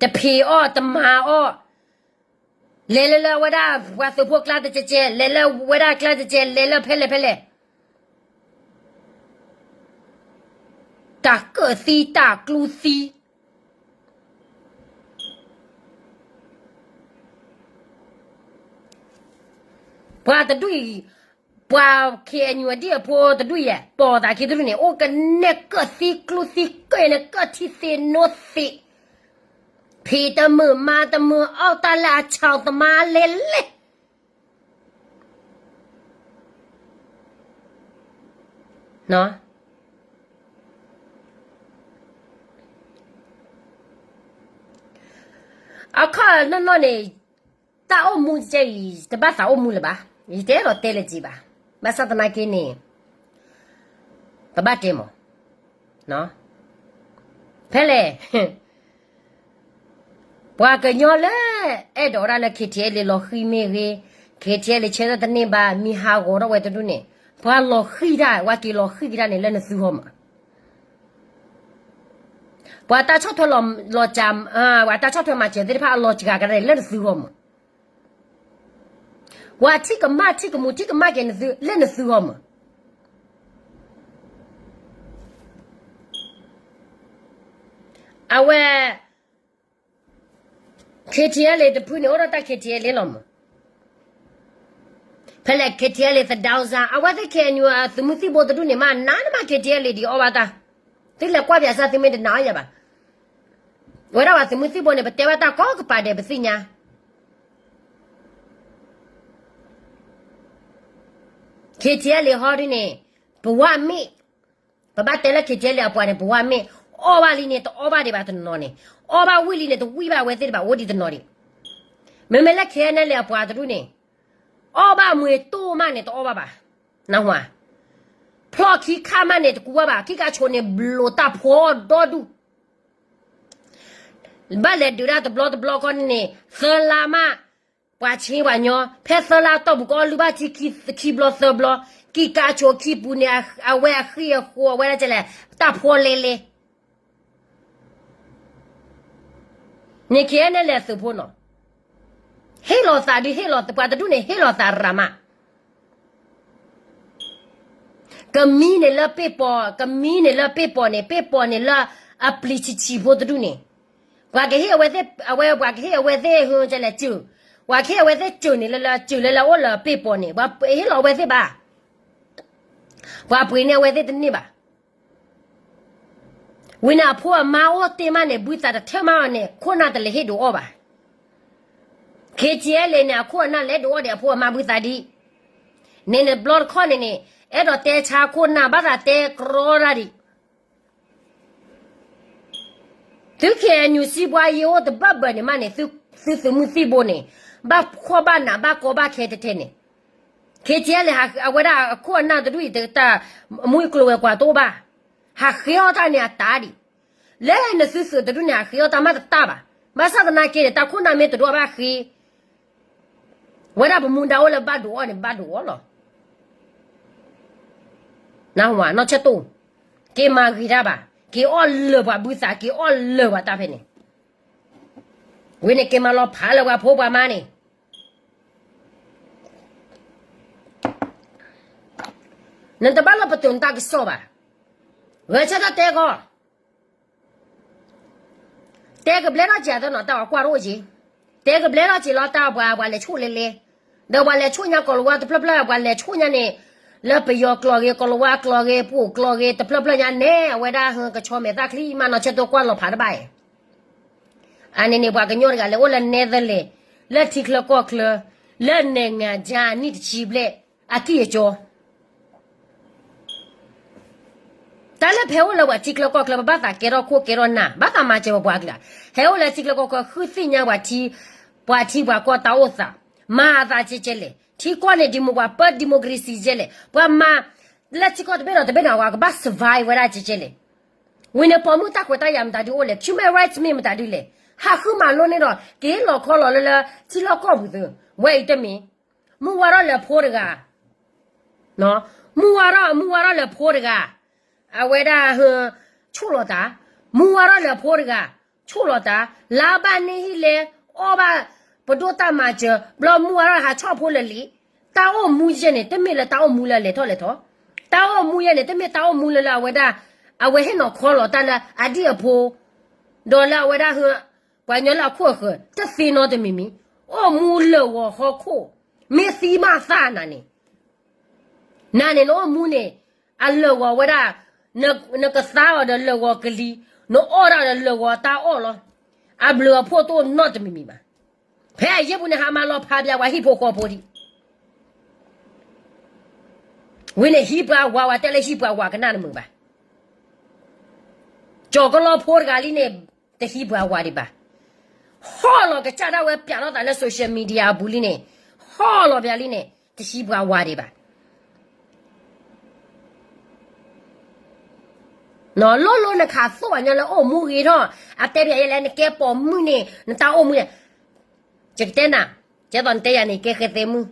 တဖံးအီၣ် တမၤအီၣ်, လဲၤလၢလၢအဝဲဒၣ် ပှၤသုးဖိကျါတကဲကဲ, လဲၤလၢဝဲဒၣ်ကျါတကဲ, လဲၤလၢဖဲလဲၣ်ဖဲလဲၣ်, တၢ်ကၢၣ်သံတၢ်ကျူသံ ပှၤတဒူၣ်အံၤ, ပှၤ ခ့ၣ်အဲၣ်ယူၣ် အဒံၣ်အဖိတဒူၣ်အံၤ ပိာ်သးခံတဒူၣ်န့ၣ် အိၣ်ကနဲၣ်ကၢၣ်သံကျူသံကၢၣ်န့ၣ် ကၢၣ်ထံသ့နိသ့, ဖံးတမုာ်မၤတမုာ် အီၣ်တၢ်လၢအဆီၣ်သမါလဲၤလဲၤ အခီၣ်နီၢ်နီၢ်န့ၣ်, တၢ်အိၣ်မူကဲအံၤ တဘၣ်သးအိၣ်မူလၢၤဘၣ်, ယတဲလီၤတဲလၢၤက့ၤဘၣ်, ဘၣ်ဆၣ်သနာ်က့န့ၣ်, ပဘၣ်တဲမး, ဖဲလဲၣ်, ပှၤကညီလၢ အဲၣ်ဒိးဝဲဒၣ်လၢ KTLA လီၤဃံၤမ့ၢ်ဂ့ၤ, KTLA ဆၢထၢၣ်တန့ၢ်ဘၣ် မံၤဟးဂီၤထီၣ်ဝဲတဒူၣ်န့ၣ်, ပှၤလီၤဃံၤတၢ် ပှၤက့ၤလီၤဃံၤကဒါန့ၣ် လၢနသုဂီၢ်မး ပှၤတၢ်ဆီၣ်ထွဲလီၤ, လီၤစှၤ, ပှၤတၢ်ဆီၣ်ထွဲမၤစၢၤသ့ၣ်တဖၣ်အလီၤစှၤကဒါန့ၣ် လၢနသုဂီၢ်မး, ပှၤထံၣ်ကမၣ်ထံၣ်ကမူၤထံၣ်ကမၣ်က့ၤနသု လၢနသုဂီၢ်မး, အဝဲ KTLA တဖုန့ၣ် အိၣ်ဒီးတၢ် KTLA လီၤမး, ဖဲလဲၣ် KTLA သဒၢစါ အဝဲသ့ၣ် KNU အသုးမုၢ်သံၣ်ဘိတဒူၣ်န့ၣ် မ့ၢ်နးနမး KTLA ဒံးအီၣ်ဘၣ်တၢ်, သုလဲၤကွၢ်ပၠးစၢ် သုမ့ၢ်တနာ်အီၣ်ယၤဘၣ်, ဝဲဒၣ်ပှၤသုးမုၢ်သံၣ်ဘိန့ၣ် ပတဲဘၣ်တၢ်ကိးကပၤဒဲး ပသ့ၣ်ညါ KTLA ဟီဒ်န့ၣ် ပဝါမ့ၢ်, ပဘၣ်တဲလၢ KTLA အပှၤန့ၣ် ပဝါမ့ၢ်, အီၣ်ဘၣ်လံန့ၣ် တအီၣ်ဘၣ်ဒံးဘၣ်တနီၤန့ၣ်, အီၣ်ဘၣ်ဝံၣ်လံန့ၣ် တဝံၣ်ဘၣ်အဝဲသ့ၣ်ဒံးဘၣ် အိၣ်ဒံးတနီၤဒံး, မ့မ့ၢ်လၢ KNLA အပှၤတဒူၣ်န့ၣ်, အီၣ်ဘၣ်မ့ၤတိၢ်မးန့ၣ် တအီၣ်ဘၣ်ဘၣ်, နၢ်ဟူဧါ, ဖျီၣ်ခံခါမးန့ၣ် တကူဘၣ်ဘၣ်, ခံကါဆိးန့ၣ် ဘျိးတၢ်ဖီဒီဒူၣ် ဘၣ်လဲၤဒုးဒၣ်တဘျီတဘျီခီန့ၣ် သၢလါမး, ပှၤဆ့ပှၤညီ ဖဲသၢလါတီၢ်ပူၤ ကအီၣ်လုၢ်ဘၣ်ထံခံ, ခံဘျီသၢဘျီ, ကံၢ်ကါဆိးခံပူၤန့ၣ် အဝဲအဃံအဃိ အဝဲဒၣ်ကလဲၣ် တၢ်ဖီလဲလဲ န့ၣ် KNLA သုးဖိနီၤ, ဟ့ၣ်လီၤသးဒုးဟ့ၣ်လီၤ ပှၤတဒူၣ်န့ၣ် ဟ့ၣ်လီၤသးရၤမး ကမံန့ၣ်လၢပ့ၢ်ပီၤ, ကမံန့ၣ်လၢပ့ၢ်ပီၤန့ၣ်, ပ့ၢ်ပီၤန့ၣ်လၢအပျံၤဆံးဆံးဖိတဒူၣ်န့ၣ်, ပှၤကဟ့ၣ်အဝဲသ့ၣ်, အဝဲပှၤကဟ့ၣ်အဝဲသ့ၣ်ဟဲကလဲၣ်စၢၤ, ပှၤကဟ့ၣ်အဝဲသ့ၣ်စၢၤန့ၣ်လၢလၢစၢၤလၢလၢအိၣ်လၢပ့ၢ်ပီၤန့ၣ်, ပှၤဟ့ၣ်လီၤအဝဲသ့ၣ်ဘၣ်, ပှၤပှ့ၤန့ၢ်အဝဲသ့ၣ်တန့ၢ်ဘၣ် ဝံၤန့ၣ်အဖိအမါအိၣ်တ့ၢ်မးန့ၣ် ဘုသးတထၢၣ်မးအီၤန့ၣ် ခိၣ်နၢ်တလဲၤဟ့ၣ်ဒုးအီၣ်ဘၣ်. KTLA န့ၣ် အခိၣ်အနၢ်လဲၤဒုးအီၣ်ဒံးအဖိအမါဘုသးဒံး, န့ၣ်န့ၣ်ဘျီတခီၣ်န့ၣ်န့ၣ် အဲၣ်ဒိးတဲဆါခိၣ်နၢ် ဘၣ်သးတဲကြီတၢ်ဒံး သု KNU စံးပှၤယံၤအိၣ်တဘၣ်ဘၣ်န့ၣ်မးန့ၣ် သုသုးမုၢ်သံၣ်ဘိန့ၣ် ဘၣ်ခီၣ်ဘၣ်နးဘၣ်ကီဘၣ်ခဲထဲထဲန့ၣ်, KTLA အဝဲဒၣ်အခိၣ်အနၢ်တဒူၣ်အံၤ တၢ်မူကျိၤဝဲၤကွာ်တအိၣ်ဘၣ်, ဟးဃ့အီၣ်တၢ်န့ၣ်အတၢ်ဒံး, လၢနသုသုးတဒူၣ်န့ၣ် ဟးဃ့အီၣ်တၢ်မးတတၢ်ဘၣ်, ဘၣ်ဆၣ်သနာ်က့န့ၣ် တၢ်ခိၣ်နၢ်မ့ၢ်တဒိးဘၣ်ဃ့ ဝဲဒၣ်ပမူဒါအိၣ်လၢဘၣ်ဒိးအီၣ်န့ၣ် ဘၣ်ဒိးအီၣ်လီၤ. နၢ်ဟူဧါ နီၢ်ဆၢၣ်တိၢ်, က့ၤမၤဂ့ၤတၢ်ဘၣ်, က့ၤအီၣ်လၢာ်ပှၤဘုသး က့ၤအီၣ်လၢာ်ပှၤတၢ်ဖဲန့ၣ်, ဝံၤန့ၣ်က့ၤမၤလီၤဖးလၢပှၤဖိပှၤမါန့ၣ်, နတဘၣ်လၢပတိၤနတၢ်ကစီၣ်ဘၣ်, ဂဲၤဆၢထၢၣ်တဲကီး တဲကဘျဲထီၣ်စဲးသနီၤ တၢ်အီၤကွၢ်တအိၣ်က့ၤ, တဲကဘျဲထီၣ်စဲးလီၤ တၢ်ပှၤပှၤလဲၤဆိၣ်လဲၤလဲၤ, ဒီးပှၤလဲၤဆိၣ်ညါကီၤလၤဝါတဖျၢၣ်ဖျၢၣ် ပှၤလဲၤဆိၣ်ညါန့ၣ်, လၢပယီၤကျိာ်ဂ့ၤ ကီၤလၤဝါကျိာ်ဂ့ၤ ပှိၣ်ကျိာ်ဂ့ၤ တဖျၢၣ်ဖျၢၣ်ညါန့ၣ် အဝဲဒၣ်ဟကဆီမဲာ်သၣ်ချံမးနီၢ်ဆၢၣ်တိၢ်ကွၢ်လီၤဖးတဘၣ်အံၤ, အန့ၣ်န့ၣ် ပှၤကညီတဂၤလဲၤအိၣ်လၢနဲသလ့ၣ်, လၢထံချၢကီၢ်ချၢ, လၢနဲၣ်ငါယါနံၣ်တဆံဘျဲၣ်, အကံၢ်အကီ တၢ်လၢဖဲအိၣ်လၢပှၤထံချၢကီၢ်ချၢ ပဘၣ်သးကဲထီၣ်ခိၣ်ကဲထီၣ်နၢ် ဘၣ်သးမၤစၢၤပပှၤကလုာ်, ဟဲအိၣ်လၢထံချၢကီၢ်ချၢ ဃုသ့ၣ်ညါပှၤထံ, ပှၤထံပှၤကီၢ်တၢ်အိၣ်သး, မၤအသးကဲကဲလဲၣ်, ထံကီၢ်န့ၣ် ဒံၣ်မိၣ်ပှၤပၢ democracy ကဲလဲၣ်, ပှၤမၤ, လၢထံကီၢ်တဘ့ၣ်ဒီးတဘ့ၣ်န့ၣ် ပှၤကဘၣ် survive ဝဲဒၣ်ကဲကဲလဲၣ်, ဝံၤန့ၣ်ပိာ်မုၣ်တၢ်ခွဲးတၢ်ယာ်မတၤဒုးအိၣ်လဲၣ်, human rights မ့ၢ်မတၤဒုးလဲၣ်, ဟးဃုမၤလိန့ၢ်ဒီး က့ၤလီၤခီလီၤလၢလၢ ထံလီၢ်ကီၢ်ပူၤသု, ဝဲအံၤတမ့ၢ် မုၢ်ဝါထီၣ်လၢအဖိတဂၤ, မုၢ်ဝါထီၣ် မုၢ်ဝါထီၣ်လၢအဖိတဂၤ, အဝဲဒၣ်, ဆိၣ်လီၤတၢ်, မုၢ်ဝါထီၣ်လၢအဖိတဂၤ, ဆိၣ်လီၤတၢ်, လါဘၣ်န့ၢ်ဟံၣ်လဲ, အီၣ်ဘၣ်, ပဒိၣ်တၢ်မၤစၢၤ, ဘျီမုၢ်ဝါထီၣ်ဟးဆီၣ်ဖိလၢလံာ်, တၢ်အိၣ်မူယဲန့ၣ် တမ့ၢ်လၢတၢ်အိၣ်မူလၢအလဲၤထီၣ်လဲၤထီ, တၢ်အိၣ်မူယဲန့ၣ် တမ့ၢ်တၢ်အိၣ်မူလၢလၢအဝဲဒၣ်, အဝဲဟ့ၣ်နီၤခီလီၤတၢ်လၢအဒံၣ်အဖိ, ဒီးလၢအဝဲဒၣ်ဟ, ပှၤကညီလၢအခိၣ်အဃၢၤ တသ့နီတမံၤမံၤ, အိၣ်မူလၢာ်ဂီၤဟီၣ်ခိၣ်, မ့ၢ်သံမးသးနၤန့ၣ်, နၤန့ၣ်နအိၣ်မူန့ၣ်, အလၢာ်ဂီၤဝဲဒၣ်, နကသါအီၤဒီးလၢာ်ဂီၤကလံၤ, နအီၣ်ဒၣ်ဒီးလၢာ်ဂီၤတၢ်အီၣ်လီၤ, အဘျုးအဖှိၣ်တအိၣ်နီတမံၤမံၤဘၣ်, ဖဲအယဲၢ်ပူၤန့ၣ် ဟးမၤလီၤဖးပၠးပှၤဟံၣ်ဖိဃီဖိဒံး, ဝံၤန့ၣ်ဟံးပှၤဝၤ ဝၤတဲလၢဟံးပှၤဝၤကနၣ်တမုာ်ဘၣ်, ကၠီၤကလီဖိတဂၤလံန့ၣ်, တဟံးပှၤဝၤဒံးဘၣ်, ဟီၣ်လီၤကစၢ်ဒၣ်ဝဲပၠးထီၣ်သးလၢ social media အပူၤလံန့ၣ်, ဟီၣ်လီၤပၠးလံန့ၣ် တဟံးပှၤဝၤဒံးဘၣ်, လိၣ်လိၣ်နခးသိၣ်အညီလၢအိၣ်မူဂ့ၤထီၣ်, အတဲပၠးယဲလဲၣ် နကဲပိာ်မုၣ်န့ၣ် နတၢ်အိၣ်မူန့ၣ်, ယကတဲနၤ, ကဲသိးနတဲယၤန့ၣ် ကဲဃဲသဲမုၣ်,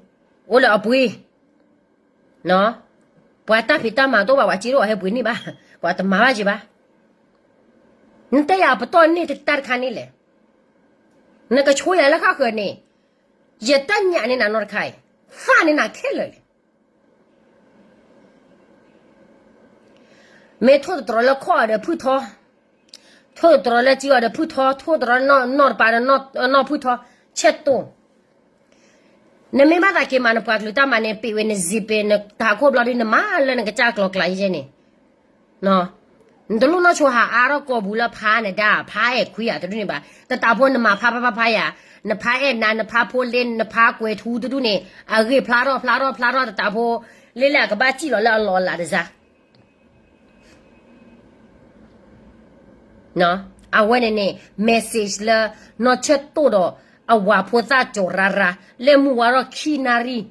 အိၣ်လၢအပှ့ၤ ပှၤတၢ်ဖံးတၢ်မၤတအိၣ်ဘၣ် ပှၤစ့တအိၣ်ဟဲပှ့ၤန့ၢ်ဘၣ်, ပှၤတမၤဘၣ်က့ၤဘၣ်, နတဲယၤပတီၢ်န့ၢ်တၢ်တခါန့ၣ်လဲၣ်, နကဆိယၤလၢဃၣ်ဃၢၤန့ၣ်, ယတၢ်ညၣ်န့ၢ်နၤနီတခါအံၤ, သၣ်န့ၢ်နၤခဲလၢာ်လဲၣ် မ့ၢ်ထိၣ်သတြီၤလၢခီၣ်အီၤဒီးဖုၣ်ထီ, ထိၣ်သတြီၤလၢစ့အီၤဒီးဖုၣ်ထီ, ထိၣ်သတြီၤနီၢ်တပၤဒီးနီၢ်ဖုၣ်ထီ, ဆဲးတိၢ်, နမ့ၢ်ဘၣ်သးက့ၤမၤနပှၤကလုာ်တၢ်မၤန့ၣ် ပ့းဝဲနစံးပ့းနတၢ်ခိၣ်ဘျီဒုး နမၤလၢနကစၢ်ကျိၤကျဲယဲန့ၣ်, နတလိၣ်နီၢ်ဆိဟးအါထီၣ်ကိာ်ပူၤလၢဖါနဒါ ဖါအဲၣ်ခွံဧါတဒူၣ်န့ၣ်ဘၣ်, တတးဖိနမၤဖါဖါဖါဖါယၤ, နဖါအဲၣ်နၤ နဖါဖိလ့ နဖါကွဲၤထူတဒူၣ်န့ၣ် အဂ့ၢ်ဖျါထီၣ်ဖျါထီၣ်ဖျါထီၣ်တတးဖိ, လၢလၢအကဘၣ်စံၣ်လီၤလၢအလီၢ်အလၤတစၢ်. အဝဲန့ၣ်န့ၣ် message လၢ နီၢ်ဆၢတိၢ်ဒီးအဝၤဖိသၣ်ကၠီၤရါရါ လၢမုၢ်ဝါထီၣ်ခံနၣ်ရံၣ်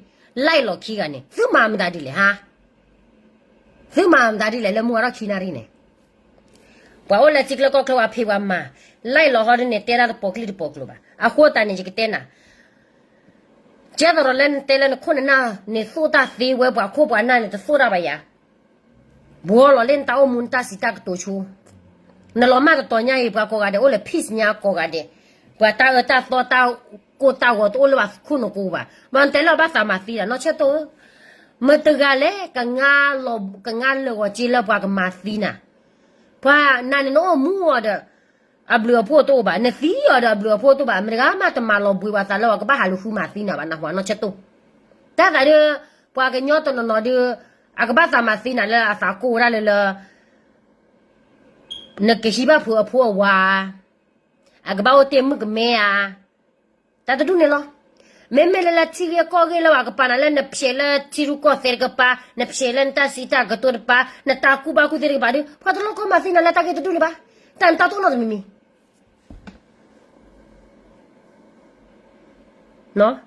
လၢလီၤခံဂၤန့ၣ် သုမၤမတၤဒ်လဲၣ်ဟါ. သုမၤမတၤဒ်လဲၣ် လၢမုၢ်ဝါထီၣ်ခံနၣ်ရံၣ်န့ၣ် ပှၤအိၣ်လၢထံချၢကီၢ်ချၢဝဲဖံးပှၤမၤ လၢလီၤဟီဒ်န့ၣ် တဲဒၣ်တပိာ်ကျိတပိာ်ကျိဘၣ်. အဃိသတးန့ၣ် ယကတဲနၤ ကဲသိးဒီးလၢနတဲလၢနခိၣ်နနၢ်န့ၣ် သိၣ်တၢ်သ့ဝဲ ပှၤခိၣ်ပှၤနၢ်န့ၣ် တသိၣ်တၢ်ဘၣ်ယၤ. ဘှီလီၤလၢနတၢ်အိၣ်မူနတၢ်စံးတၢ်ကတိၤဆိ နလီၤမၢ်တတီၤညါအံၤ ပှၤကိးဂၤဒဲး အိၣ်လၢ peace ညါကိးဂၤဒဲး, ပှၤတၢ်အၢတၢ်သီတၢ်ကိၢ်တၢ်ဂီၤတအိၣ်လၢပှၤခိၣ်နကိးဘၣ်. ဘၣ်နတဲလၢအဘၣ်သးမၤသံနၤ နီၢ်ဆၢတိၢ်ဧၢ, မတၤတဂၤလဲၣ် ကငါလၢာ်ဂီၤက့လၢပှၤကမၤသံနၤ, ပှၤနၤန့ၣ်နအိၣ်မူအီၤဒီး အဘျုးအဖှိၣ်တအိၣ်ဘၣ်, နသံအီၤဒီးအဘျုးအဖှိၣ်တအိၣ်ဘၣ်, မတၤတဂၤမးတမၤလီၤဘှံးပှၤသးလၢအကဘၣ်ဟးလူၤဃုမၤသံနၤဘၣ် နၢ်ဟူဧါ နီၢ်ဆၢတိၢ်. တၢ်သးဒ် ပှၤကညီတနီၤနီၤဒ် အကဘၣ်သးမၤသံနၤလၢအသးကိၢ်ဝဲဒၣ်လၢလၢ နကဟံးဘၣ်ဖုးအဖိအဝၤဧါ, အကဘၣ်အိၣ်တ့ၢ်မုၣ်ကမဲဧါ, တၢ်တဒူၣ်န့ၣ်လီၤ. မ့မ့ၢ်လၢလၢထံဂ့ၢ်ကီၢ်ဂ့ၢ်လၢပှၤကပၤနၤလၢနဖျဲးလၢထံရူၢ်ကီၢ်သဲတကပၤ, နဖျဲးလၢနတၢ်စံးတၢ်ကတိၤတပၤ, နတၢ်ကူၣ်ဘၣ်ကူၣ်သ့တကပၤဒီး ပှၤတလိၣ်ကီမၤသံနၤလၢတၢ်ဂ့ၢ်တဒူၣ်န့ၣ်ဘၣ်. တၢ်နတၢ်တိၢ်နီၣ်တမံၤမံၤ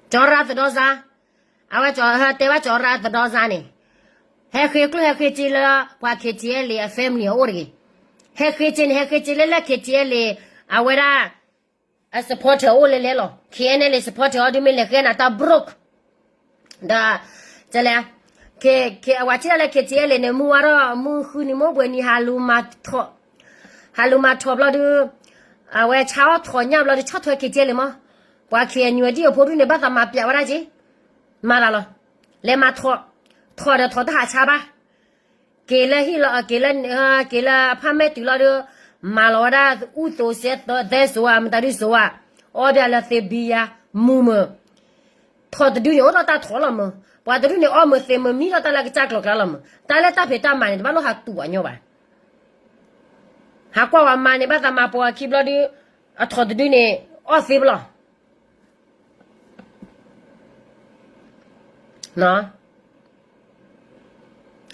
ကၠီၤရါသဒီစါ, အဝဲတဲဘၣ်ကၠီၤရါသဒီစါန့ၣ်, ဟဲဃ့ကျိၣ်ဟဲဃ့စ့လၢ ပှၤ K T L A အ family အအိၣ်တဂ့ၤ. ဟဲဃ့စ့န့ၣ် ဟဲဃ့စ့လၢလၢ K T L A အဝဲဒၣ် အ supporter အိၣ်လဲၤလဲၤလီၤ. K N L A supporter အီၤဒ်မ့ၢ်လဲၤဃ့နၤတၢ် broke ဒီး လဲၣ်, အဝဲထံၣ်ဒၣ်လၢ K T L A န့ၣ် မုၢ်ဝါထီၣ်မုၢ်ဃုနံၤမုၢ်ဘှဲနံၤ ဟးလူၤမၤထီၣ်, ဟးလူၤမၤထီၣ်ဘျီဒုး အဝဲဆါအီၣ်ထီၣ်ညၣ်ဘျီဒုး ဆီၣ်ထွဲ K T L A မး, ပှၤ K N U ဒ်အဖိဒုန့ၣ် ဘၣ်သးမၤပျးဝဲဒၣ်က့ၤ, မၤသးလီၤ, လဲၤမၤထီၣ်, ထီၣ်ဒီးထီၣ်တဟးဆါဘၣ် က့ၤလၢဟံၣ်လီၤ, က့ၤလၢ, က့ၤလၢဖးမဲာ်တုၤလီၤဒီး မၤလီၤဝဲဒၣ် အူသိးစဲသဲစိဧါ မတၤဒုစိဧါ, အီၣ်ဘၣ်လၢသ့ဘံယါ, မုာ်မုာ်, ထီၣ်တဒုန့ၣ် အိၣ်ဒီးတၢ်ထီၣ်လီၤမုာ်, ပှၤတဒုန့ၣ် အီၣ်မုာ်သ့မုာ် မံလီၤတၢ်လၢကစၢ်ကျိၤကျါလီၤမုာ်, တၢ်လၢတၢ်ဖံးတၢ်မၤန့ၣ် တဘၣ်လိၣ်ဟးတူၢ်အညီဘၣ်. ဟးကွၢ်ဝဲမါန့ၣ် ဘၣ်သးမၤပိာ်အခံဘျီဒုး, အထီၣ်တဒုန့ၣ် အီၣ်သ့ပလီၢ်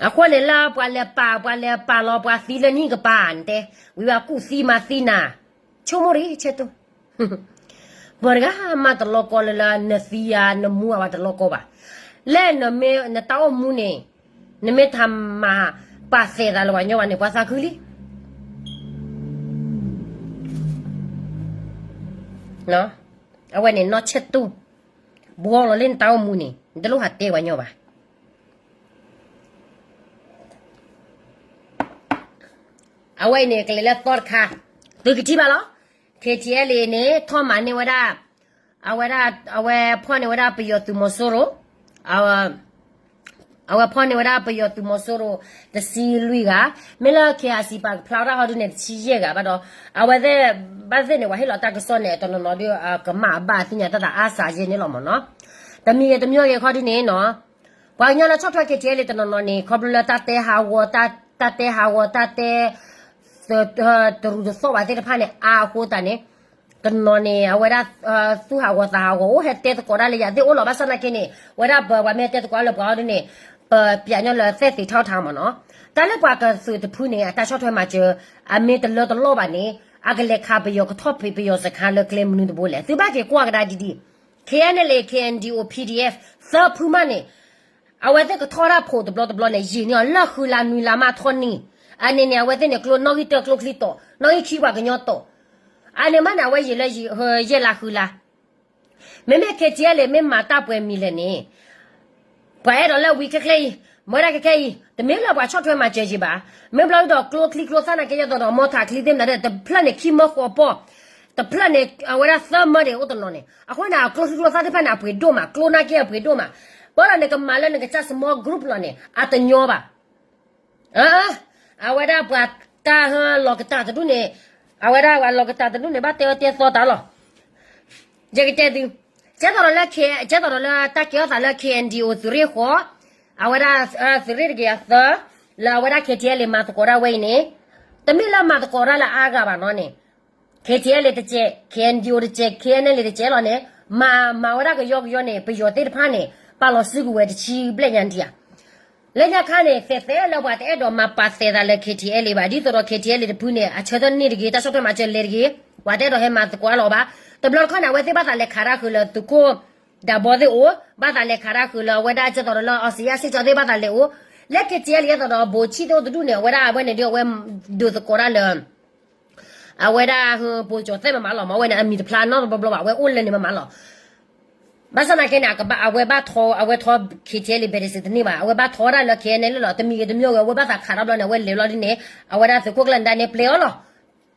အဃိန့ၣ်လၢပှၤလဲၤပာ်, ပှၤလဲၤပာ်လီၤပှၤသံလၢနံၣ်ကပၤန့ၣ်တဲ, ဝံၤဘၣ်ကူၣ်သံမၤသံနၤ, ဆိကမိၣ်ရံၣ်ဆဲတိၢ်, ပှၤတဂၤမးတလီကီလၢလၢနသံဧါ နမူဧါ ပှၤတလီကီဘၣ်. လၢနမ့ၢ်နတၢ်အိၣ်မူန့ၣ်, နမ့ၢ်တမၤပာ်သဲးသးလၢပှၤကညီဘၣ်န့ၣ် ပှၤသးခုလံ အဝဲန့ၣ်နီၢ်ဆဲတိၢ်, ဘှီလီၤလၢနတၢ်အိၣ်မူန့ၣ် နတလိၣ်ဟးတဲပှၤကညီဘၣ်. အဝဲအံၤန့ၣ် ကလဲၤလၢသီတခါ, သုကထံၣ်ဘၣ်လီၤ. K T L A န့ၣ် ထီၣ်မၤန့ၢ်ဝဲဒၣ်, အဝဲဒၣ်, အဝဲဖီၣ်န့ၢ်ဝဲဒၣ်ပယီၤသုးမီၤစိရိၤ, အဝဲဖီၣ်န့ၢ်ဝဲဒၣ်ပယီၤသုးမီၤစိရိၤ တဆံလွံၢ်ဂၤ, မ့ၢ်လၢ K I C ပာ်ကဖျါဝဲဒၣ်ဟီဒုန့ၣ် တဆံယဲၢ်ဂၤဘၣ်ဒီး, အဝဲသ့ၣ်, ဘၣ်သ့ၣ်န့ၣ် ပှၤဟ့ၣ်လီၤတၢ်ကစီၣ်န့ၣ် တနီၤနီၤဒုး ကမၣ်အဘၣ်သ့ၣ်ညါတၢ်သးအါစးယဲၢ်န့ၣ်လီၤမ့ၢ်နီၤ. တမံၤဂ့ၤတမံၤဂ့ၤခီဒုန့ၣ်နီၤ, ပှၤကညီလၢဆီၣ်ထွဲ K T L A တနီၤနီၤန့ၣ် ခီဖျိလၢတၢ်တဲဟးဂီၤ, တၢ်တဲဟးဂီၤ တၢ်တဲ တရူးတသီၣ်ဘၣ်သ့ၣ်တဖၣ်န့ၣ် အါအဃိသတးန့ၣ်, တနီၤန့ၣ် အဝဲဒၣ်, သူၣ်ဟးဂီၤသးဟးဂီၤ အိၣ်ဟဲတဲသကိးဒၣ်လၢယၤသ့ၣ်အိၣ်လီၤ. ဘၣ်ဆၣ်သနာ်က့န့ၣ် ဝဲဒၣ်ပှၤမ့ၢ်တဲသကိးလၢပှၤအီၤဒ်န့ၣ်, ပပျးညီလၢသ့ၣ်သ့ၣ်ထီၣ်ထါမ့ၢ်နီၤ. တၢ်လၢပှၤကသုးတဖုန့ၣ် အတၢ်ဆီၣ်ထွဲမၤစၢၤ, အမ့ၢ်တလၢတလီၢ်ဘၣ်န့ၣ်, အကလဲၤခးပယီၤကထီၣ်ဖံးပယီၤစခါလၢကျဲမနုၤတဘိလဲၣ်. သုဘၣ်က့ၤကွၢ်ကဒါဒ်ဒ်, K N L A, K N D O, P D F သၢဖုမးန့ၣ် အဝဲသ့ၣ်ကထီၣ်တၢ်ဖိးတဘျီတဘျီန့ၣ် ယံာ်န့ၢ်အီၤလၢဃုလါနွံလါမးထီၣ်န့ၢ်, အန့ၣ်န့ၣ် အဝဲသ့ၣ်န့ၣ် ကျိနီၣ်ဂံၢ်တၢကျိချံတီၤ, နီၣ်ဂံၢ်ခံပှၤကညီတီၤ, အန့ၣ်မးန့ၣ် အဝဲယံာ်လၢယဲၢ်လါဃုလါ. မ့မ့ၢ် K T L A မ့ၢ်မၤတၢ်ပှဲၤမံၤလဲၣ်န့ၣ် ပှၤအဲၣ်ဒိးလၢဝံၤခဲခဲအံၤ, မ့ၢ်ဝဲဒၣ်ခဲခဲအံၤ တမ့ၢ်လၢပှၤဆီၣ်ထွဲမၤစၢၤယံၤဘၣ်. မ့ၢ်ဘျီဒ်ဒီးကျိချံကျိသၣ်နာ်က့ ယသိးဒီး မီထးချံသ့ၣ်မနုၤဒဲး တဖျၢၣ်န့ၣ်ခံမၢဃိးပီၢ်, တဖျၢၣ်န့ၣ် အဝဲဒၣ်သၢမၢဒံးအိၣ်တနီၤန့ၣ် အဃိန့ၣ် အကျိချံကျိသၣ်သ့ၣ်တဖၣ်န့ၣ် အပှ့ၤဒိၣ်မး, ကျိနာ်က့အပှ့ၤဒိၣ်မး. ဘၣ်ဒီးနကမၤလၢနကစၢ် small group လီၤန့ၣ် အတညီဘၣ်. အဝဲဒၣ်ပှၤတၢ်ဟၢလီၤကတၢ်တဒူၣ်န့ၣ်, အဝဲဒၣ်ပှၤလီၤကတၢ်တဒူၣ်န့ၣ် ဘၣ်တဲအီၤတဲသီတၢ်လီၤ. ယကတဲသု, ကဲသိးဒီးလၢ, ကဲသိးဒီးလၢတၢ်ကဲထီၣ်သးလၢ K N D O သုးရ့ၣ်ဃိး, အဝဲဒၣ်သုးရ့ၣ်တကယၤသၢ, လၢအဝဲဒၣ် K T L A မၤသကိးဒၣ်ဝဲအံၤန့ၣ်, တမ့ၢ်လၢမၤသကိးဒၣ်လၢအါဂၤဘၣ်နီၤန့ၣ်, K T L A တကဲး, K N D O တကဲး, K N L A တကဲးလီၤန့ၣ်, မၤ, မၤဝဲဒၣ်ကယီကယီန့ၣ် ပယီၤသ့ၣ်တဖၣ်န့ၣ် ပာ်လီၤစုကဝဲၤတဆံဘျဲၣ်ညါနထံၣ်ဧါ. လၢညါခါန့ၣ် သဲးသဲလၢပှၤတအဲၣ်ဒိးမၤပာ်သဲးသးလၢ KTLA ဘၣ်, ဒ်သိးဒီး KTLA တဖုန့ၣ် အဆၢထၢၣ်န့ၢ်တဂ့ၤ, တၢ်ဆီၣ်ထွဲမၤစၢၤလဲၤတဂ့ၤ, ပှၤတအဲၣ်ဒိးဟဲမၤသကိးအါလီၤဘၣ်. တဘျီတခီန့ၣ် အဝဲသ့ၣ်ဘၣ်သးလဲၤခးတၢ်ဃုာ်လၢသုးခိၣ်ဒၢဘီသ့ၣ်အိၣ်, ဘၣ်သးလဲၤခးတၢ်ဃုာ်လၢအဝဲဒၣ်ကဲသိးဒီးလၢ အီစံယၣ်စ့ၢ်ကီးသ့ၣ်ဘၣ်သးလဲၤအိၣ်, လၢ KTLA အသိးဒီးဘိးဆံၣ်သ့ၣ်အိၣ်တဒူၣ်န့ၣ် အဝဲဒၣ်အဝဲန့ၣ်ဒီးအဝဲဒိးသကိးတၢ်လၢ အဝဲဒၣ် ပိကၠီၤသဲၣ်မးမးလီၤ, မ့ၢ်အဝဲန့ၣ် အမံၤတဖျါနီတဘျီဘျီဘၣ်, အဝဲအိၣ်လၢန့ၣ်မးမးလီၤ. ဘၣ်ဆၣ်သနာ်က့န့ၣ် အဝဲဘၣ်ထီ, အဝဲထီ KTLA ဘဲးတစ့တန့ၢ်ဘၣ်, အဝဲဘၣ်ထီဒၣ်လၢ KNLA လီၤ, တမံၤဂ့ၤတမံၤဂ့ၤ အဝဲဘၣ်သးခးတၢ်ဘျီန့ၣ် အဝဲလဲၤဘျီဒ်န့ၣ် အဝဲဒၣ်သုးခိၣ်ကျၢၢ်နဒါန့ၣ်ပျဲအီၤလီၤ.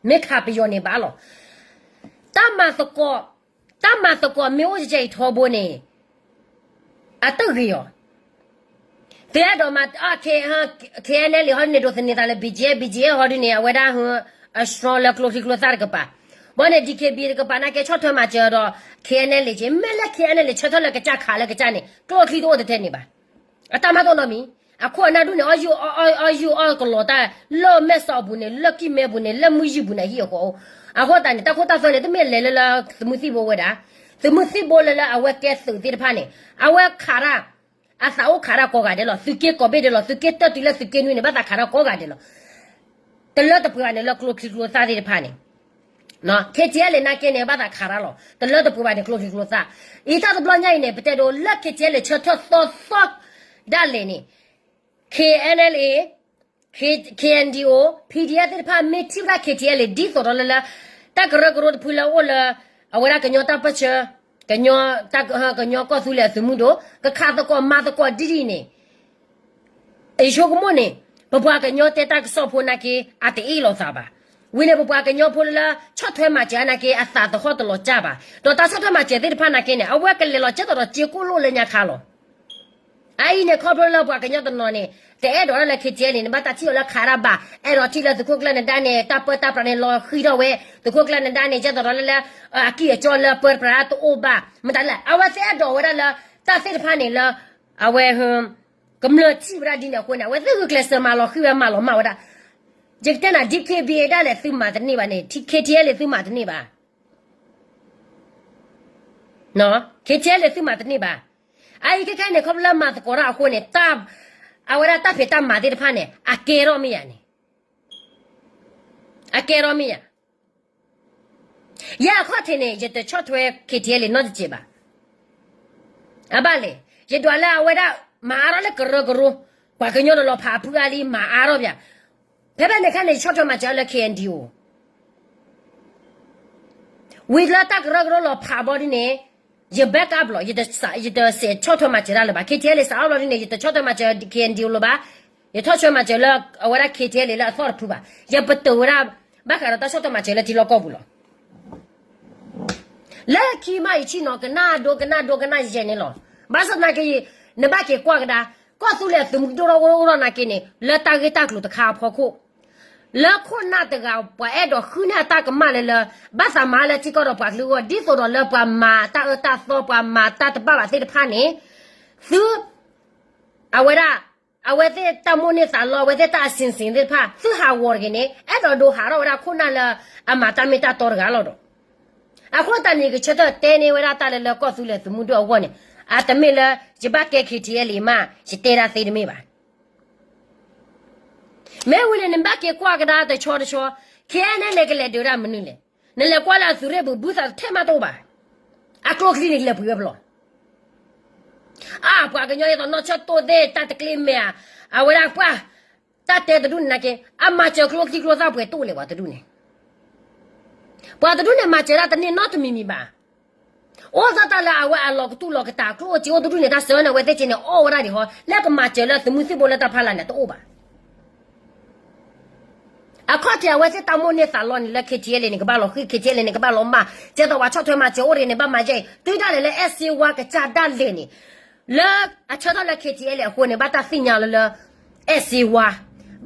မ့ၢ်ခးပယီၤန့ၣ်ဘၣ်လီၤ. တၢ်မၤသကိး, တၢ်မၤသကိးမ့ၢ်အိၣ်ကဲအံၤထီဘိန့ၣ် အတဂ့ၤအီၤ. သုအဲၣ်ဒိးမၤ KNLA ဟီဒ်န့ၣ် ဒိးသန့ၤသးလၢ BGF, BGF ဟီဒ်န့ၣ် အဝဲဒၣ် အstrong လၢကျိချံကျိသၣ်တကပၤ, ဘၣ်န့ၣ် DKBA တကပၤနာ်က့ ဆီၣ်ထွဲမၤစၢၤဒီး KNLA က့, မ့ၢ်လၢ KNLA ဆၢထၢၣ်လၢကစၢ်ခးလၢကစၢ်န့ၣ် ကျိချံတအိၣ်တထဲန့ၣ်ဘၣ်. အတၢ်မၤတအိၣ်နီတမံၤ, အခိၣ်အနၢ်ဒူၣ်န့ၣ် အီၣ်ယုၢ်အီၣ်ကလီၤတၢ် လၢမဲာ်စီးပူၤန့ၣ် လၢကံၢ်မဲပူၤန့ၣ် လၢမုၢ်ယံာ်ပူၤန့ၣ် အဟံၣ်အဃီအိၣ်. အဃိသတးန့ၣ် တၢ်ခိတၢ်သွဲန့ၣ် တမ့ၢ်လဲၤလၢလၢသုးမုၢ်သံၣ်ဘိဝဲဒၣ်, သုးမုၢ်သံၣ်ဘိလၢလၢအဝဲကဲသုးသ့ၣ်တဖၣ်န့ၣ် အဝဲခးတၢ်, အသးအိၣ်ခးတၢ်ကိးဂၤဒဲးလီၤ. သုးက့ကိးဘ့ၣ်ဒဲးလီၤ, သုးက့တၢၢ်တုၤလၢသုးက့နွံန့ၣ် ဘၣ်သးခးတၢ်ကိးဂၤဒဲးလီၤ. တလၢတပှဲၤဘၣ်န့ၣ် လၢကျိချံကျိသၣ်သ့ၣ်တဖၣ်န့ၣ် KTLA နာ်က့န့ၣ် ဘၣ်သးခးတၢ်လီၤ. တလၢတပှဲၤဘၣ်န့ၣ် ကျိချံကျိသၣ်. အံၤတၢ်တဘျီညါအံၤန့ၣ် ပတဲဒိးလၢ KTLA ဆၢထၢၣ်သီသီဒၣ်လဲာ်န့ၣ် KNLA, KNDO, PDF သ့ၣ်တဖၣ်မ့ၢ်ထံၣ်ဝဲဒၣ် KTLA ဒ်သိးဒီးလၢလၢ တၢ်ကရၢကရိတဖုလၢအိၣ်လၢ အဝဲဒၣ်ကညီတၢ်ပၢၢ်ဆၢ, ကညီ, ကညီကီၢ်သူလ့ၤအသုးမုၢ်ဒိၣ် ကခးသကိးမၤသကိးဒ်ဒ်န့ၣ် ယဆိကမိၣ်န့ၣ် ပပှၤကညီတဲတၢ်ကစီၣ်ဖိနာ်က့ အတအ့ၣ်လိာ်သးဘၣ်. ဝံၤန့ၣ် ပပှၤကညီဖိလၢ ဆီၣ်ထွဲမၤစၢၤအနာ်က့ အသးသဟီၣ်တလီၤကၢ်ဘၣ်. ဒီးတၢ်ဆီၣ်ထွဲမၤစၢၤသ့ၣ်တဖၣ်နာ်က့န့ၣ် အဝဲကလဲၤလီၤကဲသိးဒီးစ့ကိၣ်လိၣ်လၢညါခါလီၤ. အအံၤန့ၣ် ခီဖျိလၢပှၤကညီတနီၤန့ၣ် တအဲၣ်ဒိးတၢ်လၢ KTLA န့ၣ် ဘၣ်တၢ်ထံၣ်အီၤလၢခးတၢ်ဘၣ်, အဲၣ်ဒိးထံၣ်လၢသုးခိၣ်ကျၢၢ်နဒါန့ၣ် တၢ်ပၢတၢ်ပြးန့ၣ် လီၤဃံၤထီၣ်ဝဲ, သုးခိၣ်ကျၢၢ်နဒါန့ၣ် ကဲသိးဒီးလၢလၢ အကံၢ်အကီလၢပၢပြးတအိၣ်ဘၣ်, မတၤလဲၣ် အဝဲသ့ၣ်အဲၣ်ဒိးဝဲဒၣ်လၢ တၢ်သ့ၣ်တဖၣ်န့ၣ်လၢ အဝဲ ကမျၢၢ်ထံၣ်ဝဲဒၣ်ဒ်န့ၣ်အဃိန့ၣ် အဝဲသ့ၣ်ဂုာ်ကျဲးစၢးမၤလီၤဃံၤဝဲမၤလီၤမၢ်ဝဲဒၣ်. ယကတဲနၤ DKBA ဒၣ်လဲာ်သုမၤတန့ၢ်ဘၣ်န့ၣ် KTLA သုမၤတန့ၢ်ဘၣ်. KTLA သုမၤတန့ၢ်ဘၣ်. အအံၤခဲခဲအံၤန့ၣ် ခီဖျိလၢမၤသကိးတၢ်အဃိန့ၣ် အဝဲဒၣ်တၢ်ဖံးတၢ်မၤသ့ၣ်တဖၣ်န့ၣ် အကဲထီၣ်မ့ၢ်ယၤန့ၣ်, အကဲထီၣ်မ့ၢ်ယၤ. ယဲအခီၣ်ထံးန့ၣ် ယတဆီၣ်ထွဲ KTLA နီတစဲးဘၣ်. အဘၣ်လဲၣ်, ယဒွးလၢအဝဲဒၣ်မၤအါထီၣ်လၢကရၢကရိ, ပှၤကညီတလီၤဖးအဖုအါလံ မၤအါထီၣ်ပၠး. ဖဲဖဲန့ၣ်ခါန့ၣ် ယဆီၣ်ထွဲမၤစၢၤလၢ KNDO ဝံၤလၢတၢ်ကရၢကရိလီၤဖးဘီဒ်န့ၣ် ယ back up လီၤ, ယတစးဆီၣ်ထွဲမၤစၢၤတၢ်လၢၤဘၣ်. KTLA စးအီၣ်ဘီဒ်န့ၣ် ယတဆီၣ်ထွဲမၤစၢၤ KNDO လၢၤဘၣ်, ယဆီၣ်ထွဲမၤစၢၤလၢအဝဲဒၣ် KTLA လၢအသီၣ်တဖုဘၣ်. ယပတုာ်ဝဲဒၣ် ဘၣ်ဃးဒီးတၢ်ဆီၣ်ထွဲမၤစၢၤလၢထံလီၢ်ကီၢ်ပူၤလီၤ. လၢခံမးယထံၣ်နီၤ ကနၣ်ဒိကနၣ်ဒိကနၣ်ယဲၢ်န့ၣ်လီၤ. ဘၣ်ဆၣ်သနာ်က့ နဘၣ်က့ၤကွၢ်ကဒါ ကီၢ်သူလ့ၤအသုးမုၢ်ဒိၣ်ထီၣ်အိၣ်ထီၣ်နာ်က့န့ၣ် လၢတၢ်ဂ့ၢ်တၢ်ကျိၤတခါအဖီခိၣ် လၢခိၣ်နၢ်တဂၤ ပှၤအဲၣ်ဒိးဃုန့ၢ်အတၢ်ကမၣ်လၢလၢ ဘၣ်သးမၤလၢထံကီၢ်ဒီးပှၤကလုာ်အဂီၢ် ဒ်သိးဒီးလၢပှၤမၤတၢ်အၢတၢ်သီ ပှၤမၤတၢ်တဘၣ်ဘၣ်သ့ၣ်တဖၣ်န့ၣ် သု အဝဲဒၣ် အဝဲသ့ၣ်တၢ်မိၣ်န့ၢ်သးလီ အဝဲသ့ၣ်တၢ်အစံးစ့ၣ်သ့ၣ်တဖၣ် သုဟးဂီၤတဂ့ၤန့ၣ် အဲၣ်ဒိးဒိးဟးထီၣ်ဝဲဒၣ်ခိၣ်နၢ်လၢအမၤတၢ်မ့ၢ်တၢ်တီတဂၤလီၤဒီး အဃိသတးန့ၣ် ယကဆၢထၢၣ်တဲန့ၢ်ဝဲဒၣ်တၢ်လၢလၢကီၢ်သူလ့ၤသုးမုၢ်ဒိၣ်အဂီၢ်န့ၣ် အတမ့ၢ်လၢ ယဘၣ်ကဲ KTLA မး ယတဲဒၣ်သ့တမ့ၢ်ဘၣ်. မ့ၢ်ဝံၤန့ၣ် နဘၣ်က့ၤကွၢ်ကဒါတဆီတဆီ KNLA ကလဲၤဒုးဒၣ်မနုၤလဲၣ်. နလဲၤကွၢ်လၢအသုးရ့ၣ်ပူၤ ဘုသးတထဲမးတအိၣ်ဘၣ်. အကျိချံန့ၣ်လဲၤပှ့ၤဝဲပလီၢ် အါ ပှၤကညီဒ်သိးနီၢ်ဆၢၣ်တိၢ်သ့ၣ် တၢ်တကျ့မဲာ်ဧါ, အဝဲဒၣ်ပှၢ် တၢ်တဲတဒူၣ်န့ၣ်နာ်က့ အမၤစၢၤကျိချံကျိသၣ်ပှဲၤတအိၣ်လဲၣ် ပှၤတဒူၣ်န့ၣ်. ပှၤတဒူၣ်န့ၣ်မၤစၢၤဒၣ်တန့ၢ်နီတမံၤမံၤဘၣ်. အိၣ်သတးလၢအဝဲအလီၤကတူၢ်လီၤကတၢ်ကျိၣ်စ့အိၣ်တဒူၣ်န့ၣ် တၢ်စၢၤန့ၣ် အဝဲသ့ၣ်က့န့ၣ် အီၣ်ဝဲဒၣ်ဒံးဟီ လၢကမၤစၢၤလၢသုးမုၢ်သံၣ်ဘိလၢတၢ်ဖီလာ်န့ၣ် တအိၣ်ဘၣ်. အခီၣ်ထံးအဝဲသ့ၣ်တၢ်မိၣ်န့ၢ်သးလီန့ၣ်လၢ KTLA န့ၣ် ကဘၣ်လီၤဃံၤ KTLA န့ၣ် ကဘၣ်လီၤမၢ် ကဲသိးပှၤဆီၣ်ထွဲမၤစၢၤအိၣ်ရ့ၣ်န့ၣ် ဘၣ်မၤယဲအံၤ တုၤဒၣ်လဲာ်လၢအဲၣ်စ့ဝါကစၢ်ဒၣ်လဲာ်န့ၣ် လၢအဆၢထၢၣ်လၢ KTLA အဃိန့ၣ် ဘၣ်တၢ်သ့ၣ်ညါအီၤလၢလၢ အဲၣ်စ့ဝါ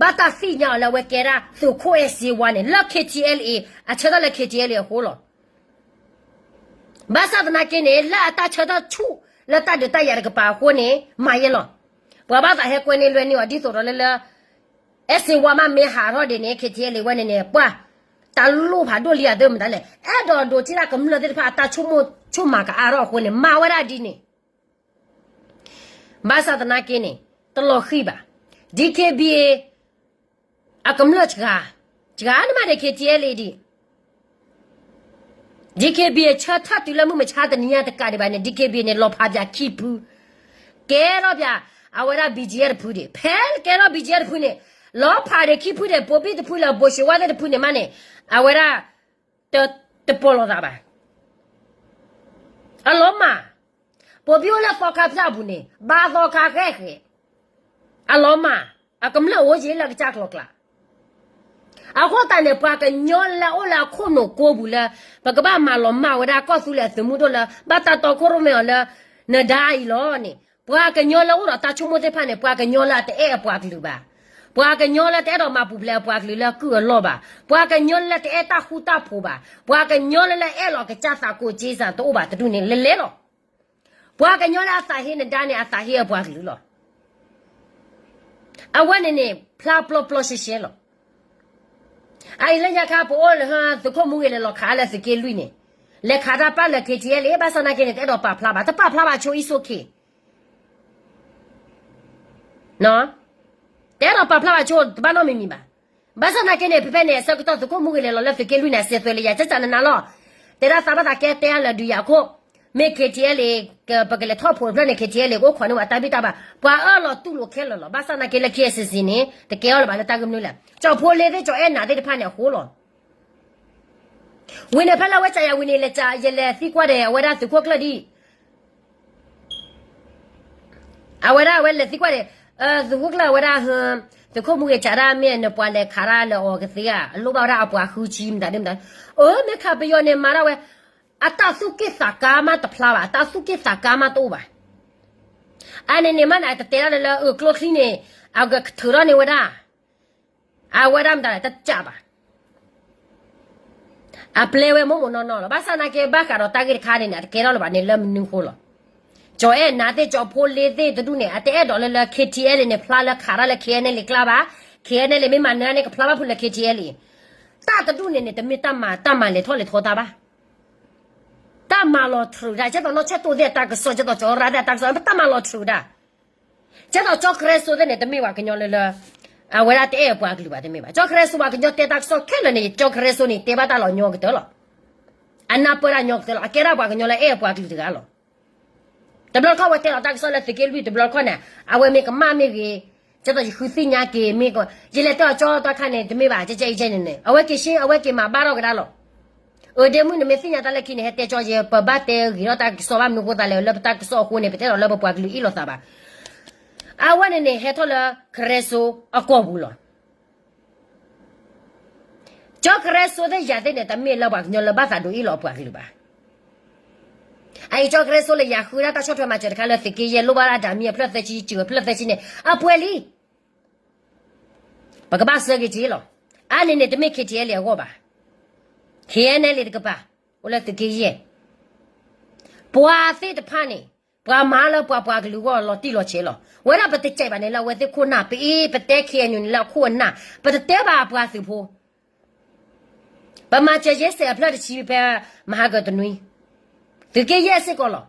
ဘၣ်တၢ်သ့ၣ်ညါအီၤလၢအဝဲကဲဒၣ်သုးခိၣ်အဲၣ်စ့ဝါန့ၣ် လၢ KTLA အဆၢထၢၣ်လၢ KTLA အဃိလီၤ. ဘၣ်ဆၣ်သနာ်က့န့ၣ် လၢအတၢ်ဆၢထၢၣ်ဆူၣ်လၢတၢ်ဒုးတၢ်ယၤတကပၤအဃိန့ၣ် မၤယဲလီၤ. ပှၤဘၣ်သးဟဲကွဲန့ၢ်လွဲန့ၢ်အီၤဒ်သိးဒီးလၢလၢ အဲၣ်စ့ဝါမးမ့ၢ်ဟးထီၣ်ဒ်န့ၣ် KTLA ဝဲန့ၣ်န့ၣ် ပှၤ တၢ်လိၣ်ဖးဒိၣ်လံဧါ သ့ၣ်မတၤလဲၣ် အဲၣ်ဒိးဒိးထံၣ်တၢ်ကမျၢၢ်သ့ၣ်တဖၣ်အတၢ်ဆိကမိၣ်ဆိကမးကအါထီၣ်အဃိန့ၣ် မၤဝဲဒၣ်ဒ်န့ၣ် ဘၣ်ဆၣ်သနာ်က့န့ၣ် တလီၤဃံၤဘၣ်. DKBA အကမျၢၢ်စှၤ, စှၤန့ၣ်မးန့ၣ် KTLA ဒံး DKBA ဆၢထၢၣ်တုၤလၢမုၢ်မဆါတနံၤညါတကးဒံးဘၣ်န့ၣ် DKBA န့ၣ် လီၤဖးပၠးခံဖု, ကဲထီၣ်ပၠး အဝဲဒၣ် BGF တဖုဒံး, ဖဲကဲထီၣ် BGF တဖုန့ၣ် လီၤဖးဒံးခံဖုဒံး ပိာ်ဘံၣ်တဖုလၢ ဘိၣ်ၡ့ဝါသ့ၣ်တဖုန့ၣ်မးန့ၣ် အဝဲဒၣ် တပိာ်လိာ်သးဘၣ်. အလီၤမၢ်, ပိာ်ဘံၣ်အိၣ်လၢသီခါဖျၢၣ်အပူၤန့ၣ် ဘၣ်သီခါဃဲဃဲ, အလီၤမၢ်, အကမျၢၢ်အိၣ်ယံၤလၢကစၢ်ကျီၤကျါ အဃိသတးန့ၣ် ပှၤကညီလၢအိၣ်လၢအခိၣ်နူာ်ကိးပူၤလၢ ပကဘၣ်မၤလီၤမၢ်ဝဲဒၣ်ကီၢ်သူလ့ၤအသုးမုၢ်ဒိၣ်လၢ ဘၣ်တၢ်တီခိၣ်ရိၣ်မဲအီၤလၢ နဒါအံၤလီၤန့ၣ် ပှၤကညီလၢအိၣ်ဒီးတၢ်ဆိကမိၣ်သ့ၣ်တဖၣ်န့ၣ် ပှၤကညီလၢအတအဲၣ်အပှၤကလုာ်ဘၣ်, ပှၤကညီလၢတအဲၣ်ဒိးမၤပူၤဖျဲးအပှၤကလုာ်လၢအကုၢ်အလီၢ်ဘၣ်, ပှၤကညီလၢတအဲၣ်တၢ်ဃူတၢ်ဖိးဘၣ်, ပှၤကညီလၢလၢအဲၣ်လီၤကစၢ်သးကိးက့စးတအိၣ်ဘၣ်တဒူၣ်န့ၣ် လဲၤလဲၤလီၤ. ပှၤကညီလၢအသးဟ့နဒါန့ၣ် အသးဟ့အပှၤကလုာ်လီၤ. အဝဲန့ၣ်န့ၣ် ဖျါပျီပျီရှဲရှဲလီၤ. အအံၤလၢညါခါ ပအိၣ်လၢသုးခိၣ်မူဂ့ၤလဲၤလီၤခးလၢသုးက့လွံၢ်န့ၣ်, လဲၤခးတၢ်ပာ်လၢ KTLA ဘၣ်ဆၣ်သနာ်က့န့ၣ် တအဲၣ်ဒိးပာ်ဖျါဘၣ်, တပာ်ဖျါဘၣ်ဆိ it's okay တအဲၣ်ဒိးပာ်ဖျါဘၣ်ဆိ တဘၣ်နီတမံၤမံၤဘၣ်. ဘၣ်ဆၣ်သနာ်က့န့ၣ် ဖဲဖဲန့ၣ် အဆၢကတီၢ်သုးခိၣ်မူဂ့ၤလဲၤလီၤလၢသုးက့လွံၢ်န့ၣ် အစဲးသွဲးလၢယၤ ကၠၢ်ကၠၢ်နးနးလီၤ. တဲဒၣ်သးဘၣ်သးကဲတဲအလၢာ်ဒုးယၤအခိၣ်, မ့ၢ် KTLA ပကလဲၤထီၣ်ဖိးတဖျၢၣ်န့ၣ် KTLA ကအိၣ်ခိးန့ၢ်ဝဲတၢ်ဘံၣ်တၢ်ဘၣ်, ပှၤအၢၣ်လီၤတူၢ်လိာ်ခဲလၢာ်လီၤ. ဘၣ်ဆၣ်သနာ်က့လၢ KICC န့ၣ် တကဲအီၤလၢၤဘၣ်လၢတၢ်ဂ့ၢ်မနုၤလဲၣ်, ကၠီဖိလ့သ့ၣ် ကၠီအဲၣ်နၤသ့ၣ်တဖၣ်န့ၣ်အဃိလီၤ. ဝံၤန့ၣ်ဖဲလၢအဝဲစးယၤဝံၤန့ၣ် လဲၤစး ယလဲၤသံကွၢ်ဒီး အဝဲဒၣ်သုးခိၣ်ကျၢၢ်ဒံး အဝဲဒၣ်အဝဲလဲၤသံကွၢ်ဒီး သုးခိၣ်ကျၢၢ်အဝဲဒၣ်, သုးခိၣ်မူဂ့ၤစးဒၣ် မ့ၢ်နပှၤလဲၤခးဒၣ်လၢအီၤကသ့ဧါ, အလိၣ်ဘၣ်ဝဲဒၣ်အပှၤဃုဆံမတၤဒ်မတၤ, အၢ မ့ၢ်ခးပယီၤန့ၣ်မၤဒၣ်ဝဲ, အတၢ်သူၣ်က့ၣ်သးကါမးတဖျါဘၣ်, အတၢ်သူၣ်က့ၣ်သးကါမးတအိၣ်ဘၣ်. အန့ၣ်န့ၣ်မးန့ၣ် အတတဲဒၣ်လၢလၢအကျိချံန့ၣ် အကထုးထီၣ်န့ၢ်ဝဲဒၣ် အဝဲဒၣ်မတၤလဲၣ် တစးဘၣ်. အပျဲဝဲမိၢ်မိၢ်နီၢ်နီၢ်လီၤ. ဘၣ်ဆၣ်သနာ်က့ ဘၣ်ဃးဒီးတၢ်ဂ့ၢ်တခါန့ၣ်န့ၣ် အတကဲထီၣ်လၢၤဘၣ်န့ၣ် လၢမနုၤဃိလီၤ. ကၠီအဲၣ်နၤသ့ၣ် ကၠီဖိလ့သ့ၣ်တဒူၣ်န့ၣ် အတအဲၣ်ဒိးလၢလၢ KTLA န့ၣ် ဖျါလၢခးတၢ်လၢ KNLA ကျါဘၣ်. KNLA မ့ၢ်မၤနၢၤန့ၣ် ကဖျါဘၣ်ဖုးလၢ KTLA. တၢ်တဒူၣ်န့ၣ်န့ၣ် တမ့ၢ်တၢ်မၤ တၢ်မၤလဲၤထီၣ်လဲၤထီတၢ်ဘၣ်. တၢ်မၤလီၤထြူးတၢ် ကဲသိးနီၢ်ဆဲၣ်တိၢ်သ့ၣ်အတၢ်ကစီၣ် ကဲသိးကၠီရၣ်သ့ၣ်အတၢ်ကစီၣ် ပတၢ်မၤလီၤထြူးတၢ် ကဲသိးကၠီကရၢစိသ့ၣ်န့ၣ် တမ့ၢ်ပှၤကညီလၢလၢ အဝဲဒၣ်တအဲၣ်အပှၤကလုာ်ဘၣ် တမ့ၢ်ဘၣ်. ကၠီကရၢစိပှၤကညီတဲတၢ်ကစီၣ်ခဲလၢာ်န့ၣ် ကၠီကရၢစိန့ၣ် တဲဘၣ်တၢ်လီၤညီကတၢၢ်လီၤ. အနၢ်ပၢၢ်တၢ်ညီကတၢၢ်လီၤ. အကဲဒၣ်ပှၤကညီလၢအဲၣ်အပှၤကလုာ်တဂၤလီၤ. တဘျီတခီၣ်ဝဲတဲလီၤတၢ်ကစီၣ်လၢသုးက့လွံၢ် တဘျီတခီၣ်န့ၣ် အဝဲမ့ၢ်ကမၣ်မ့ၢ်ဂ့ၤ, ကဲသိးယဃုသ့ၣ်ညါက့ၤမ့ၢ်ကီး ယလဲၤတဲအီၤကၠီတၢ်ခါန့ၣ် တမ့ၢ်ဘၣ် ကဲကဲအံၤကဲန့ၣ်န့ၣ် အဝဲက့ၤရှ့ အဝဲက့ၤမၤဘၣ်ထီၣ်ကဒါလီၤ. အၢ ဒ့မုၣ် နမ့ၢ်သ့ၣ်ညါတၢ်လၢခံန့ၣ် ဟဲတဲကၠီယဲ ပဘၣ်တဲဂ့ၤထီၣ်တၢ်ကစီၣ်ဘၣ် မနုၤဃိသးလဲၣ် လၢပတၢ်ကစီၣ်အဃိန့ၣ် ပတအဲၣ်ဒိးလၢပပှၤကလုာ်အ့ၣ်လိာ်သးဘၣ်. အဝဲန့ၣ်န့ၣ် ဟဲထီၣ်လၢကရၢစိအကီၢ်ပူၤလီၤ. ကၠီကရၢစိသ့ၣ်ယၤသ့ၣ်န့ၣ် တမ့ၢ်လၢပှၤကညီလၢဘၣ်သးဒိးအ့ၣ်လိာ်အပှၤကလုာ်ဘၣ်. အအံၤကၠီကရၢစိလၢယၤဃုဒၣ်တၢ်ဆီၣ်ထွဲမၤစၢၤတခါလၢသုးက့ယဲၢ် လိၣ်ဘၣ်ဒၣ်ဒၣ်မံအဖျၢၣ်သၢဆံ စၢၤအဖျၢၣ်သၢဆံန့ၣ် အပှဲၤလံ ပကဘၣ်ဆၢက့ၤက့ၤလီၤ. အါန့ၣ်န့ၣ် တမ့ၢ် KTLA အဂီၢ်ဘၣ်. KNLA တကပၤ အိၣ်လၢသုးက့ယဲၢ် ပှၤသ့ၣ်တဖၣ်န့ၣ် ပှၤမၤလၢပှၤပှၤကလုာ်အဂီၢ်လီၤတံၢ်လီၤဆဲးလီၤ. ဝဲဒၣ်ပတစဲးဘၣ်န့ၣ်လၢအဝဲသ့ၣ်ခိၣ်နၢ် ပအ့ ပတဲ KNU န့ၣ်လၢအခိၣ်အနၢ် ပတတဲဘၣ်အပှၤသုးဖိ ပမၤစၢၤယဲၢ်ဆဲးအဖျၢၣ်တဆံဖဲမဟါကတနွံ သုးက့ယဲၢ်စ့ၢ်ကီးလီၤ.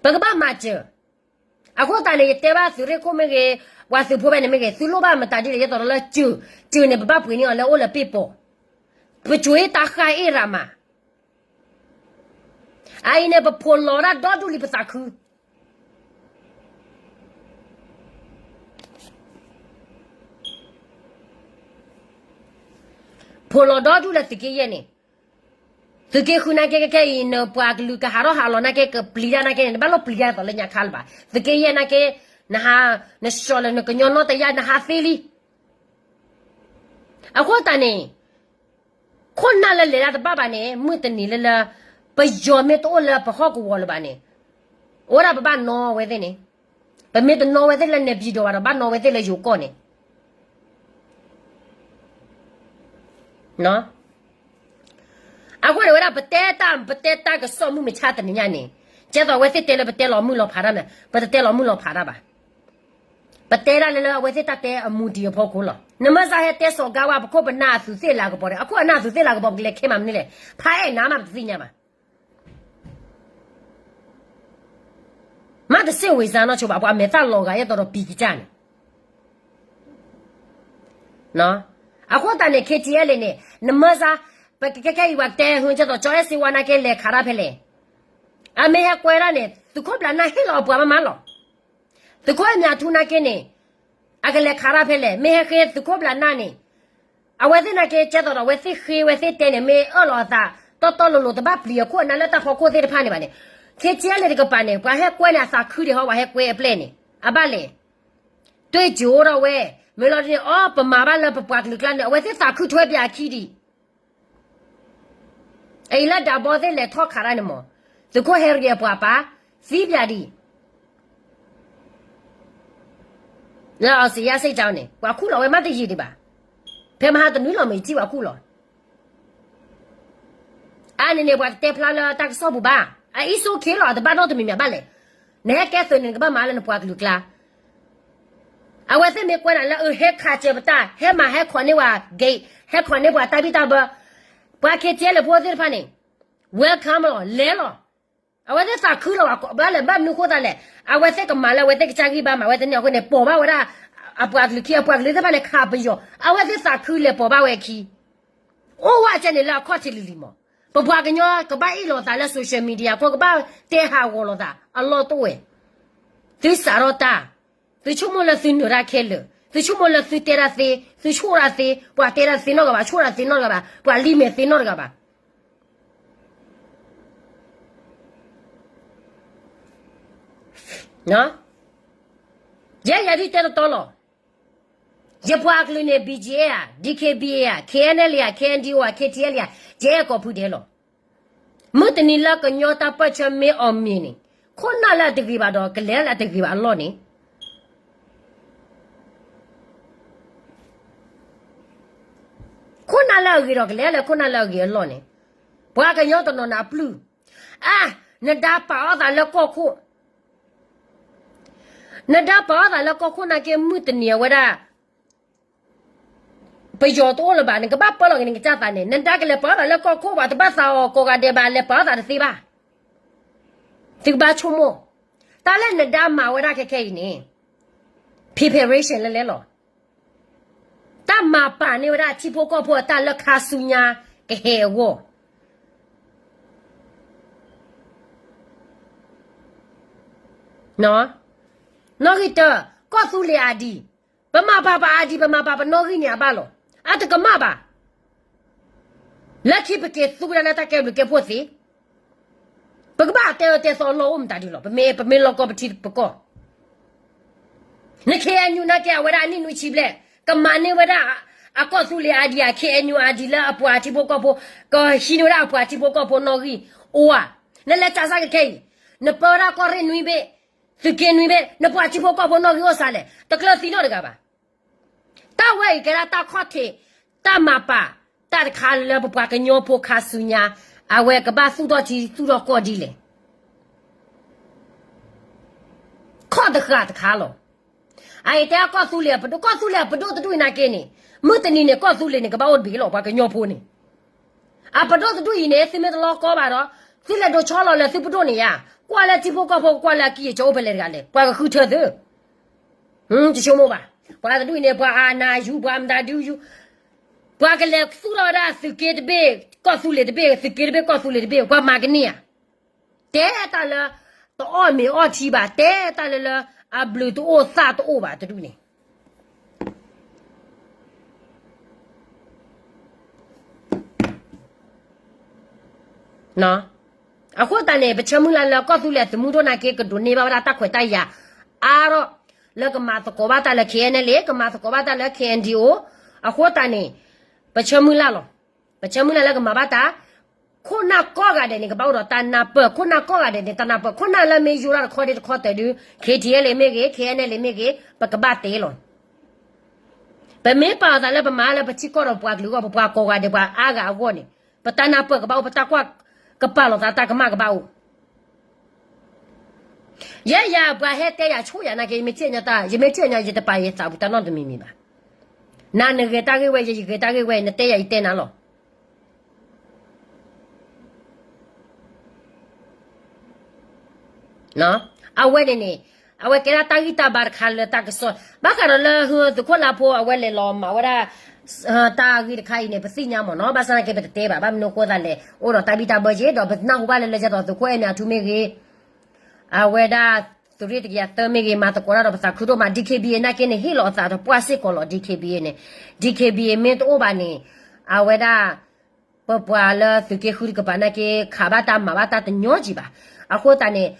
ပကဘၣ်မၤစၢၤ. အဃိသတးန့ၣ် ယတဲဘၣ်သုးရ့ၣ်ခိၣ်မ့ၢ်ဂ့ၤ, ပှၤသုးဖိဖဲန့ၣ်မ့ၢ်ဂ့ၤ, သုလိၣ်ဘၣ်မတၤဒ်လဲၣ် ယသိးဒီးလၢစၢၤ, စၢၤန့ၣ် ပဘၣ်ပှ့ၤန့ၢ်အီၤလၢအိၣ်လၢပ့ၢ်ပိာ်, ပကွၢ်တၢ်ဃၢ်အ့ၣ်ရၤမး, အအံၤန့ၣ် ပဖိးလီၤဒၣ်ဒီဒူၣ်လံပသးခု ဖိးလီၤဒီဒူၣ်လၢသုးက့ယဲၢ်န့ၣ်, သုးက့ဃုနာ်က့ ခဲခဲအံၤ နပှၤကလုာ်ကဟးထီၣ်ဟးလီၤနာ်က့ ကပျံၤတၢ်နာ်က့န့ၣ် နဘၣ်လိၣ်ပျံၤတၢ်သိးလၢညါခါလၢၤဘၣ်. သုးက့ယဲၢ်နာ်က့ နဟး, နဆှီလၢနကညီနီၢ်တယၢ် နဟးသ့လံ. အဃိသတးန့ၣ် ခိၣ်နၢ်လၢလဲၤတၢ်တဘၣ်ဘၣ်န့ၣ် မုၢ်တနံၤလၢလၢ ပယီၤမ့ၢ်တအိၣ်လၢပဟီၣ်ကဝီၤလၢၤဘၣ်န့ၣ်, အိၣ်ဒၣ်ပဘၣ်နီၣ်ဝဲသ့ၣ်န့ၣ်, ပမ့ၢ်တနီၣ်ဝဲသ့ၣ်လၢနဲပၠံၤဒိးဘၣ်ဒီး ဘၣ်နီၣ်ဝဲသ့ၣ်လၢယိၤကီၢ်န့ၣ် အဃိန့ၣ်ဝဲဒၣ် ပတဲတၢ် ပတဲတၢ်ကစီၣ်မုၢ်မဆါတနံၤညါန့ၣ်, ကဲသိးအဝဲသ့ၣ်တဲလၢပတဲလီၤမုၢ်လီၤဖးတၢ်မ့ၢ်, ပတတဲလီၤမုၢ်လီၤဖးတၢ်ဘၣ်. ပတဲဒၣ်လၢလၢအဝဲသ့ၣ်တၢ်တဲအမူဒံးအဖီခိၣ်လီၤ. နမ့ၢ်စ့ၢ်ဟဲတဲစီၤကါဝါ ပခိၣ်ပနၢ်အသူးသ့ၣ်လၢကပီၤဒီး အခိၣ်အနၢ်အသူးသ့ၣ်လၢကပီၤ ပကလဲၤခဲမးမနုၤလဲၣ်, ဖးအဲၣ်နၤမးပတသ့ၣ်ညါဘၣ်. တစ့ၣ်ဝံၤစါနီၢ်ဆိဘၣ် ပှၤမဲာ်သၣ်လီၤဂာ်ယဲၢ်သီဒီးပံၤကစၢ်န့ၣ် အဃိသတးန့ၣ် ခ့ထံအဲလ့ၣ်န့ၣ် နမၢစါ ပကခဲခဲအံၤ ပှၤကတဲဟုကဲသိး ကၠီအဲၣ်စ့ဝါနာ်က့လဲၤခးတၢ်ဖဲလဲၣ်. အမ့ၢ်ဟဲကွဲဒၣ်န့ၣ် သုးခိၣ်ဘျးနၢ်ဟ့ၣ်လီၤအပှၤမးမးလီၤ. သုးခိၣ်အဲၣ်မၠးထူနာ်က့န့ၣ် အကလဲၤခးတၢ်ဖဲလဲၣ်. မ့ၢ်ဟဲဃ့သုးခိၣ်ဘျးနၢ်န့ၣ် အဝဲသ့ၣ်နာ်က့ကဲသိးဒီး အဝဲသ့ၣ်ဃ့ဝဲသ့ၣ်တဲန့ၣ် မ့ၢ်အၢၣ်လီၤအသး တီတီလိၤလိၤ တဘၣ်ပျံၤအခိၣ်အနၢ်လၢတၢ်ဖီခိၣ်သ့ၣ်တဖၣ်န့ၣ်ဘၣ်န့ၣ် ခ့ထံအဲလ့ၣ်တကပၤန့ၣ် ပှၤဟဲကွဲန့ၣ် အသးခုဒံးဟီ ပှၤဟဲကွဲအပျဲၢ်န့ၣ် အဘၣ်လဲၣ်. တွ့ၢ်ကၠိအိၣ်ထီၣ်ဝဲ မ့ၢ်လီၤဒ်န့ၣ် အီ ပမၤဘၣ်လၢပပှၤကလုာ်ကျါန့ၣ် အဝဲသ့ၣ်သးခုထွဲပၠးအခံဒံး အအံၤလၢဒးဘီသ့ၣ်လဲၤထီၣ်ခးတၢ်န့ၣ်မး သုးခိၣ်ဟဲရံအပှၤပၢ် သံပၠးဒံး လၢအီစံးယါစ့ၣ်ကၠီန့ၣ် ပှၤခူၣ်လီၤဝဲမးတယံာ်ဒံးဘၣ်. ဖဲမဟါတနွံလီၤမ့ၢ်ယထံၣ်ပှၤခူၣ်လီၤ အါန့ၣ်န့ၣ် ပှၤတတဲဖျါလၢတၢ်ကစီၣ်ပူၤဘၣ်. အ it's okay လီၤ အတဘၣ်နီတမံၤမံၤဘၣ်လဲၣ်. နဟဲကဲသုးန့ၣ် နကဘၣ်မၤလၢနပှၤကလုာ်ကျါ အဝဲသ့ၣ်မ့ၢ်ကွဲးနၤလၢအဟဲခးစၢၤပတၢ် ဟဲမၤဟဲခိးန့ၢ်ပှၤ gate ဟဲခိးန့ၢ်ပှၤတၢ်ဘံၣ်တၢ်ဘၢ ပှၤ ခ့ထံအဲလ့ၣ် ဖိသ့ၣ်တဖၣ်န့ၣ် welcome လီၤ လဲၤလီၤ. အဝဲသ့ၣ်သးခုလီၤ ဘၣ်လဲၣ် ဘၣ်မနုၤဃိသးလဲၣ် အဝဲသ့ၣ်ကမၤလၢအဝဲသ့ၣ်ကစၢ်ဂံၢ်ဘါမး အဝဲသ့ၣ်န့ၣ်အဃိန့ၣ် ပိာ်ဘၣ်ဝဲဒၣ် အပှၤကလုာ်ခံ အပှၤကလုာ်သ့ၣ်တဖၣ်န့ၣ် ခးပယီၤ အဝဲသ့ၣ်သးခုလဲၤပိာ်ဘၣ်ဝဲအခံ အိၣ်ဝဲကဲန့ၣ်လၢအခီၣ်ထံးလံၤလံၤမး ပပှၤကညီကဘၣ်အ့ၣ်လိာ်သးလၢ social media ခိၣ် ကဘၣ်တဲဟးဂီၤလိာ်သး အလီၢ်တအိၣ်ဝဲ သုစးထီၣ်တၢ် သုဆိကမိၣ်လၢသုနၢၤတၢ်ခဲလၢာ် သုဆိကမိၣ်လၢသုတဲတၢ်သ့ သုဆိၣ်တၢ်သ့ ပှၤတဲတၢ်သ့နီတဂၤဘၣ် ဆိၣ်တၢ်သ့နီတဂၤဘၣ် ပှၤလံမဲာ်သ့နီတဂၤဘၣ် ယဲယၤဒ်တဲတတီလီၤ. ယပှၤကလုာ်န့ၣ် ဘီကၠ့ဧါ ဒံခ့ဘံဧါ ခ့အဲၣ်နဲလ့ဧါ ခ့အဲၣ်ဒံအိၣ်ဧါ ခ့ထံအဲလ့ဧါ ယအဲၣ်ကိးဖုဒဲးလီၤ. မုၢ်တနံၤလၢကညီတၢ်ပၢၢ်ဆၢမ့ၢ်အီၣ်မ့ၢ်န့ၣ် ခိၣ်နၢ်လၢအတဂ့ၤဘၣ်ဒီး ကလဲၤလၢအတဂ့ၤဘၣ်အလီၢ်န့ၣ် ခိၣ်နၢ်လၢအဂ့ၤဒီး ကလဲၤလၢခိၣ်နၢ်လၢအဂ့ၤအလီၢ်န့ၣ် ပှၤကညီတနီၤန့ၣ်အပျုၢ် အါ နဒါပာ်အီၣ်သးလၢကီၢ်ခိၣ် နဒါပာ်အီၣ်သးလၢကီၢ်ခိၣ်နာ်က့ မုၢ်တနံၤအဝဲဒၣ် ပယီၤတအိၣ်လၢၤဘၣ် နကဘၣ်ပၢလီၤက့ၤနကစၢ်သးန့ၣ် နဒါကလဲၤပာ်အီၣ်သးလၢကီၢ်ခိၣ်ဘၣ် တဘၣ်သးအီၤကိးဂၤဒဲးဘၣ် လဲၤပာ်အီၣ်သးတသ့ဘၣ်. သုကဘၣ်ဆိကမိၣ် တၢ်လၢနဒါမၤဝဲဒၣ်ခဲခဲအံၤန့ၣ် preparation လၢလဲၣ်လီၤ. တၢ်မၤပာ်န့ၢ်ဝဲဒၣ်ထံဖိကီၢ်ဖိအတၢ်လၢခါဆူညါကဟဲအဂီၢ် နီၣ်ဂံၢ်တၢ ကီၢ်သူလ့ၤအါဒံ ပမၤပာ်ပအါဒံ ပမၤပာ်ပနီၣ်ဂံၢ်န့ၣ်အဘၣ်လီၤ. အတကမၣ်ဘၣ်. လၢခံပက့ၤသူဝဲဒၣ်လၢတၢ်ကဲဘျုးကဲဖှိၣ်သ့ ပကဘၣ်တဲအၢတဲသီအလီၢ်အိၣ်မတၤဒုလီၤ. ပမ့ၢ် ပမ့ၢ်လီၤကီပထံပကီၢ် န ခ့အဲၣ်ယူၣ် နာ်က့အဝဲဒၣ်အနံၣ်နွံဆံဘျဲၣ် ကမၤန့ၢ်ဝဲဒၣ် အကီၢ်သူလ့ၤအါဒံ အ ခ့အဲၣ်ယူၣ် အါဒံ လၢအပှၤထံဖိကီၢ်ဖိ ကဟံးန့ၢ်ဝဲဒၣ်အပှၤထံဖိကီၢ်ဖိနီၣ်ဂံၢ်အိၣ်ဧါ. နလဲၤစးစၢ်ကခဲအံၤ နပၢဝဲဒၣ်ကီၢ်ရ့ၣ်နွံဘ့ၣ် သုးက့နွံဘ့ၣ် နပှၤထံဖိကီၢ်ဖိနီၣ်ဂံၢ်အိၣ်စးလဲၣ် တကျၢၤသံနီတဂၤဘၣ်. တၢ်ဝဲအံၤကဲဒၣ်တၢ်ခီၣ်ထံး တၢ်မၤပာ် တၢ်တခါလၢပပှၤကညီဖိခါဆူညါ အဝဲကဘၣ်သူၣ်ထီၣ်ထံသူၣ်ထီၣ်ကီၢ်ဒ်လဲၣ် ခီၣ်တဃာ်တခါလီၤ. အအံၤတဲကီၢ်သူလ့ၤအပဒိၣ် ကီၢ်သူလ့ၤအပဒိၣ်တဒူၣ်အံၤနာ်က့န့ၣ် မုၢ်တနံၤန့ၣ် ကီၢ်သူလ့ၤန့ၣ် ကဘၣ်အိၣ်တဘ့ၣ်လီၤ ပှၤကညီဖိန့ၣ် အပဒိၣ်တဒူၣ်အံၤန့ၣ် သုမ့ၢ်တလီကီဘၣ်ဒီး သုလဲၤဒိးဆီလီၤလၢသုပဒိၣ်န့ၣ်ယါ ကွၢ်လၢထံဖိကီၢ်ဖိ ကွၢ်လၢအကံၢ်အစီအိၣ်ဖဲလဲၣ်တဂၤလဲၣ် ပှၤကဃုထၢသု တဆိကမိၣ်ဘၣ်. ပှၤတဒူၣ်အံၤန့ၣ် ပှၤအနၢယူၤ ပှၤမတၤဒုယူၤ ပှၤကလဲၤသူၣ်ထီၣ်ဝဲဒၣ်သုးက့တဘ့ၣ် ကီၢ်သူလ့ၤတဘ့ၣ် သုးက့တဘ့ၣ် ကီၢ်သူလ့ၤတဘ့ၣ် ပှၤမၤကန့ၢ်ဧါ. တဲတၢ်လၢ တအီၣ်မ့ၤအီထံဘၣ် တဲတၢ်လၢလၢ အဘျုးတအိၣ်သၣ်တအိၣ်ဘၣ်တဒူၣ်န့ၣ် အဃိသတးန့ၣ် ပဆၢမုၢ်လၢ်လၢကီၢ်သူလ့ၤအသုးမုၢ်ဒိၣ်နာ်က့ ကဒိးန့ၢ်ဘၣ်ဝဲဒၣ်တၢ်ခွဲးတၢ်ယာ်အါထီၣ် လၢကမၤသကိးဘၣ်တၢ်လၢ ခ့အဲၣ်နဲလ့ ကမၤသကိးဘၣ်တၢ်လၢ ခ့အဲၣ်အၣ်ဒံအိၣ် အဃိသတးန့ၣ် ပဆၢမုၢ်လၢ်လီၤ. ပဆၢမုၢ်လၢ်လၢကမၤဘၣ်တၢ် ခိၣ်နၢ်ကိးဂၤဒဲးန့ၣ် ကဘၣ်အိၣ်ဒီးတၢ်နၢ်ပၢၢ် ခိၣ်နၢ်ကိးဂၤဒဲးန့ၣ် တၢ်နၢ်ပၢၢ် ခိၣ်နၢ်လၢမ့ၢ်ယိၤတၢ်တခီတခီတၢၢ်ဒု ခ့ထံအဲၣ်လဲၣ်မ့ၢ်ဂ့ၤ ခ့အဲၣ်နဲလ့မ့ၢ်ဂ့ၤ ပကဘၣ်တဲလီၤ. ပမ့ၢ်ပာ်အသးလၢပမၤလၢပထံကီၢ်ဒီးပှၤကလုာ်အဂီၢ် ပပှၤကိးဂၤဒဲးပှၤအါဂၤအဂီၢ်န့ၣ် ပတၢ်နၢ်ပၢၢ်ကဘၣ်အိၣ် ပတၢ်ကွၢ်ကပာ်လီၤသးတၢ်ကမၣ်ကဘၣ်အိၣ် ယဲယၤပှၤဟဲတဲယၤဆိၣ်ယၤနာ်က့ ယမ့ၢ်ထံၣ်ညါတၢ် ယမ့ၢ်ထံၣ်ညါ ယတပာ်ယသးပူၤတၢ်နီတမံၤမံၤဘၣ်. နၤနဂဲၤတၢ်ဂ့ၢ်ဝဲ ယယဂဲၤတၢ်ဂ့ၢ်ဝဲ နတဲယၤယတဲနၤလီၤ. အဝဲန့ၣ်န့ၣ် အဝဲကဲဒၣ်တၢ်ဂံၢ်တၢ်ဘါတခါလၢတၢ်ကစီၣ် ဘၣ်ဃးဒီးလၢသုးခိၣ်လါဖိအဝဲလဲၤလီၤမၤဝဲဒၣ် တၢ်ဂ့ၢ်တခါအံၤန့ၣ် ပသ့ၣ်ညါမ့ၢ်နီၤ, ဘၣ်ဆၣ်သနာ်က့ ပတတဲဘၣ်, ဘၣ်မနုၤအဃိသတးလဲၣ် အိၣ်ဒီးတၢ်ဘံၣ်တၢ်ဘၢက့ၤ ဒီးပနၢ်ဟူဘၣ်လၢလၢကဲသိးသုးခိၣ်အဲၣ်မ့အထူမ့ၢ်ဂ့ၤ အဝဲဒၣ်သုးရ့ၣ်တကယၤသၢမ့ၢ်ဂ့ၤ မၤသကိးတၢ်ဒီးပသးခုဒိၣ်မး, ဒံၣ်ခ့ဘံၣ်အ့ နာ်က့န့ၣ် ဟ့ၣ်လီၤအသးဒီး ပှၢ်စ့ၢ်ကီးလီၤ ဒံၣ်ခ့ဘံၣ်အ့န့ၣ်, ဒံၣ်ခ့ဘံၣ်အ့ မ့ၢ်တအိၣ်ဘၣ်န့ၣ် အဝဲဒၣ် ပပှၤလၢသုးက့ဃုတကပၤနာ်က့ ခးဘၣ်တၢ်မၤဘၣ်တၢ်တညီကံဘၣ်. အဃိသတးန့ၣ်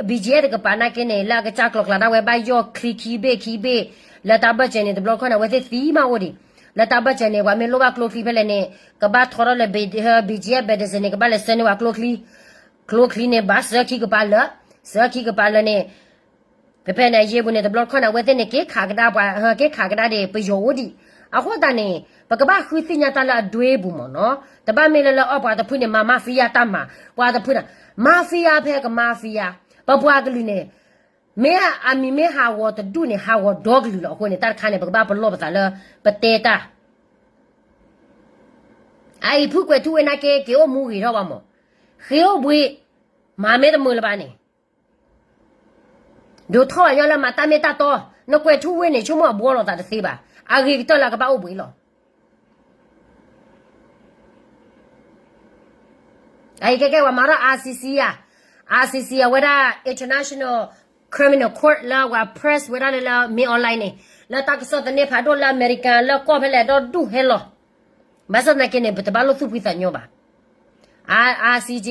ဘံၣ်ကၠံၣ်အဲၣ်တကပၤနာ်က့န့ၣ် လၢအကစၢ်ကျီၤကျါဒၣ်ဝဲဘၣ်ယီၢ်ချံခံဘ့ၣ်ခံဘ့ၣ် လၢတၢ်ဘၢၣ်စၢၤန့ၣ် တဘျီခီန့ၣ် အဝဲသ့ၣ်သံမးအိၣ်ဒံး, လၢတၢ်ဘၢၣ်စၢၤန့ၣ် ပှၤမ့ၢ်လိၣ်ဘၣ်ကျိချံဖဲလဲၣ်န့ၣ် ကဘၣ်ထီထီၣ်လၢ ဘံၣ်ကၠံၣ်အဲၣ် ဘဲဒစ့န့ၣ် ကဘၣ်လဲၤဆှၢန့ၢ်ဝဲကျိချံ, ကျိချံန့ၣ် ဘၣ်စှၤခံကပၤလၢာ်, စှၤခံကပၤလၢာ်န့ၣ် ဖဲဖဲန့ၣ် အယ့ၢ်ပူၤန့ၣ် တဘျီခီန့ၣ် အဝဲသ့ၣ်န့ၣ် က့ၤခးကဒါပှၤ က့ၤခးကဒါဒံး ပယီၤအိၣ်ဒံး. အဃိသတးန့ၣ် ပကဘၣ်ဃုသ့ၣ်ညါတၢ်လၢအဒွဲပူၤမ့ၢ်နီၤ, တဘၣ်မ့ၢ်လၢလၢအီၣ်ပှၤတဖုန့ၣ် မၤ mafia တၢ်မၤ, ပှၤတဖုန့ၣ် mafia ဖဲက mafia, ပပှၤကလုာ်န့ၣ် မ့ၢ်အမံၤမ့ၢ်ဟးဂီၤတဒူၣ်န့ၣ် ဟးဂီၤဒီကလုာ်လီၤ. အဃိန့ၣ် တၢ်တခါန့ၣ် ပကဘၣ်ပလီၢ်ပသးလၢ ပတဲတၢ် အအံၤဖုကွဲးထူဝ့နာ်က့ က့ၤအိၣ်မူဂ့ၤထီၣ်ဘၣ်မး, ဃ့အိၣ်ဘှံး, မၤမ့ၢ်တမုာ်လၢၤဘၣ်န့ၣ် ဒိးထီၣ်ဘၣ်ညီလၢမၤတၢ်မ့ၢ်တၢ်တီ, နကွဲးထူဝ့န့ၣ် ဆိကမိၣ်အဘှီလိာ်သးတသ့ဘၣ်, အဂ့ၤကတၢၢ်လၢအကဘၣ်အိၣ်ဘှံးလီၤ. အအံၤကဲကဲပှၤမၤထီၣ် ICC ဧါ, ICC အဝဲဒၣ် International Criminal Court လၢပှၤ press ဝဲဒၣ်လၢလၢ မင်းအောင်လှိုင် န့ၣ်, လၢတၢ်ကစီၣ်သန့ဖးဒိၣ်လၢအမဲရကၤလၢကီၢ်ဖဲလဲၣ်ဒီဒူၣ်ဟဲလီၤ. ဘၣ်ဆၣ်သနာ်က့န့ၣ် ပတဘၣ်လိၣ်သူၣ်ဖှံသးညီဘၣ်. ICJ,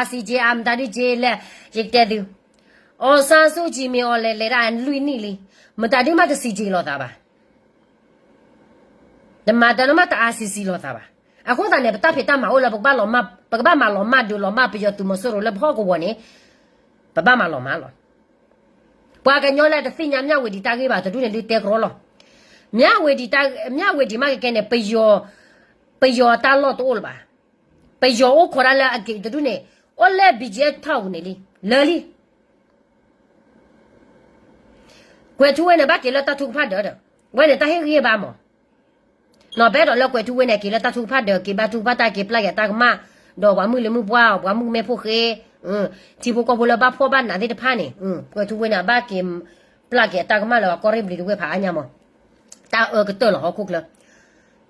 ICJ မတၤဒုက့ၤလဲၣ်, ယကတဲသု, အောင်ဆန်းစုကြည် မင်းအောင်လှိုင် လဲၤဒၣ်လွံၢ်နံၣ်လံ, မတၤဒုမးတစံးက့ၤလိာ်သးဘၣ်. တမၤတၢ်နီမးတ ICC လိာ်သးဘၣ်. အဃိသတးန့ၣ် ပတၢ်ဖံးတၢ်မၤအိၣ်လၢ ပကဘၣ်မၤလီၤမၢ်ဒုးလီၤမၢ်ပယီၤသုးမီၤစိရိၤလၢပဟီၣ်ကဝီၤန့ၣ်, ပဘၣ်မၤလီၤမၢ်လီၤ. ပှၤကညီလၢတသ့ၣ်ညါမၠၣ်ဝ့ၤဒံးတၢ်ဂ့ၢ်ဘၣ်တဒူၣ်န့ၣ် ဒုးတဲကရီလီၤ. မၠၣ်ဝ့ၤဒံးတၢ်, မၠၣ်ဝ့ၤဒံးမးကကဲန့ၣ် ပယီၤ, ပယီၤတၢ်လီၢ်တအိၣ်လၢၤဘၣ်. ပယီၤအိၣ်ခိးဒၣ်လၢအက့ၤတဒူၣ်န့ၣ်, အိၣ်လၢ BGF ထီၣ်ပူၤန့ၣ်လံ, လၢာ်လံ. ကွဲးထူဝ့န့ၣ် ဘၣ်က့ၤလၢတၢ်ထုကဖၣ်ဒၢးဒီး, ဝဲန့ၣ်တၢ်ဟ့ၣ်ဂံၢ်ဟ့ၣ်ဘါမး, နီၢ် ပအဲၣ်ဒိးလၢကွဲးထူဝ့န့ၣ် က့ၤလၢတၢ်ထုကဖၣ်ဒၢး က့ၤဘါထုကဖၣ်တၢ် က့ၤပျၢ်က့ၤတၢ်ကမၣ်, ဒီးပှၤမုၣ်လၢမုၣ်ပှၢ် ပှၤမုၣ်ကမဲဖိဃ့, ထံဖိကီၢ်ဖိလၢဘၣ်ဖှီၣ်ဘၣ်နးသ့ၣ်တဖၣ်န့ၣ်, ကွဲးထူဝ့န့ၣ် အဘၣ်က့ၤပျၢ်က့ၤတၢ်ကမၣ်လၢအကီၢ်ရ့ၣ်ဘျံၤတဝ့ၢ်ဖးအါညါမး, တၢ်အၢကတၢၢ်လီၤဟီၣ်ခိၣ်ချၢ.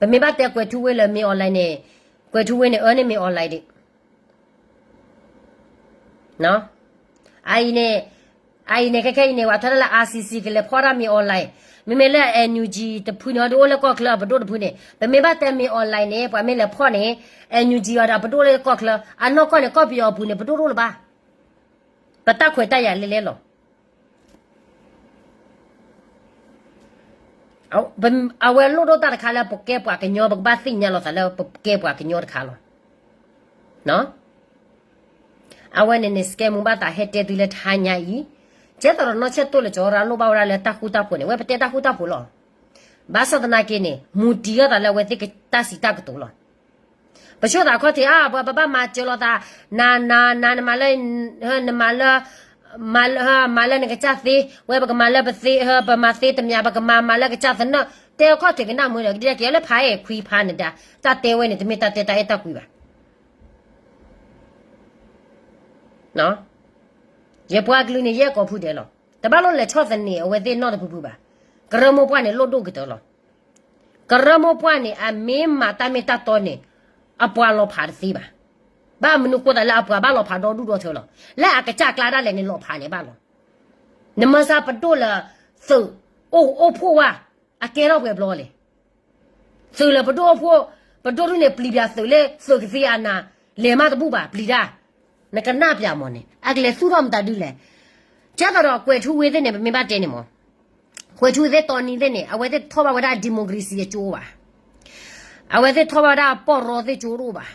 ပမ့ၢ်ဘၣ်တဲကွဲးထူဝ့လၢ မင်းအောင်လှိုင် န့ၣ်, ကွဲးထူဝ့န့ၣ် အၢန့ၢ် မင်းအောင်လှိုင် ဒံး အအံၤန့ၣ်, အအံၤန့ၣ် ခဲခဲအံၤန့ၣ် ပှၤထီၣ်တၢ်လၢ ICC ကလဲၤဖီၣ်တၢ် မင်းအောင်လှိုင်, မ့မ့ၢ်လၢ NUG တဖုန့ၣ် အဒုးအိၣ်လၢကီၢ်ချၢအပဒိၣ်တဖုန့ၣ်, ပမ့ၢ်ဘၣ်တဲ မင်းအောင်လှိုင် န့ၣ် ပှၤမ့ၢ်လဲၤဖီၣ်န့ၣ် NUG အီၤဒီးအပဒိၣ်လၢကီၢ်ချၢ, အနီၢ်ကီၢ်န့ၣ် ကီၢ်ပယီၤအပူၤန့ၣ် ပဒိၣ်တအိၣ်လၢၤဘၣ်. ပတၢ်ခွဲးတၢ်ယာ်လဲၤလဲၤလီၤ. အဝဲလိၣ်ဒိၣ်တၢ်တခါလၢပကဲပှၤကညီ ပကဘၣ်သ့ၣ်ညါလိာ်သးလၢပကဲပှၤကညီတခါလီၤ. အဝဲန့ၣ်န့ၣ် စကဲမူဘၣ်သးဟဲတဲသုလၢထါညါအံၤ, ကဲသိးဒီးနီၢ်ဆဲၣ်တိၢ်လၢကၠီရၤလိၣ်ဘၣ်ဝဲဒၣ်လၢတၢ်ဃူတၢ်ဖိးန့ၣ် ဝဲပတဲတၢ်ဃူတၢ်ဖိးလီၤ. ဘၣ်ဆၣ်သနာ်က့န့ၣ် မူတံၤထီၣ်သးလၢအဝဲသ့ၣ်တၢ်စံးတၢ်ကတိၤလီၤ. ပဆိသးခီၣ်ထံး အါ ပှၤပဘၣ်မၤစၢၤလိာ်သး, နၤ နၤ နၤ နမၤလၢ, နမၤလၢ, မၤလၢနကစၢ်သ့, ဝဲပကမၤလၢပသ့, ပမၤသ့တမံၤ ပကမၤမၤလၢကစၢ်သနၢၣ်, တဲခီၣ်ထံးကနၣ်မုာ်ဒီး ကဒံက့ၤလၢဖးအဲၣ်ခွံဖးနဒါ, တၢ်တဲဝဲန့ၣ် တမ့ၢ်တၢ်တဲတၢ်အဲၣ်တၢ်ကွံဘၣ်. ယပှၤကလုာ်န့ၣ် ယဲၢ်ကိးဖုဒဲးလီၤ. တဘၣ်လိၣ်လဲၤဆီၣ်သနံးအဝဲသ့ၣ်နီတဖုဖုဘၣ်. ကရၢမိၢ်ပှၢ်န့ၣ်လိၣ်ဒိၣ်ကတၢၢ်လီၤ. ကရၢမိၢ်ပှၢ်န့ၣ် အမ့ၢ်မၤတၢ်မ့ၢ်တၢ်တီန့ၣ် အပှၤလီၤဖးတသ့ဘၣ်. ဘၣ်မနုၤဃိသတးလၢအပှၤဘၣ်လီၤဖးဒီဒူၣ်ဒီထၢလီၤ. လၢအကစၢ်ကျါဒၣ်လဲာ်န့ၣ်လီၤဖးန့ၣ်ဘၣ်လီၤ. နမၤစၢၤပဒိၣ်လၢသုးအိၣ်အိၣ်ဖှိၣ်ဝဲ အကဲထီၣ်ပှဲၤဘျီလဲၣ်. သုးလၢပဒိၣ်အိၣ်ဖှိၣ်, ပဒိၣ်ဒုန့ၣ် ပျံၤပၠးသုးလၢသုးကသ့အနၤ, လဲၤမးတဘူၣ်ဘၣ် ပျံၤတၢ်. နကနၣ်ပၠးမးန့ၣ် အကလဲၤသူၣ်ထီၣ်မတၤဒုလဲၣ်. ကဲသိးဒီးကွဲးထူဝ့သ့ၣ်န့ၣ် ပမ့ၢ်ဘၣ်တဲန့ၣ်မး, ကွဲးထူဝ့သ့ၣ်တီနံၤသ့ၣ်န့ၣ် အဝဲသ့ၣ်ထီၣ်ဘၣ်ဝဲဒၣ် democracy အကၠိဘၣ်. အဝဲသ့ၣ်ထီၣ်ဘၣ်ဝဲဒၣ်ပီၢ်ရီသ့ၣ်ကၠိတအိၣ်ဘၣ်.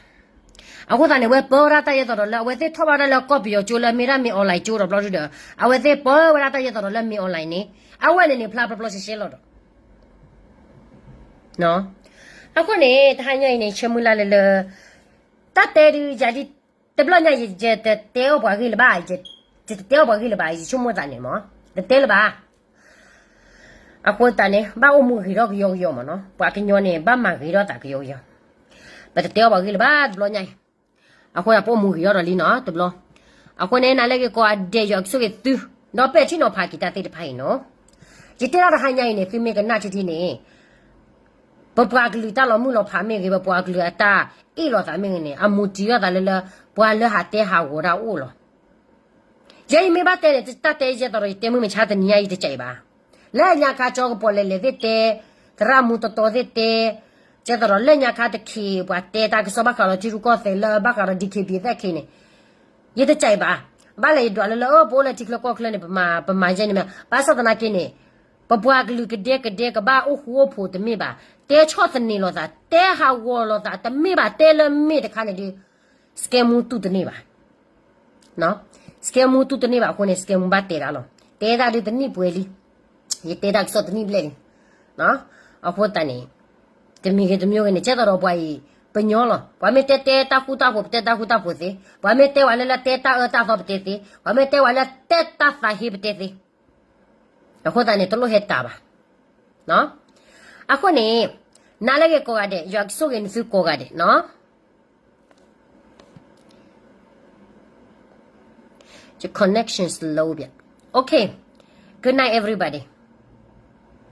အဃိသတးန့ၣ် အဝဲပၢဝဲဒၣ်တၢ်ယဲသိးဒီးလၢ အဝဲသ့ၣ်ထီၣ်ဘၣ်ဝဲဒၣ်လၢကီၢ်ပယီၤကၠိလၢမ့ၢ်ဒၣ် မင်းအောင်လှိုင် ကၠိဒီးဘျီဒုဒီး အဝဲသ့ၣ်ပၢဝဲဒၣ်တၢ်ယဲသိးဒီးလၢ မင်းအောင်လှိုင် န့ၣ် အဝဲန့ၣ်န့ၣ် ဖျါပျီပျီရှဲရှဲလီၤဒီး အဃိန့ၣ် တဟါညါအံၤန့ၣ် ဆၢမုၢ်လၢ်လၢလၢ တၢ်တဲဒုးယၤဒ် တဘျီညါ ယတတဲအီၣ်ပှၤဂ့ၢ်လၢၤဘၣ်, ယတတဲအီၣ်ပှၤဂ့ၢ်လၢၤဘၣ်, ယဆိကမိၣ်သးန့ၣ်မး တတဲလၢၤဘၣ်. အဃိသတးန့ၣ် ဘၣ်အိၣ်မူဂ့ၤထီၣ်ကယီကယီမးနီၤ, ပှၤကညီန့ၣ် ဘၣ်မၤဂ့ၤထီၣ်သးကယီကယီ, ပတတဲအီၣ်ပှၤဂ့ၢ်လၢၤဘၣ်တဘျီညါအံၤ. အဃိသတး ပအိၣ်မူဂ့ၤထီၣ်ဒီးလံနီၤ တဘျီ အဃိန့ၣ် နၤလၢဂ့ၤကိးဂၤဒဲး ယွၤကဆိၣ်ဂ့ၤသု, ဒီးပဲာ်ထံနီၤဖးက့ၤတၢ်သ့ၣ်တဖၣ်အံၤနီၤ. ယတဲဒၣ်တဟါညါအံၤန့ၣ် သုမ့ၢ်ကနၣ်ထံထံန့ၣ် ပပှၤကလုာ်တၢ်လီၤမုၢ်လီၤဖးမ့ၢ်ဂ့ၤ, ပပှၤကလုာ်အတၢ်အ့ၣ်လိာ်သးမ့ၢ်ဂ့ၤန့ၣ် အမူတံၤအသးလၢလၢ ပှၤလၢဟးတဲဟးဂီၤတၢ်အိၣ်လီၤ. ယဲယမ့ၢ်ဘၣ်တဲန့ၣ် တၢ်တဲယဲသိးဒီး ယတဲမုၢ်မဆါတနံၤညါအံၤတကးအံၤဘၣ်. လၢညါခါကၠီကပီၤလဲၤလဲၤသ့ၣ်တဲ, သရၣ်မူတီတီသ့ၣ်တဲ, ကဲသိးဒီးလၢညါခါတခ့ ပှၤတဲတၢ်ကစီၣ်ဘၣ်ဃးဒီးထံရူၢ်ကီၢ်သဲးလၢဘၣ်ဃးဒီး ဒီးက့ဘံသၣ်ခ့န့ၣ် ယတကးအံၤဘၣ်. ဘၣ်လဲၣ်ယဒွးလၢလၢ အၢ ပအိၣ်လၢထံချၢကီၢ်ချၢန့ၣ် ပမၤ ပမၤယဲန့ၣ်မ့ၢ် ဘၣ်ဆၣ်သနာ်က့န့ၣ် ပပှၤကလုာ်ကဒဲကဒဲကဘၣ်အိၣ်ဃူအိၣ်ဖိးတမ့ၢ်ဘၣ်, တဲဆီၣ်သနံးလိာ်သး တဲဟးဂီၤလိာ်သးတမ့ၢ်ဘၣ်, တဲလၢမ့ၢ်တခါန့ၣ်ဒီး စကဲမူတူၢ်တန့ၢ်ဘၣ်. စကဲမူတူၢ်တန့ၢ်ဘၣ်အဃိန့ၣ် စကဲမူဘၣ်တဲဒၣ်လီၤ. တဲဒၣ်ဒုးတနံၣ်ပှဲၤလံ, ယတဲတၢ်ကစီၣ်တနံၣ်ဘျဲၣ်လံ. အဃိသတးန့ၣ် တမံၤဂ့ၤတမံၤဂ့ၤန့ၣ် ကဲသိးဒီးပှၤအံၤ ပညီလီၤ. ပှၤမ့ၢ်တဲတဲတၢ်ဃူတၢ်ဖိး ပတဲတၢ်ဃူတၢ်ဖိးသ့, ပှၤမ့ၢ်တဲဝဲလၢလၢတဲတၢ်အၢတၢ်သီပတဲသ့, ပှၤမ့ၢ်တဲဝဲလၢတဲတၢ်သးဟ့ပတဲသ့. အဃိသတးန့ၣ် တလိၣ်ဟဲတးဘၣ်. အဃိန့ၣ် နၤလၢဂ့ၤကိးဂၤဒဲး ယွၤကဆိၣ်ဂ့ၤနသုကိးဂၤဒဲးနီၤ. Your connection is low ဗျ. Okay. Good night, everybody.